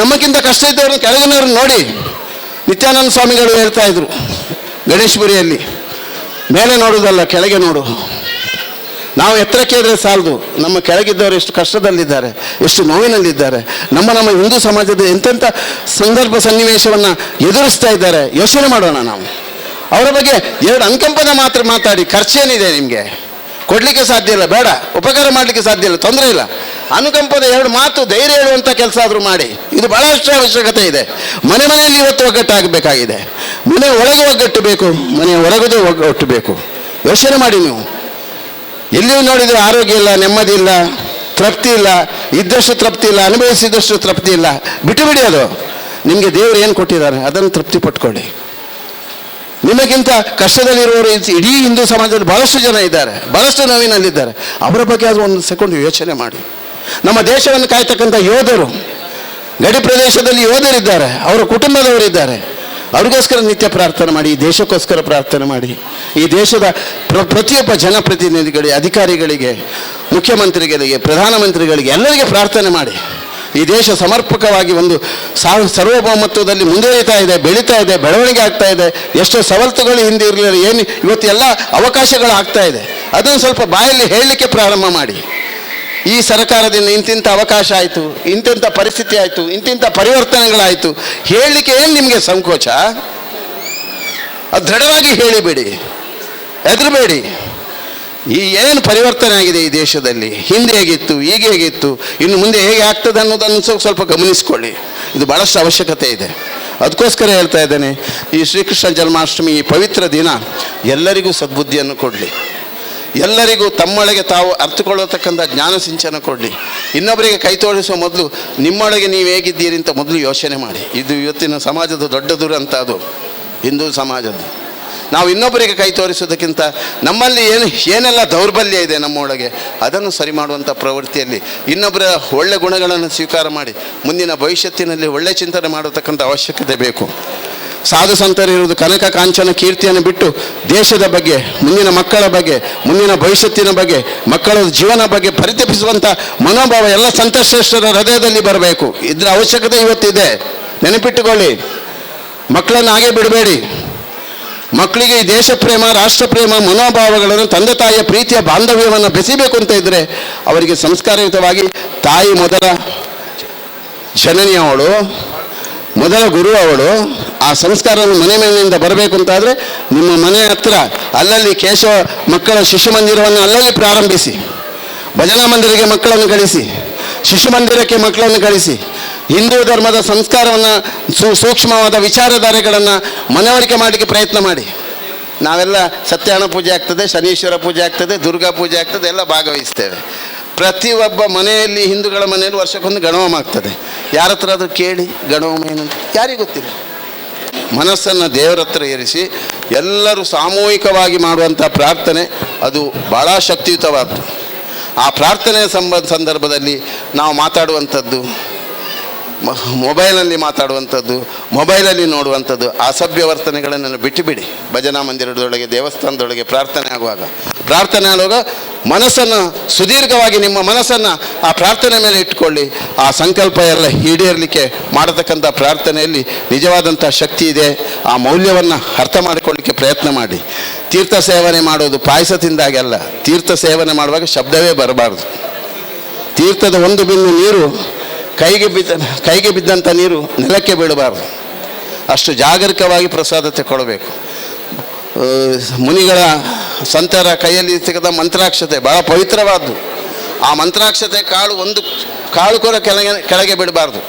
ನಮ್ಮಕ್ಕಿಂತ ಕಷ್ಟ ಇದ್ದವ್ರನ್ನ ಕೆಳಗಿನವ್ರನ್ನ ನೋಡಿ. ನಿತ್ಯಾನಂದ ಸ್ವಾಮಿಗಳು ಹೇಳ್ತಾ ಇದ್ರು ಗಣೇಶಪುರಿಯಲ್ಲಿ, ಮೇಲೆ ನೋಡುವುದಲ್ಲ ಕೆಳಗೆ ನೋಡು. ನಾವು ಎತ್ತರಕ್ಕೆ ಇದ್ರೆ ಸಾಲದು, ನಮ್ಮ ಕೆಳಗಿದ್ದವರು ಎಷ್ಟು ಕಷ್ಟದಲ್ಲಿದ್ದಾರೆ, ಎಷ್ಟು ನೋವಿನಲ್ಲಿದ್ದಾರೆ, ನಮ್ಮ ನಮ್ಮ ಹಿಂದೂ ಸಮಾಜದ ಎಂತೆಂಥ ಸಂದರ್ಭ ಸನ್ನಿವೇಶವನ್ನು ಎದುರಿಸ್ತಾ ಇದ್ದಾರೆ, ಯೋಚನೆ ಮಾಡೋಣ ನಾವು. ಅವರ ಬಗ್ಗೆ ಎರಡು ಅನುಕಂಪದ ಮಾತ್ರ ಮಾತಾಡಿ. ಖರ್ಚೇನಿದೆ ನಿಮಗೆ? ಕೊಡಲಿಕ್ಕೆ ಸಾಧ್ಯ ಇಲ್ಲ, ಬೇಡ. ಉಪಕಾರ ಮಾಡಲಿಕ್ಕೆ ಸಾಧ್ಯ ಇಲ್ಲ, ತೊಂದರೆ ಇಲ್ಲ. ಅನುಕಂಪದ ಎರಡು ಮಾತು ಧೈರ್ಯ ಹೇಳುವಂಥ ಕೆಲಸ ಆದರೂ ಮಾಡಿ. ಇದು ಭಾಳಷ್ಟು ಅವಶ್ಯಕತೆ ಇದೆ. ಮನೆ ಮನೆಯಲ್ಲಿ ಇವತ್ತು ಒಗ್ಗಟ್ಟಾಗಬೇಕಾಗಿದೆ. ಮನೆ ಒಳಗೆ ಒಗ್ಗಟ್ಟು ಬೇಕು, ಮನೆ ಹೊರಗದು ಒಗ್ಗಟ್ಟು ಬೇಕು. ಯೋಚನೆ ಮಾಡಿ ನೀವು. ಎಲ್ಲಿಯೂ ನೋಡಿದರೆ ಆರೋಗ್ಯ ಇಲ್ಲ, ನೆಮ್ಮದಿ ಇಲ್ಲ, ತೃಪ್ತಿ ಇಲ್ಲ, ಇದ್ದಷ್ಟು ತೃಪ್ತಿ ಇಲ್ಲ, ಅನುಭವಿಸಿದಷ್ಟು ತೃಪ್ತಿ ಇಲ್ಲ. ಬಿಟ್ಟು ಬಿಡಿ ಅದು. ನಿಮಗೆ ದೇವರು ಏನು ಕೊಟ್ಟಿದ್ದಾರೆ ಅದನ್ನು ತೃಪ್ತಿ ಪಟ್ಕೊಳ್ಳಿ. ನಿಮಗಿಂತ ಕಷ್ಟದಲ್ಲಿರುವವರು ಇಡೀ ಹಿಂದೂ ಸಮಾಜದಲ್ಲಿ ಭಾಳಷ್ಟು ಜನ ಇದ್ದಾರೆ, ಭಾಳಷ್ಟು ನೋವಿನಲ್ಲಿದ್ದಾರೆ. ಅವರ ಬಗ್ಗೆ ಅದು ಒಂದು ಸೆಕೆಂಡ್ ಯೋಚನೆ ಮಾಡಿ. ನಮ್ಮ ದೇಶವನ್ನು ಕಾಯ್ತಕ್ಕಂಥ ಯೋಧರು, ಗಡಿ ಪ್ರದೇಶದಲ್ಲಿ ಯೋಧರಿದ್ದಾರೆ, ಅವರ ಕುಟುಂಬದವರಿದ್ದಾರೆ. ಅವ್ರಿಗೋಸ್ಕರ ನಿತ್ಯ ಪ್ರಾರ್ಥನೆ ಮಾಡಿ, ಈ ದೇಶಕ್ಕೋಸ್ಕರ ಪ್ರಾರ್ಥನೆ ಮಾಡಿ. ಈ ದೇಶದ ಪ್ರತಿಯೊಬ್ಬ ಜನಪ್ರತಿನಿಧಿಗಳಿಗೆ, ಅಧಿಕಾರಿಗಳಿಗೆ, ಮುಖ್ಯಮಂತ್ರಿಗಳಿಗೆ, ಪ್ರಧಾನಮಂತ್ರಿಗಳಿಗೆ, ಎಲ್ಲರಿಗೆ ಪ್ರಾರ್ಥನೆ ಮಾಡಿ. ಈ ದೇಶ ಸಮರ್ಪಕವಾಗಿ ಒಂದು ಸಾರ್ವಭೌಮತ್ವದಲ್ಲಿ ಮುಂದುವರಿತಾ ಇದೆ, ಬೆಳೀತಾ ಇದೆ, ಬೆಳವಣಿಗೆ ಆಗ್ತಾ ಇದೆ. ಎಷ್ಟೋ ಸವಲತ್ತುಗಳು ಹಿಂದೆ ಇರಲಿಲ್ಲ, ಏನು ಇವತ್ತು ಎಲ್ಲ ಅವಕಾಶಗಳು ಆಗ್ತಾ ಇದೆ. ಅದನ್ನು ಸ್ವಲ್ಪ ಬಾಯಲ್ಲಿ ಹೇಳಲಿಕ್ಕೆ ಪ್ರಾರಂಭ ಮಾಡಿ. ಈ ಸರ್ಕಾರದಿಂದ ಇಂತಿಂಥ ಅವಕಾಶ ಆಯಿತು, ಇಂತಿಂಥ ಪರಿಸ್ಥಿತಿ ಆಯಿತು, ಇಂತಿಂಥ ಪರಿವರ್ತನೆಗಳಾಯಿತು ಹೇಳಲಿಕ್ಕೆ ಏನು ನಿಮಗೆ ಸಂಕೋಚ? ಅದು ದೃಢವಾಗಿ ಹೇಳಿಬಿಡಿ, ಹೆದರಬೇಡಿ. ಈ ಏನು ಪರಿವರ್ತನೆ ಆಗಿದೆ ಈ ದೇಶದಲ್ಲಿ, ಹಿಂದೆ ಹೇಗಿತ್ತು, ಈಗ ಹೇಗಿತ್ತು, ಇನ್ನು ಮುಂದೆ ಹೇಗೆ ಆಗ್ತದೆ ಅನ್ನೋದನ್ನು ಸ್ವಲ್ಪ ಗಮನಿಸ್ಕೊಳ್ಳಿ. ಇದು ಭಾಳಷ್ಟು ಅವಶ್ಯಕತೆ ಇದೆ. ಅದಕ್ಕೋಸ್ಕರ ಹೇಳ್ತಾ ಇದ್ದೇನೆ, ಈ ಶ್ರೀಕೃಷ್ಣ ಜನ್ಮಾಷ್ಟಮಿ ಈ ಪವಿತ್ರ ದಿನ ಎಲ್ಲರಿಗೂ ಸದ್ಬುದ್ಧಿಯನ್ನು ಕೊಡಲಿ, ಎಲ್ಲರಿಗೂ ತಮ್ಮೊಳಗೆ ತಾವು ಅರ್ಥಕೊಳ್ಳತಕ್ಕಂಥ ಜ್ಞಾನ ಸಿಂಚನ ಕೊಡಲಿ. ಇನ್ನೊಬ್ಬರಿಗೆ ಕೈ ತೋರಿಸುವ ಮೊದಲು ನಿಮ್ಮೊಳಗೆ ನೀವು ಹೇಗಿದ್ದೀರಿ ಅಂತ ಮೊದಲು ಯೋಚನೆ ಮಾಡಿ. ಇದು ಇವತ್ತಿನ ಸಮಾಜದ ದೊಡ್ಡ ದುರಂತ. ಅದು ಹಿಂದೂ ಸಮಾಜದ್ದು. ನಾವು ಇನ್ನೊಬ್ಬರಿಗೆ ಕೈ ತೋರಿಸೋದಕ್ಕಿಂತ ನಮ್ಮಲ್ಲಿ ಏನೆಲ್ಲ ದೌರ್ಬಲ್ಯ ಇದೆ ನಮ್ಮೊಳಗೆ ಅದನ್ನು ಸರಿ ಮಾಡುವಂಥ ಪ್ರವೃತ್ತಿಯಲ್ಲಿ ಇನ್ನೊಬ್ಬರ ಒಳ್ಳೆ ಗುಣಗಳನ್ನು ಸ್ವೀಕಾರ ಮಾಡಿ ಮುಂದಿನ ಭವಿಷ್ಯತ್ತಿನಲ್ಲಿ ಒಳ್ಳೆ ಚಿಂತನೆ ಮಾಡತಕ್ಕಂಥ ಅವಶ್ಯಕತೆ ಬೇಕು. ಸಾಧು ಸಂತರು ಇರುವುದು ಕನಕ ಕಾಂಚನ ಕೀರ್ತಿಯನ್ನು ಬಿಟ್ಟು ದೇಶದ ಬಗ್ಗೆ, ಮುಂದಿನ ಮಕ್ಕಳ ಬಗ್ಗೆ, ಮುಂದಿನ ಭವಿಷ್ಯತ್ತಿನ ಬಗ್ಗೆ, ಮಕ್ಕಳ ಜೀವನ ಬಗ್ಗೆ ಪರಿತಪಿಸುವಂಥ ಮನೋಭಾವ ಎಲ್ಲ ಸಂತಶ್ರೇಷ್ಠರ ಹೃದಯದಲ್ಲಿ ಬರಬೇಕು. ಇದರ ಅವಶ್ಯಕತೆ ಇವತ್ತಿದೆ. ನೆನಪಿಟ್ಟುಕೊಳ್ಳಿ, ಮಕ್ಕಳನ್ನು ಹಾಗೆ ಬಿಡಬೇಡಿ. ಮಕ್ಕಳಿಗೆ ಈ ದೇಶ ಪ್ರೇಮ, ರಾಷ್ಟ್ರ ಪ್ರೇಮ ಮನೋಭಾವಗಳನ್ನು, ತಂದೆ ತಾಯಿಯ ಪ್ರೀತಿಯ ಬಾಂಧವ್ಯವನ್ನು ಬೆಸಿಬೇಕು ಅಂತ ಇದ್ದರೆ ಅವರಿಗೆ ಸಂಸ್ಕಾರಯುತವಾಗಿ ತಾಯಿ ಮೊದಲ ಜನನಿ ಅವಳು, ಮೊದಲ ಗುರು ಅವಳು. ಆ ಸಂಸ್ಕಾರವನ್ನು ಮನೆ ಮೇಲಿನಿಂದ ಬರಬೇಕು ಅಂತಾದರೆ ನಿಮ್ಮ ಮನೆ ಹತ್ರ ಅಲ್ಲಲ್ಲಿ ಕೇಶವ ಮಕ್ಕಳ ಶಿಶು ಮಂದಿರವನ್ನು ಅಲ್ಲಲ್ಲಿ ಪ್ರಾರಂಭಿಸಿ, ಭಜನಾ ಮಂದಿರಕ್ಕೆ ಮಕ್ಕಳನ್ನು ಕಳಿಸಿ, ಶಿಶು ಮಂದಿರಕ್ಕೆ ಮಕ್ಕಳನ್ನು ಕಳಿಸಿ, ಹಿಂದೂ ಧರ್ಮದ ಸಂಸ್ಕಾರವನ್ನು ಸೂಕ್ಷ್ಮವಾದ ವಿಚಾರಧಾರೆಗಳನ್ನು ಮನವರಿಕೆ ಮಾಡಲಿಕ್ಕೆ ಪ್ರಯತ್ನ ಮಾಡಿ. ನಾವೆಲ್ಲ ಸತ್ಯನಾರಾಯಣ ಪೂಜೆ ಆಗ್ತದೆ, ಶನೀಶ್ವರ ಪೂಜೆ ಆಗ್ತದೆ, ದುರ್ಗಾ ಪೂಜೆ ಆಗ್ತದೆ, ಎಲ್ಲ ಭಾಗವಹಿಸ್ತೇವೆ. ಪ್ರತಿಯೊಬ್ಬ ಮನೆಯಲ್ಲಿ, ಹಿಂದೂಗಳ ಮನೆಯಲ್ಲಿ ವರ್ಷಕ್ಕೊಂದು ಗಣಹೋಮ ಆಗ್ತದೆ. ಯಾರ ಹತ್ರ ಆದರೂ ಕೇಳಿ ಗಣಹೋಮ ಏನಂತ, ಯಾರಿಗೂ ಗೊತ್ತಿಲ್ಲ. ಮನಸ್ಸನ್ನು ದೇವರ ಹತ್ರ ಇರಿಸಿ ಎಲ್ಲರೂ ಸಾಮೂಹಿಕವಾಗಿ ಮಾಡುವಂಥ ಪ್ರಾರ್ಥನೆ ಅದು ಭಾಳ ಶಕ್ತಿಯುತವಾದ್ದು. ಆ ಪ್ರಾರ್ಥನೆಯ ಸಂದರ್ಭದಲ್ಲಿ ನಾವು ಮಾತಾಡುವಂಥದ್ದು, ಮೊಬೈಲಲ್ಲಿ ಮಾತಾಡುವಂಥದ್ದು, ಮೊಬೈಲಲ್ಲಿ ನೋಡುವಂಥದ್ದು ಅಸಭ್ಯ ವರ್ತನೆಗಳನ್ನು ಬಿಟ್ಟುಬಿಡಿ. ಭಜನಾ ಮಂದಿರದೊಳಗೆ, ದೇವಸ್ಥಾನದೊಳಗೆ ಪ್ರಾರ್ಥನೆ ಆಗುವಾಗ ಮನಸ್ಸನ್ನು ಸುದೀರ್ಘವಾಗಿ ನಿಮ್ಮ ಮನಸ್ಸನ್ನು ಆ ಪ್ರಾರ್ಥನೆ ಮೇಲೆ ಇಟ್ಕೊಳ್ಳಿ. ಆ ಸಂಕಲ್ಪ ಎಲ್ಲ ಈಡೇರಲಿಕ್ಕೆ ಮಾಡತಕ್ಕಂಥ ಪ್ರಾರ್ಥನೆಯಲ್ಲಿ ನಿಜವಾದಂಥ ಶಕ್ತಿ ಇದೆ. ಆ ಮೌಲ್ಯವನ್ನು ಅರ್ಥ ಮಾಡಿಕೊಳ್ಳಿಕ್ಕೆ ಪ್ರಯತ್ನ ಮಾಡಿ. ತೀರ್ಥ ಸೇವನೆ ಮಾಡೋದು ಪಾಯಸ ತಿಂದಾಗೆಲ್ಲ. ತೀರ್ಥ ಸೇವನೆ ಮಾಡುವಾಗ ಶಬ್ದವೇ ಬರಬಾರ್ದು. ತೀರ್ಥದ ಒಂದು ಬಿಂದು ನೀರು ಕೈಗೆ ಬಿದ್ದಂಥ ನೀರು ನೆಲಕ್ಕೆ ಬೀಳಬಾರ್ದು. ಅಷ್ಟು ಜಾಗರೂಕವಾಗಿ ಪ್ರಸಾದ ತಗೊಳ್ಬೇಕು. ಮುನಿಗಳ ಸಂತರ ಕೈಯಲ್ಲಿ ಸಿಗದ ಮಂತ್ರಾಕ್ಷತೆ ಭಾಳ ಪವಿತ್ರವಾದ್ದು. ಆ ಮಂತ್ರಾಕ್ಷತೆ ಕಾಳು ಒಂದು ಕಾಳು ಕೂಡ ಕೆಳಗೆ ಬಿಡಬಾರ್ದು.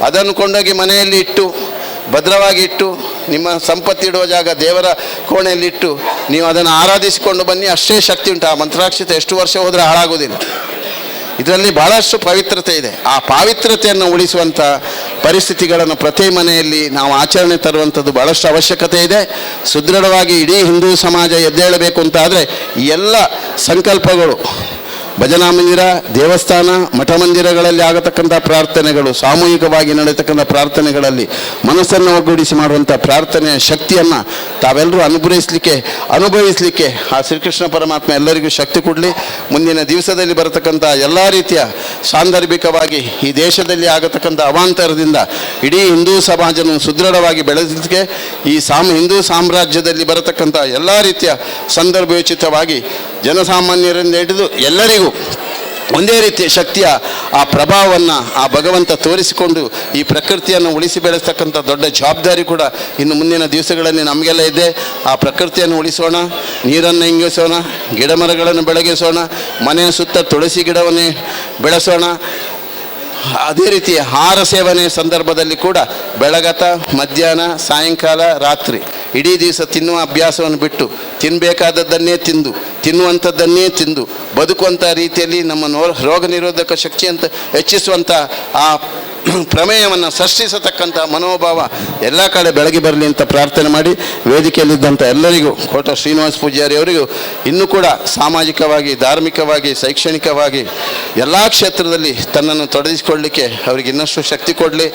ಅದನ್ನು ಕೊಂಡೋಗಿ ಮನೆಯಲ್ಲಿ ಇಟ್ಟು, ಭದ್ರವಾಗಿ ಇಟ್ಟು, ನಿಮ್ಮ ಸಂಪತ್ತಿಡುವ ಜಾಗ ದೇವರ ಕೋಣೆಯಲ್ಲಿಟ್ಟು ನೀವು ಅದನ್ನು ಆರಾಧಿಸಿಕೊಂಡು ಬನ್ನಿ. ಅಷ್ಟೇ ಶಕ್ತಿ ಉಂಟು. ಆ ಮಂತ್ರಾಕ್ಷತೆ ಎಷ್ಟು ವರ್ಷ ಹೋದರೆ ಹಾಳಾಗೋದಿಲ್ಲ. ಇದರಲ್ಲಿ ಭಾಳಷ್ಟು ಪವಿತ್ರತೆ ಇದೆ. ಆ ಪಾವಿತ್ರತೆಯನ್ನು ಉಳಿಸುವಂಥ ಪರಿಸ್ಥಿತಿಗಳನ್ನು ಪ್ರತಿ ಮನೆಯಲ್ಲಿ ನಾವು ಆಚರಣೆ ತರುವಂಥದ್ದು ಭಾಳಷ್ಟು ಅವಶ್ಯಕತೆ ಇದೆ. ಸುದೃಢವಾಗಿ ಇಡೀ ಹಿಂದೂ ಸಮಾಜ ಎದ್ದೇಳಬೇಕು ಅಂತಾದರೆ ಈ ಎಲ್ಲ ಸಂಕಲ್ಪಗಳು, ಭಜನಾ ಮಂದಿರ, ದೇವಸ್ಥಾನ, ಮಠ ಮಂದಿರಗಳಲ್ಲಿ ಆಗತಕ್ಕಂಥ ಪ್ರಾರ್ಥನೆಗಳು, ಸಾಮೂಹಿಕವಾಗಿ ನಡೆಯತಕ್ಕಂಥ ಪ್ರಾರ್ಥನೆಗಳಲ್ಲಿ ಮನಸ್ಸನ್ನು ಒಗ್ಗೂಡಿಸಿ ಮಾಡುವಂಥ ಪ್ರಾರ್ಥನೆಯ ಶಕ್ತಿಯನ್ನು ತಾವೆಲ್ಲರೂ ಅನುಭವಿಸಲಿಕ್ಕೆ ಆ ಶ್ರೀಕೃಷ್ಣ ಪರಮಾತ್ಮ ಎಲ್ಲರಿಗೂ ಶಕ್ತಿ ಕೊಡಲಿ. ಮುಂದಿನ ದಿವಸದಲ್ಲಿ ಬರತಕ್ಕಂಥ ಎಲ್ಲ ರೀತಿಯ ಸಾಂದರ್ಭಿಕವಾಗಿ ಈ ದೇಶದಲ್ಲಿ ಆಗತಕ್ಕಂಥ ಅವಾಂತರದಿಂದ ಇಡೀ ಹಿಂದೂ ಸಮಾಜವನ್ನು ಸುದೃಢವಾಗಿ ಬೆಳೆಸಲಿಕ್ಕೆ ಈ ಹಿಂದೂ ಸಾಮ್ರಾಜ್ಯದಲ್ಲಿ ಬರತಕ್ಕಂಥ ಎಲ್ಲ ರೀತಿಯ ಸಂದರ್ಭೋಚಿತವಾಗಿ ಜನಸಾಮಾನ್ಯರಿಂದ ಹಿಡಿದು ಎಲ್ಲರಿಗೂ ಒಂದೇ ರೀತಿಯ ಶಕ್ತಿಯ ಆ ಪ್ರಭಾವವನ್ನು ಆ ಭಗವಂತ ತೋರಿಸಿಕೊಂಡು ಈ ಪ್ರಕೃತಿಯನ್ನು ಉಳಿಸಿ ಬೆಳೆಸ್ತಕ್ಕಂಥ ದೊಡ್ಡ ಜವಾಬ್ದಾರಿ ಕೂಡ ಇನ್ನು ಮುಂದಿನ ದಿವಸಗಳಲ್ಲಿ ನಮಗೆಲ್ಲ ಇದೆ. ಆ ಪ್ರಕೃತಿಯನ್ನು ಉಳಿಸೋಣ, ನೀರನ್ನು ಇಂಗಿಸೋಣ, ಗಿಡ ಮರಗಳನ್ನು ಬೆಳಗಿಸೋಣ, ಮನೆಯ ಸುತ್ತ ತುಳಸಿ ಗಿಡವನ್ನೇ ಬೆಳೆಸೋಣ. ಅದೇ ರೀತಿ ಆಹಾರ ಸೇವನೆ ಸಂದರ್ಭದಲ್ಲಿ ಕೂಡ ಬೆಳಗತ, ಮಧ್ಯಾಹ್ನ, ಸಾಯಂಕಾಲ, ರಾತ್ರಿ ಇಡೀ ದಿವಸ ತಿನ್ನುವ ಅಭ್ಯಾಸವನ್ನು ಬಿಟ್ಟು ತಿನ್ನಬೇಕಾದದ್ದನ್ನೇ ತಿಂದು, ತಿನ್ನುವಂಥದ್ದನ್ನೇ ತಿಂದು ಬದುಕುವಂಥ ರೀತಿಯಲ್ಲಿ ನಮ್ಮ ರೋಗ ನಿರೋಧಕ ಶಕ್ತಿಯಂತ ಹೆಚ್ಚಿಸುವಂಥ ಆ ಪ್ರಮೇಯವನ್ನು ಸೃಷ್ಟಿಸತಕ್ಕಂಥ ಮನೋಭಾವ ಎಲ್ಲ ಕಡೆ ಬೆಳಗಿ ಬರಲಿ ಅಂತ ಪ್ರಾರ್ಥನೆ ಮಾಡಿ ವೇದಿಕೆಯಲ್ಲಿದ್ದಂಥ ಎಲ್ಲರಿಗೂ, ಕೋಟ ಶ್ರೀನಿವಾಸ ಪೂಜಾರಿ ಅವರಿಗೂ ಇನ್ನೂ ಕೂಡ ಸಾಮಾಜಿಕವಾಗಿ, ಧಾರ್ಮಿಕವಾಗಿ, ಶೈಕ್ಷಣಿಕವಾಗಿ ಎಲ್ಲ ಕ್ಷೇತ್ರದಲ್ಲಿ ತನ್ನನ್ನು ತೊಡಗಿಸಿಕೊಳ್ಳಲಿಕ್ಕೆ ಅವರಿಗೆ ಇನ್ನಷ್ಟು ಶಕ್ತಿ ಕೊಡಲಿ.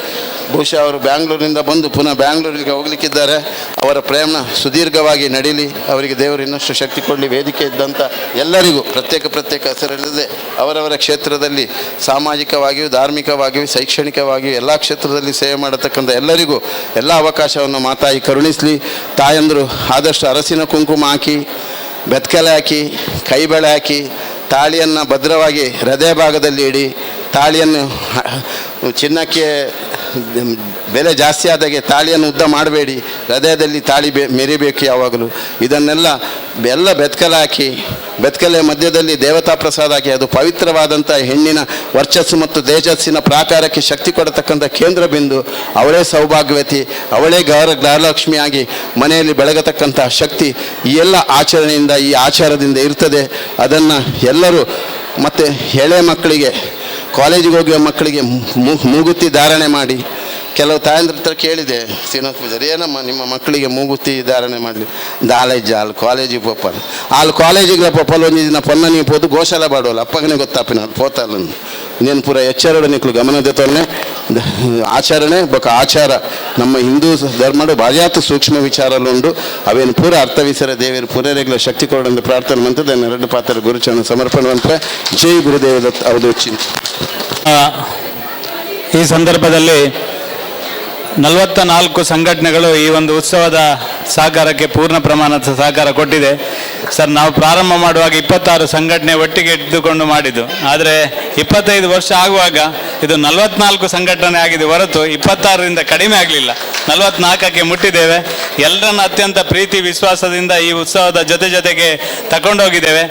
ಬಹುಶಃ ಅವರು ಬ್ಯಾಂಗ್ಳೂರಿನಿಂದ ಬಂದು ಪುನಃ ಬ್ಯಾಂಗ್ಳೂರಿಗೆ ಹೋಗಲಿಕ್ಕಿದ್ದಾರೆ. ಅವರ ಪ್ರಯಾಣ ಸುದೀರ್ಘವಾಗಿ ನಡೀಲಿ, ಅವರಿಗೆ ದೇವರು ಇನ್ನಷ್ಟು ಶಕ್ತಿ ಕೊಡಲಿ. ವೇದಿಕೆ ಇದ್ದಂಥ ಎಲ್ಲರಿಗೂ ಪ್ರತ್ಯೇಕ ಪ್ರತ್ಯೇಕ ಹೆಸರಿಲ್ಲದೆ ಅವರವರ ಕ್ಷೇತ್ರದಲ್ಲಿ ಸಾಮಾಜಿಕವಾಗಿಯೂ, ಧಾರ್ಮಿಕವಾಗಿಯೂ, ಶೈಕ್ಷಣಿಕವಾಗಿಯೂ ಎಲ್ಲ ಕ್ಷೇತ್ರದಲ್ಲಿ ಸೇವೆ ಮಾಡತಕ್ಕಂಥ ಎಲ್ಲರಿಗೂ ಎಲ್ಲ ಅವಕಾಶವನ್ನು ಮಾತಾಯಿ ಕರುಣಿಸಲಿ. ತಾಯಂದರು ಆದಷ್ಟು ಅರಸಿನ ಕುಂಕುಮ ಹಾಕಿ, ಬೆತ್ಕಲೆ ಹಾಕಿ, ಕೈಬಳೆ ಹಾಕಿ, ತಾಳಿಯನ್ನು ಭದ್ರವಾಗಿ ಹೃದಯ ಭಾಗದಲ್ಲಿ ಇಡಿ. ತಾಳಿಯನ್ನು ಚಿನ್ನಕ್ಕೆ ಬೆಲೆ ಜಾಸ್ತಿ ಆದಾಗೆ ತಾಳಿಯನ್ನು ಉದ್ದ ಮಾಡಬೇಡಿ, ಹೃದಯದಲ್ಲಿ ತಾಳಿ ಮೆರಿಬೇಕು ಯಾವಾಗಲೂ. ಇದನ್ನೆಲ್ಲ ಎಲ್ಲ ಬೆತ್ಕಲೆ ಹಾಕಿ, ಬೆತ್ಕಲೆ ಮಧ್ಯದಲ್ಲಿ ದೇವತಾ ಪ್ರಸಾದ ಹಾಕಿ, ಅದು ಪವಿತ್ರವಾದಂಥ ಹೆಣ್ಣಿನ ವರ್ಚಸ್ಸು ಮತ್ತು ತೇಜಸ್ಸಿನ ಪ್ರಾಕಾರಕ್ಕೆ ಶಕ್ತಿ ಕೊಡತಕ್ಕಂಥ ಕೇಂದ್ರ ಬಿಂದು. ಅವಳೇ ಸೌಭಾಗ್ಯವತಿ, ಅವಳೇ ಗೌರಲಕ್ಷ್ಮಿಯಾಗಿ ಮನೆಯಲ್ಲಿ ಬೆಳಗತಕ್ಕಂಥ ಶಕ್ತಿ ಈ ಎಲ್ಲ ಆಚರಣೆಯಿಂದ, ಈ ಆಚಾರದಿಂದ ಇರ್ತದೆ. ಅದನ್ನು ಎಲ್ಲರೂ ಮತ್ತು ಎಳೆ ಮಕ್ಕಳಿಗೆ, ಕಾಲೇಜಿಗೆ ಹೋಗುವ ಮಕ್ಕಳಿಗೆ ಮೂಗುತಿ ಧಾರಣೆ ಮಾಡಿ, ಕೆಲವು ತಾಯಂದ್ರ ಹತ್ರ ಕೇಳಿದೆ, ಶ್ರೀನಿವಾಸ ಪೂಜಾರಿ, ಏನಮ್ಮ ನಿಮ್ಮ ಮಕ್ಕಳಿಗೆ ಮೂಗುತಿ ಧಾರಣೆ ಮಾಡಲಿ ದಾಲೆ ಜಾಲ್ ಕಾಲೇಜಿಗೆ ಪೋಪಲ್ ಅಲ್ಲಿ ಕಾಲೇಜಿಗೆ ಪೋಪಲ್ ಒಂಜಿ ದಿನ ಪೊನ್ನ ನೀವು ಪೋದು ಗೋಶಾಲ ಬಾಡೋಲ್ಲ ಅಪ್ಪಗನೇ ಗೊತ್ತಾಪಿನ ಪೋತಲ್ಲ. ನೀನು ಪೂರ ಎಚ್ಚರಡು ನಿಕ್ಲು ಗಮನ ತೊನ್ನೆ ಆಚರಣೆ ಬೊಕ ಆಚಾರ ನಮ್ಮ ಹಿಂದೂ ಧರ್ಮಡು ಬಾಜಾತ ಸೂಕ್ಷ್ಮ ವಿಚಾರಲುಂಡು. ಅವೇನು ಪೂರ ಅರ್ಥವಿಸರ ದೇವರು ಪೂರರೆಗ್ಲ ಶಕ್ತಿ ಕೊರಡಂದು ಪ್ರಾರ್ಥನೆ ಮಂತದ ಎರಡು ಪಾತ್ರ ಗುರುಚರಣ ಸಮರ್ಪಣೆ ಮಂತ್ರ. ಜೈ ಗುರುದೇವ ದತ್ತ ಅವಧೂತ್. ಈ ಸಂದರ್ಭದಲ್ಲಿ 44 ಸಂಘಟನೆಗಳು ಈ ಒಂದು ಉತ್ಸವದ ಸಹಕಾರಕ್ಕೆ ಪೂರ್ಣ ಪ್ರಮಾಣದ ಸಹಕಾರ ಕೊಟ್ಟಿದೆ. ಸರ್, ನಾವು ಪ್ರಾರಂಭ ಮಾಡುವಾಗ 26 ಸಂಘಟನೆ ಒಟ್ಟಿಗೆ ಇದ್ದುಕೊಂಡು ಮಾಡಿದ್ದು. ಆದರೆ 25 ವರ್ಷ ಆಗುವಾಗ ಇದು 44 ಸಂಘಟನೆ ಆಗಿದೆ ಹೊರತು 26ರಿಂದ ಕಡಿಮೆ ಆಗಲಿಲ್ಲ. 44ಕ್ಕೆ ಮುಟ್ಟಿದ್ದೇವೆ. ಎಲ್ಲರನ್ನ ಅತ್ಯಂತ ಪ್ರೀತಿ ವಿಶ್ವಾಸದಿಂದ ಈ ಉತ್ಸವದ ಜೊತೆ ಜೊತೆಗೆ ತಗೊಂಡೋಗಿದ್ದೇವೆ.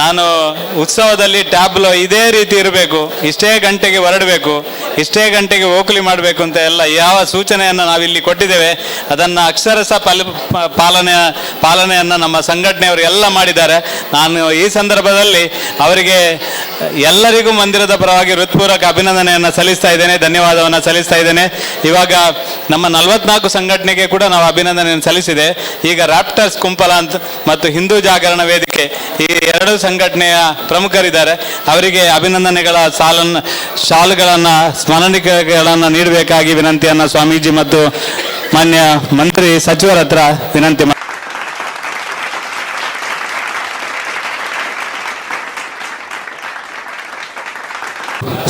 ನಾನು ಉತ್ಸವದಲ್ಲಿ ಟ್ಯಾಬ್ಲೋ ಇದೇ ರೀತಿ ಇರಬೇಕು, ಇಷ್ಟೇ ಗಂಟೆಗೆ ಹೊರಡಬೇಕು, ಇಷ್ಟೇ ಗಂಟೆಗೆ ಓಕುಲಿ ಮಾಡಬೇಕು ಅಂತ ಎಲ್ಲ ಯಾವ ಸೂಚನೆಯನ್ನು ನಾವಿಲ್ಲಿ ಕೊಟ್ಟಿದ್ದೇವೆ ಅದನ್ನು ಅಕ್ಷರಶಃ ಪಾಲನೆಯನ್ನು ನಮ್ಮ ಸಂಘಟನೆಯವರು ಎಲ್ಲ ಮಾಡಿದ್ದಾರೆ. ನಾನು ಈ ಸಂದರ್ಭದಲ್ಲಿ ಅವರಿಗೆ ಎಲ್ಲರಿಗೂ ಮಂದಿರದ ಪರವಾಗಿ ಹೃತ್ಪೂರ್ವಕ ಅಭಿನಂದನೆಯನ್ನು ಸಲ್ಲಿಸ್ತಾ ಇದ್ದೇನೆ, ಧನ್ಯವಾದವನ್ನು ಸಲ್ಲಿಸ್ತಾ ಇದ್ದೇನೆ. ಇವಾಗ ನಮ್ಮ 44 ಸಂಘಟನೆಗೆ ಕೂಡ ನಾವು ಅಭಿನಂದನೆಯನ್ನು ಸಲ್ಲಿಸಿದೆ. ಈಗ ರಾಪ್ಟರ್ಸ್ ಕುಂಪಲ ಅಂತ ಮತ್ತು ಹಿಂದೂ ಜಾಗರಣ ವೇದಿಕೆ ಈ ಎರಡು ಸಂಘಟನೆಯ ಪ್ರಮುಖರಿದ್ದಾರೆ. ಅವರಿಗೆ ಅಭಿನಂದನೆಗಳ ಶಾಲುಗಳನ್ನು, ಸ್ಮರಣಿಕೆಗಳನ್ನು ನೀಡಬೇಕಾಗಿ ವಿನಂತಿಯನ್ನು ಸ್ವಾಮೀಜಿ ಮತ್ತು ಮಾನ್ಯ ಮಂತ್ರಿ ಸಚಿವರ ಹತ್ರ ವಿನಂತಿ.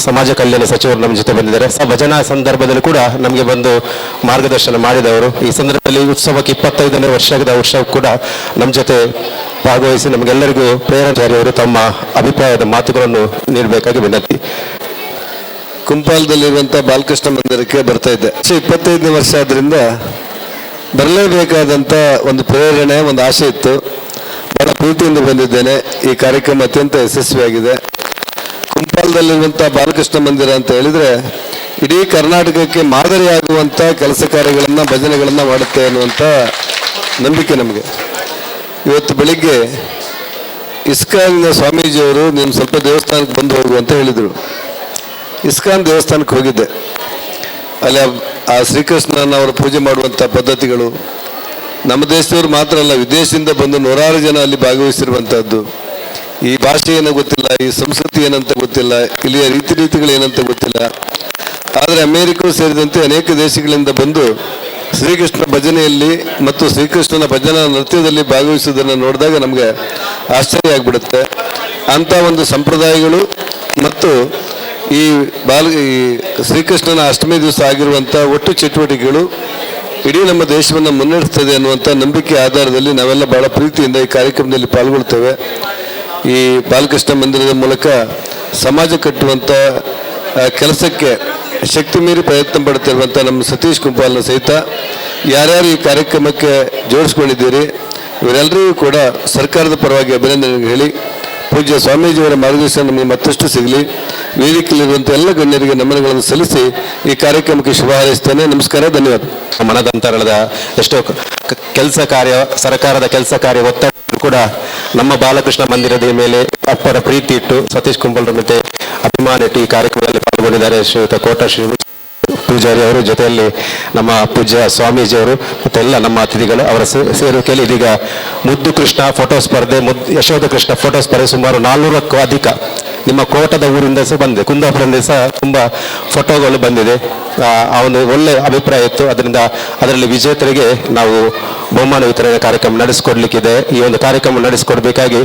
ಸಮಾಜ ಕಲ್ಯಾಣ ಸಚಿವರು ನಮ್ಮ ಜೊತೆ ಬಂದಿದ್ದಾರೆ. ಭಜನಾ ಸಂದರ್ಭದಲ್ಲಿ ಕೂಡ ನಮಗೆ ಬಂದು ಮಾರ್ಗದರ್ಶನ ಮಾಡಿದವರು. ಈ ಸಂದರ್ಭದಲ್ಲಿ ಉತ್ಸವಕ್ಕೆ 25ನೇ ವರ್ಷದ ಉತ್ಸವ ಕೂಡ ನಮ್ಮ ಜೊತೆ ಭಾಗವಹಿಸಿ ನಮಗೆಲ್ಲರಿಗೂ ಪ್ರೇರಣಾಚಾರ್ಯವರು ತಮ್ಮ ಅಭಿಪ್ರಾಯದ ಮಾತುಗಳನ್ನು ನೀಡಬೇಕಾಗಿ ವಿನಂತಿ. ಕುಂಪಾಲದಲ್ಲಿರುವಂಥ ಬಾಲಕೃಷ್ಣ ಮಂದಿರಕ್ಕೆ ಬರ್ತಾ ಇದ್ದೆ. 25ನೇ ವರ್ಷ ಆದ್ರಿಂದ ಬರಲೇಬೇಕಾದಂಥ ಒಂದು ಪ್ರೇರಣೆ, ಒಂದು ಆಸೆ ಇತ್ತು. ಬಹಳ ಪ್ರೀತಿಯಿಂದ ಬಂದಿದ್ದೇನೆ. ಈ ಕಾರ್ಯಕ್ರಮ ಅತ್ಯಂತ ಯಶಸ್ವಿಯಾಗಿದೆ. ಕುಂಪಾಲದಲ್ಲಿರುವಂಥ ಬಾಲಕೃಷ್ಣ ಮಂದಿರ ಅಂತ ಹೇಳಿದ್ರೆ ಇಡೀ ಕರ್ನಾಟಕಕ್ಕೆ ಮಾದರಿಯಾಗುವಂಥ ಕೆಲಸ ಕಾರ್ಯಗಳನ್ನು, ಭಜನೆಗಳನ್ನು ಮಾಡುತ್ತೆ ಅನ್ನುವಂಥ ನಂಬಿಕೆ ನಮಗೆ. ಇವತ್ತು ಬೆಳಿಗ್ಗೆ ಇಸ್ಕಾನ್ನ ಸ್ವಾಮೀಜಿಯವರು ನೀನು ಸ್ವಲ್ಪ ದೇವಸ್ಥಾನಕ್ಕೆ ಬಂದು ಹೋಗು ಅಂತ ಹೇಳಿದರು. ಇಸ್ಕಾನ್ ದೇವಸ್ಥಾನಕ್ಕೆ ಹೋಗಿದ್ದೆ. ಅಲ್ಲಿ ಆ ಶ್ರೀಕೃಷ್ಣನ ಅವರು ಪೂಜೆ ಮಾಡುವಂಥ ಪದ್ಧತಿಗಳು ನಮ್ಮ ದೇಶದವರು ಮಾತ್ರ ಅಲ್ಲ, ವಿದೇಶದಿಂದ ಬಂದು ನೂರಾರು ಜನ ಅಲ್ಲಿ ಭಾಗವಹಿಸಿರುವಂಥದ್ದು. ಈ ಭಾಷೆ ಏನೋ ಗೊತ್ತಿಲ್ಲ, ಈ ಸಂಸ್ಕೃತಿ ಏನಂತ ಗೊತ್ತಿಲ್ಲ, ಇಲ್ಲಿಯ ರೀತಿ ನೀತಿಗಳು ಏನಂತ ಗೊತ್ತಿಲ್ಲ. ಆದರೆ ಅಮೇರಿಕವೂ ಸೇರಿದಂತೆ ಅನೇಕ ದೇಶಗಳಿಂದ ಬಂದು ಶ್ರೀಕೃಷ್ಣ ಭಜನೆಯಲ್ಲಿ ಮತ್ತು ಶ್ರೀಕೃಷ್ಣನ ಭಜನಾ ನೃತ್ಯದಲ್ಲಿ ಭಾಗವಹಿಸುವುದನ್ನು ನೋಡಿದಾಗ ನಮಗೆ ಆಶ್ಚರ್ಯ ಆಗ್ಬಿಡುತ್ತೆ. ಅಂಥ ಒಂದು ಸಂಪ್ರದಾಯಗಳು ಮತ್ತು ಈ ಶ್ರೀಕೃಷ್ಣನ ಅಷ್ಟಮಿ ದಿವಸ ಆಗಿರುವಂಥ ಒಟ್ಟು ಚಟುವಟಿಕೆಗಳು ಇಡೀ ನಮ್ಮ ದೇಶವನ್ನು ಮುನ್ನಡೆಸ್ತದೆ ಅನ್ನುವಂಥ ನಂಬಿಕೆ ಆಧಾರದಲ್ಲಿ ನಾವೆಲ್ಲ ಭಾಳ ಪ್ರೀತಿಯಿಂದ ಈ ಕಾರ್ಯಕ್ರಮದಲ್ಲಿ ಪಾಲ್ಗೊಳ್ತೇವೆ. ಈ ಬಾಲಕೃಷ್ಣ ಮಂದಿರದ ಮೂಲಕ ಸಮಾಜ ಕಟ್ಟುವಂಥ ಕೆಲಸಕ್ಕೆ ಶಕ್ತಿ ಮೀರಿ ಪ್ರಯತ್ನ ಪಡುತ್ತಿರುವಂಥ ನಮ್ಮ ಸತೀಶ್ ಕುಂಪಾಲ್ನ ಸಹಿತ ಯಾರ್ಯಾರು ಈ ಕಾರ್ಯಕ್ರಮಕ್ಕೆ ಜೋಡಿಸ್ಕೊಂಡಿದ್ದೀರಿ ಇವರೆಲ್ಲರಿಗೂ ಕೂಡ ಸರ್ಕಾರದ ಪರವಾಗಿ ಅಭಿನಂದನೆ ಹೇಳಿ, ಪೂಜ್ಯ ಸ್ವಾಮೀಜಿಯವರ ಮಾರ್ಗದರ್ಶನ ನಮಗೆ ಮತ್ತಷ್ಟು ಸಿಗಲಿ. ವೇದಿಕೆಯಲ್ಲಿರುವಂಥ ಎಲ್ಲ ಗಣ್ಯರಿಗೆ ನಮನಗಳನ್ನು ಸಲ್ಲಿಸಿ ಈ ಕಾರ್ಯಕ್ರಮಕ್ಕೆ ಶುಭ ಹಾರೈಸ್ತೇನೆ. ನಮಸ್ಕಾರ, ಧನ್ಯವಾದ. ಮನದಂತರದ ಎಷ್ಟೋ ಕೆಲಸ ಕಾರ್ಯ, ಸರ್ಕಾರದ ಕೆಲಸ ಕಾರ್ಯ ಒತ್ತಡ ಕೂಡ ನಮ್ಮ ಬಾಲಕೃಷ್ಣ ಮಂದಿರದ ಮೇಲೆ ಅಪ್ಪರ ಪ್ರೀತಿ ಇಟ್ಟು ಸತೀಶ್ ಕುಂಬಳರ ಮತ್ತೆ ಅಭಿಮಾನ ಇಟ್ಟು ಈ ಕಾರ್ಯಕ್ರಮದಲ್ಲಿ ಪಾಲ್ಗೊಂಡಿದ್ದಾರೆ ಶ್ರೀಯುತ ಕೋಟ ಶ್ರೀ ಪೂಜಾರಿ ಅವರು, ಜೊತೆಯಲ್ಲಿ ನಮ್ಮ ಪೂಜ್ಯ ಸ್ವಾಮೀಜಿಯವರು ಮತ್ತೆ ಎಲ್ಲ ನಮ್ಮ ಅತಿಥಿಗಳು ಅವರ ಸೇರುವಿಕೆಯಲ್ಲಿ ಇದೀಗ ಮುದ್ದು ಕೃಷ್ಣ ಫೋಟೋ ಸ್ಪರ್ಧೆ, ಯಶೋಧ ಕೃಷ್ಣ ಫೋಟೋ ಸ್ಪರ್ಧೆ ಸುಮಾರು 400ಕ್ಕೂ ಅಧಿಕ ನಿಮ್ಮ ಕೋಟದ ಊರಿಂದ ಸಹ ಬಂದಿದೆ, ಕುಂದಾಪುರದಿಂದ ಸಹ ತುಂಬ ಫೋಟೋಗಳು ಬಂದಿದೆ. ಆ ಒಂದು ಒಳ್ಳೆಯ ಅಭಿಪ್ರಾಯ ಇತ್ತು. ಅದರಿಂದ ಅದರಲ್ಲಿ ವಿಜೇತರಿಗೆ ನಾವು ಬಹುಮಾನ ವಿತರಣೆ ಕಾರ್ಯಕ್ರಮ ನಡೆಸಿಕೊಡ್ಲಿಕ್ಕಿದೆ. ಈ ಒಂದು ಕಾರ್ಯಕ್ರಮ ನಡೆಸಿಕೊಡ್ಬೇಕಾಗಿ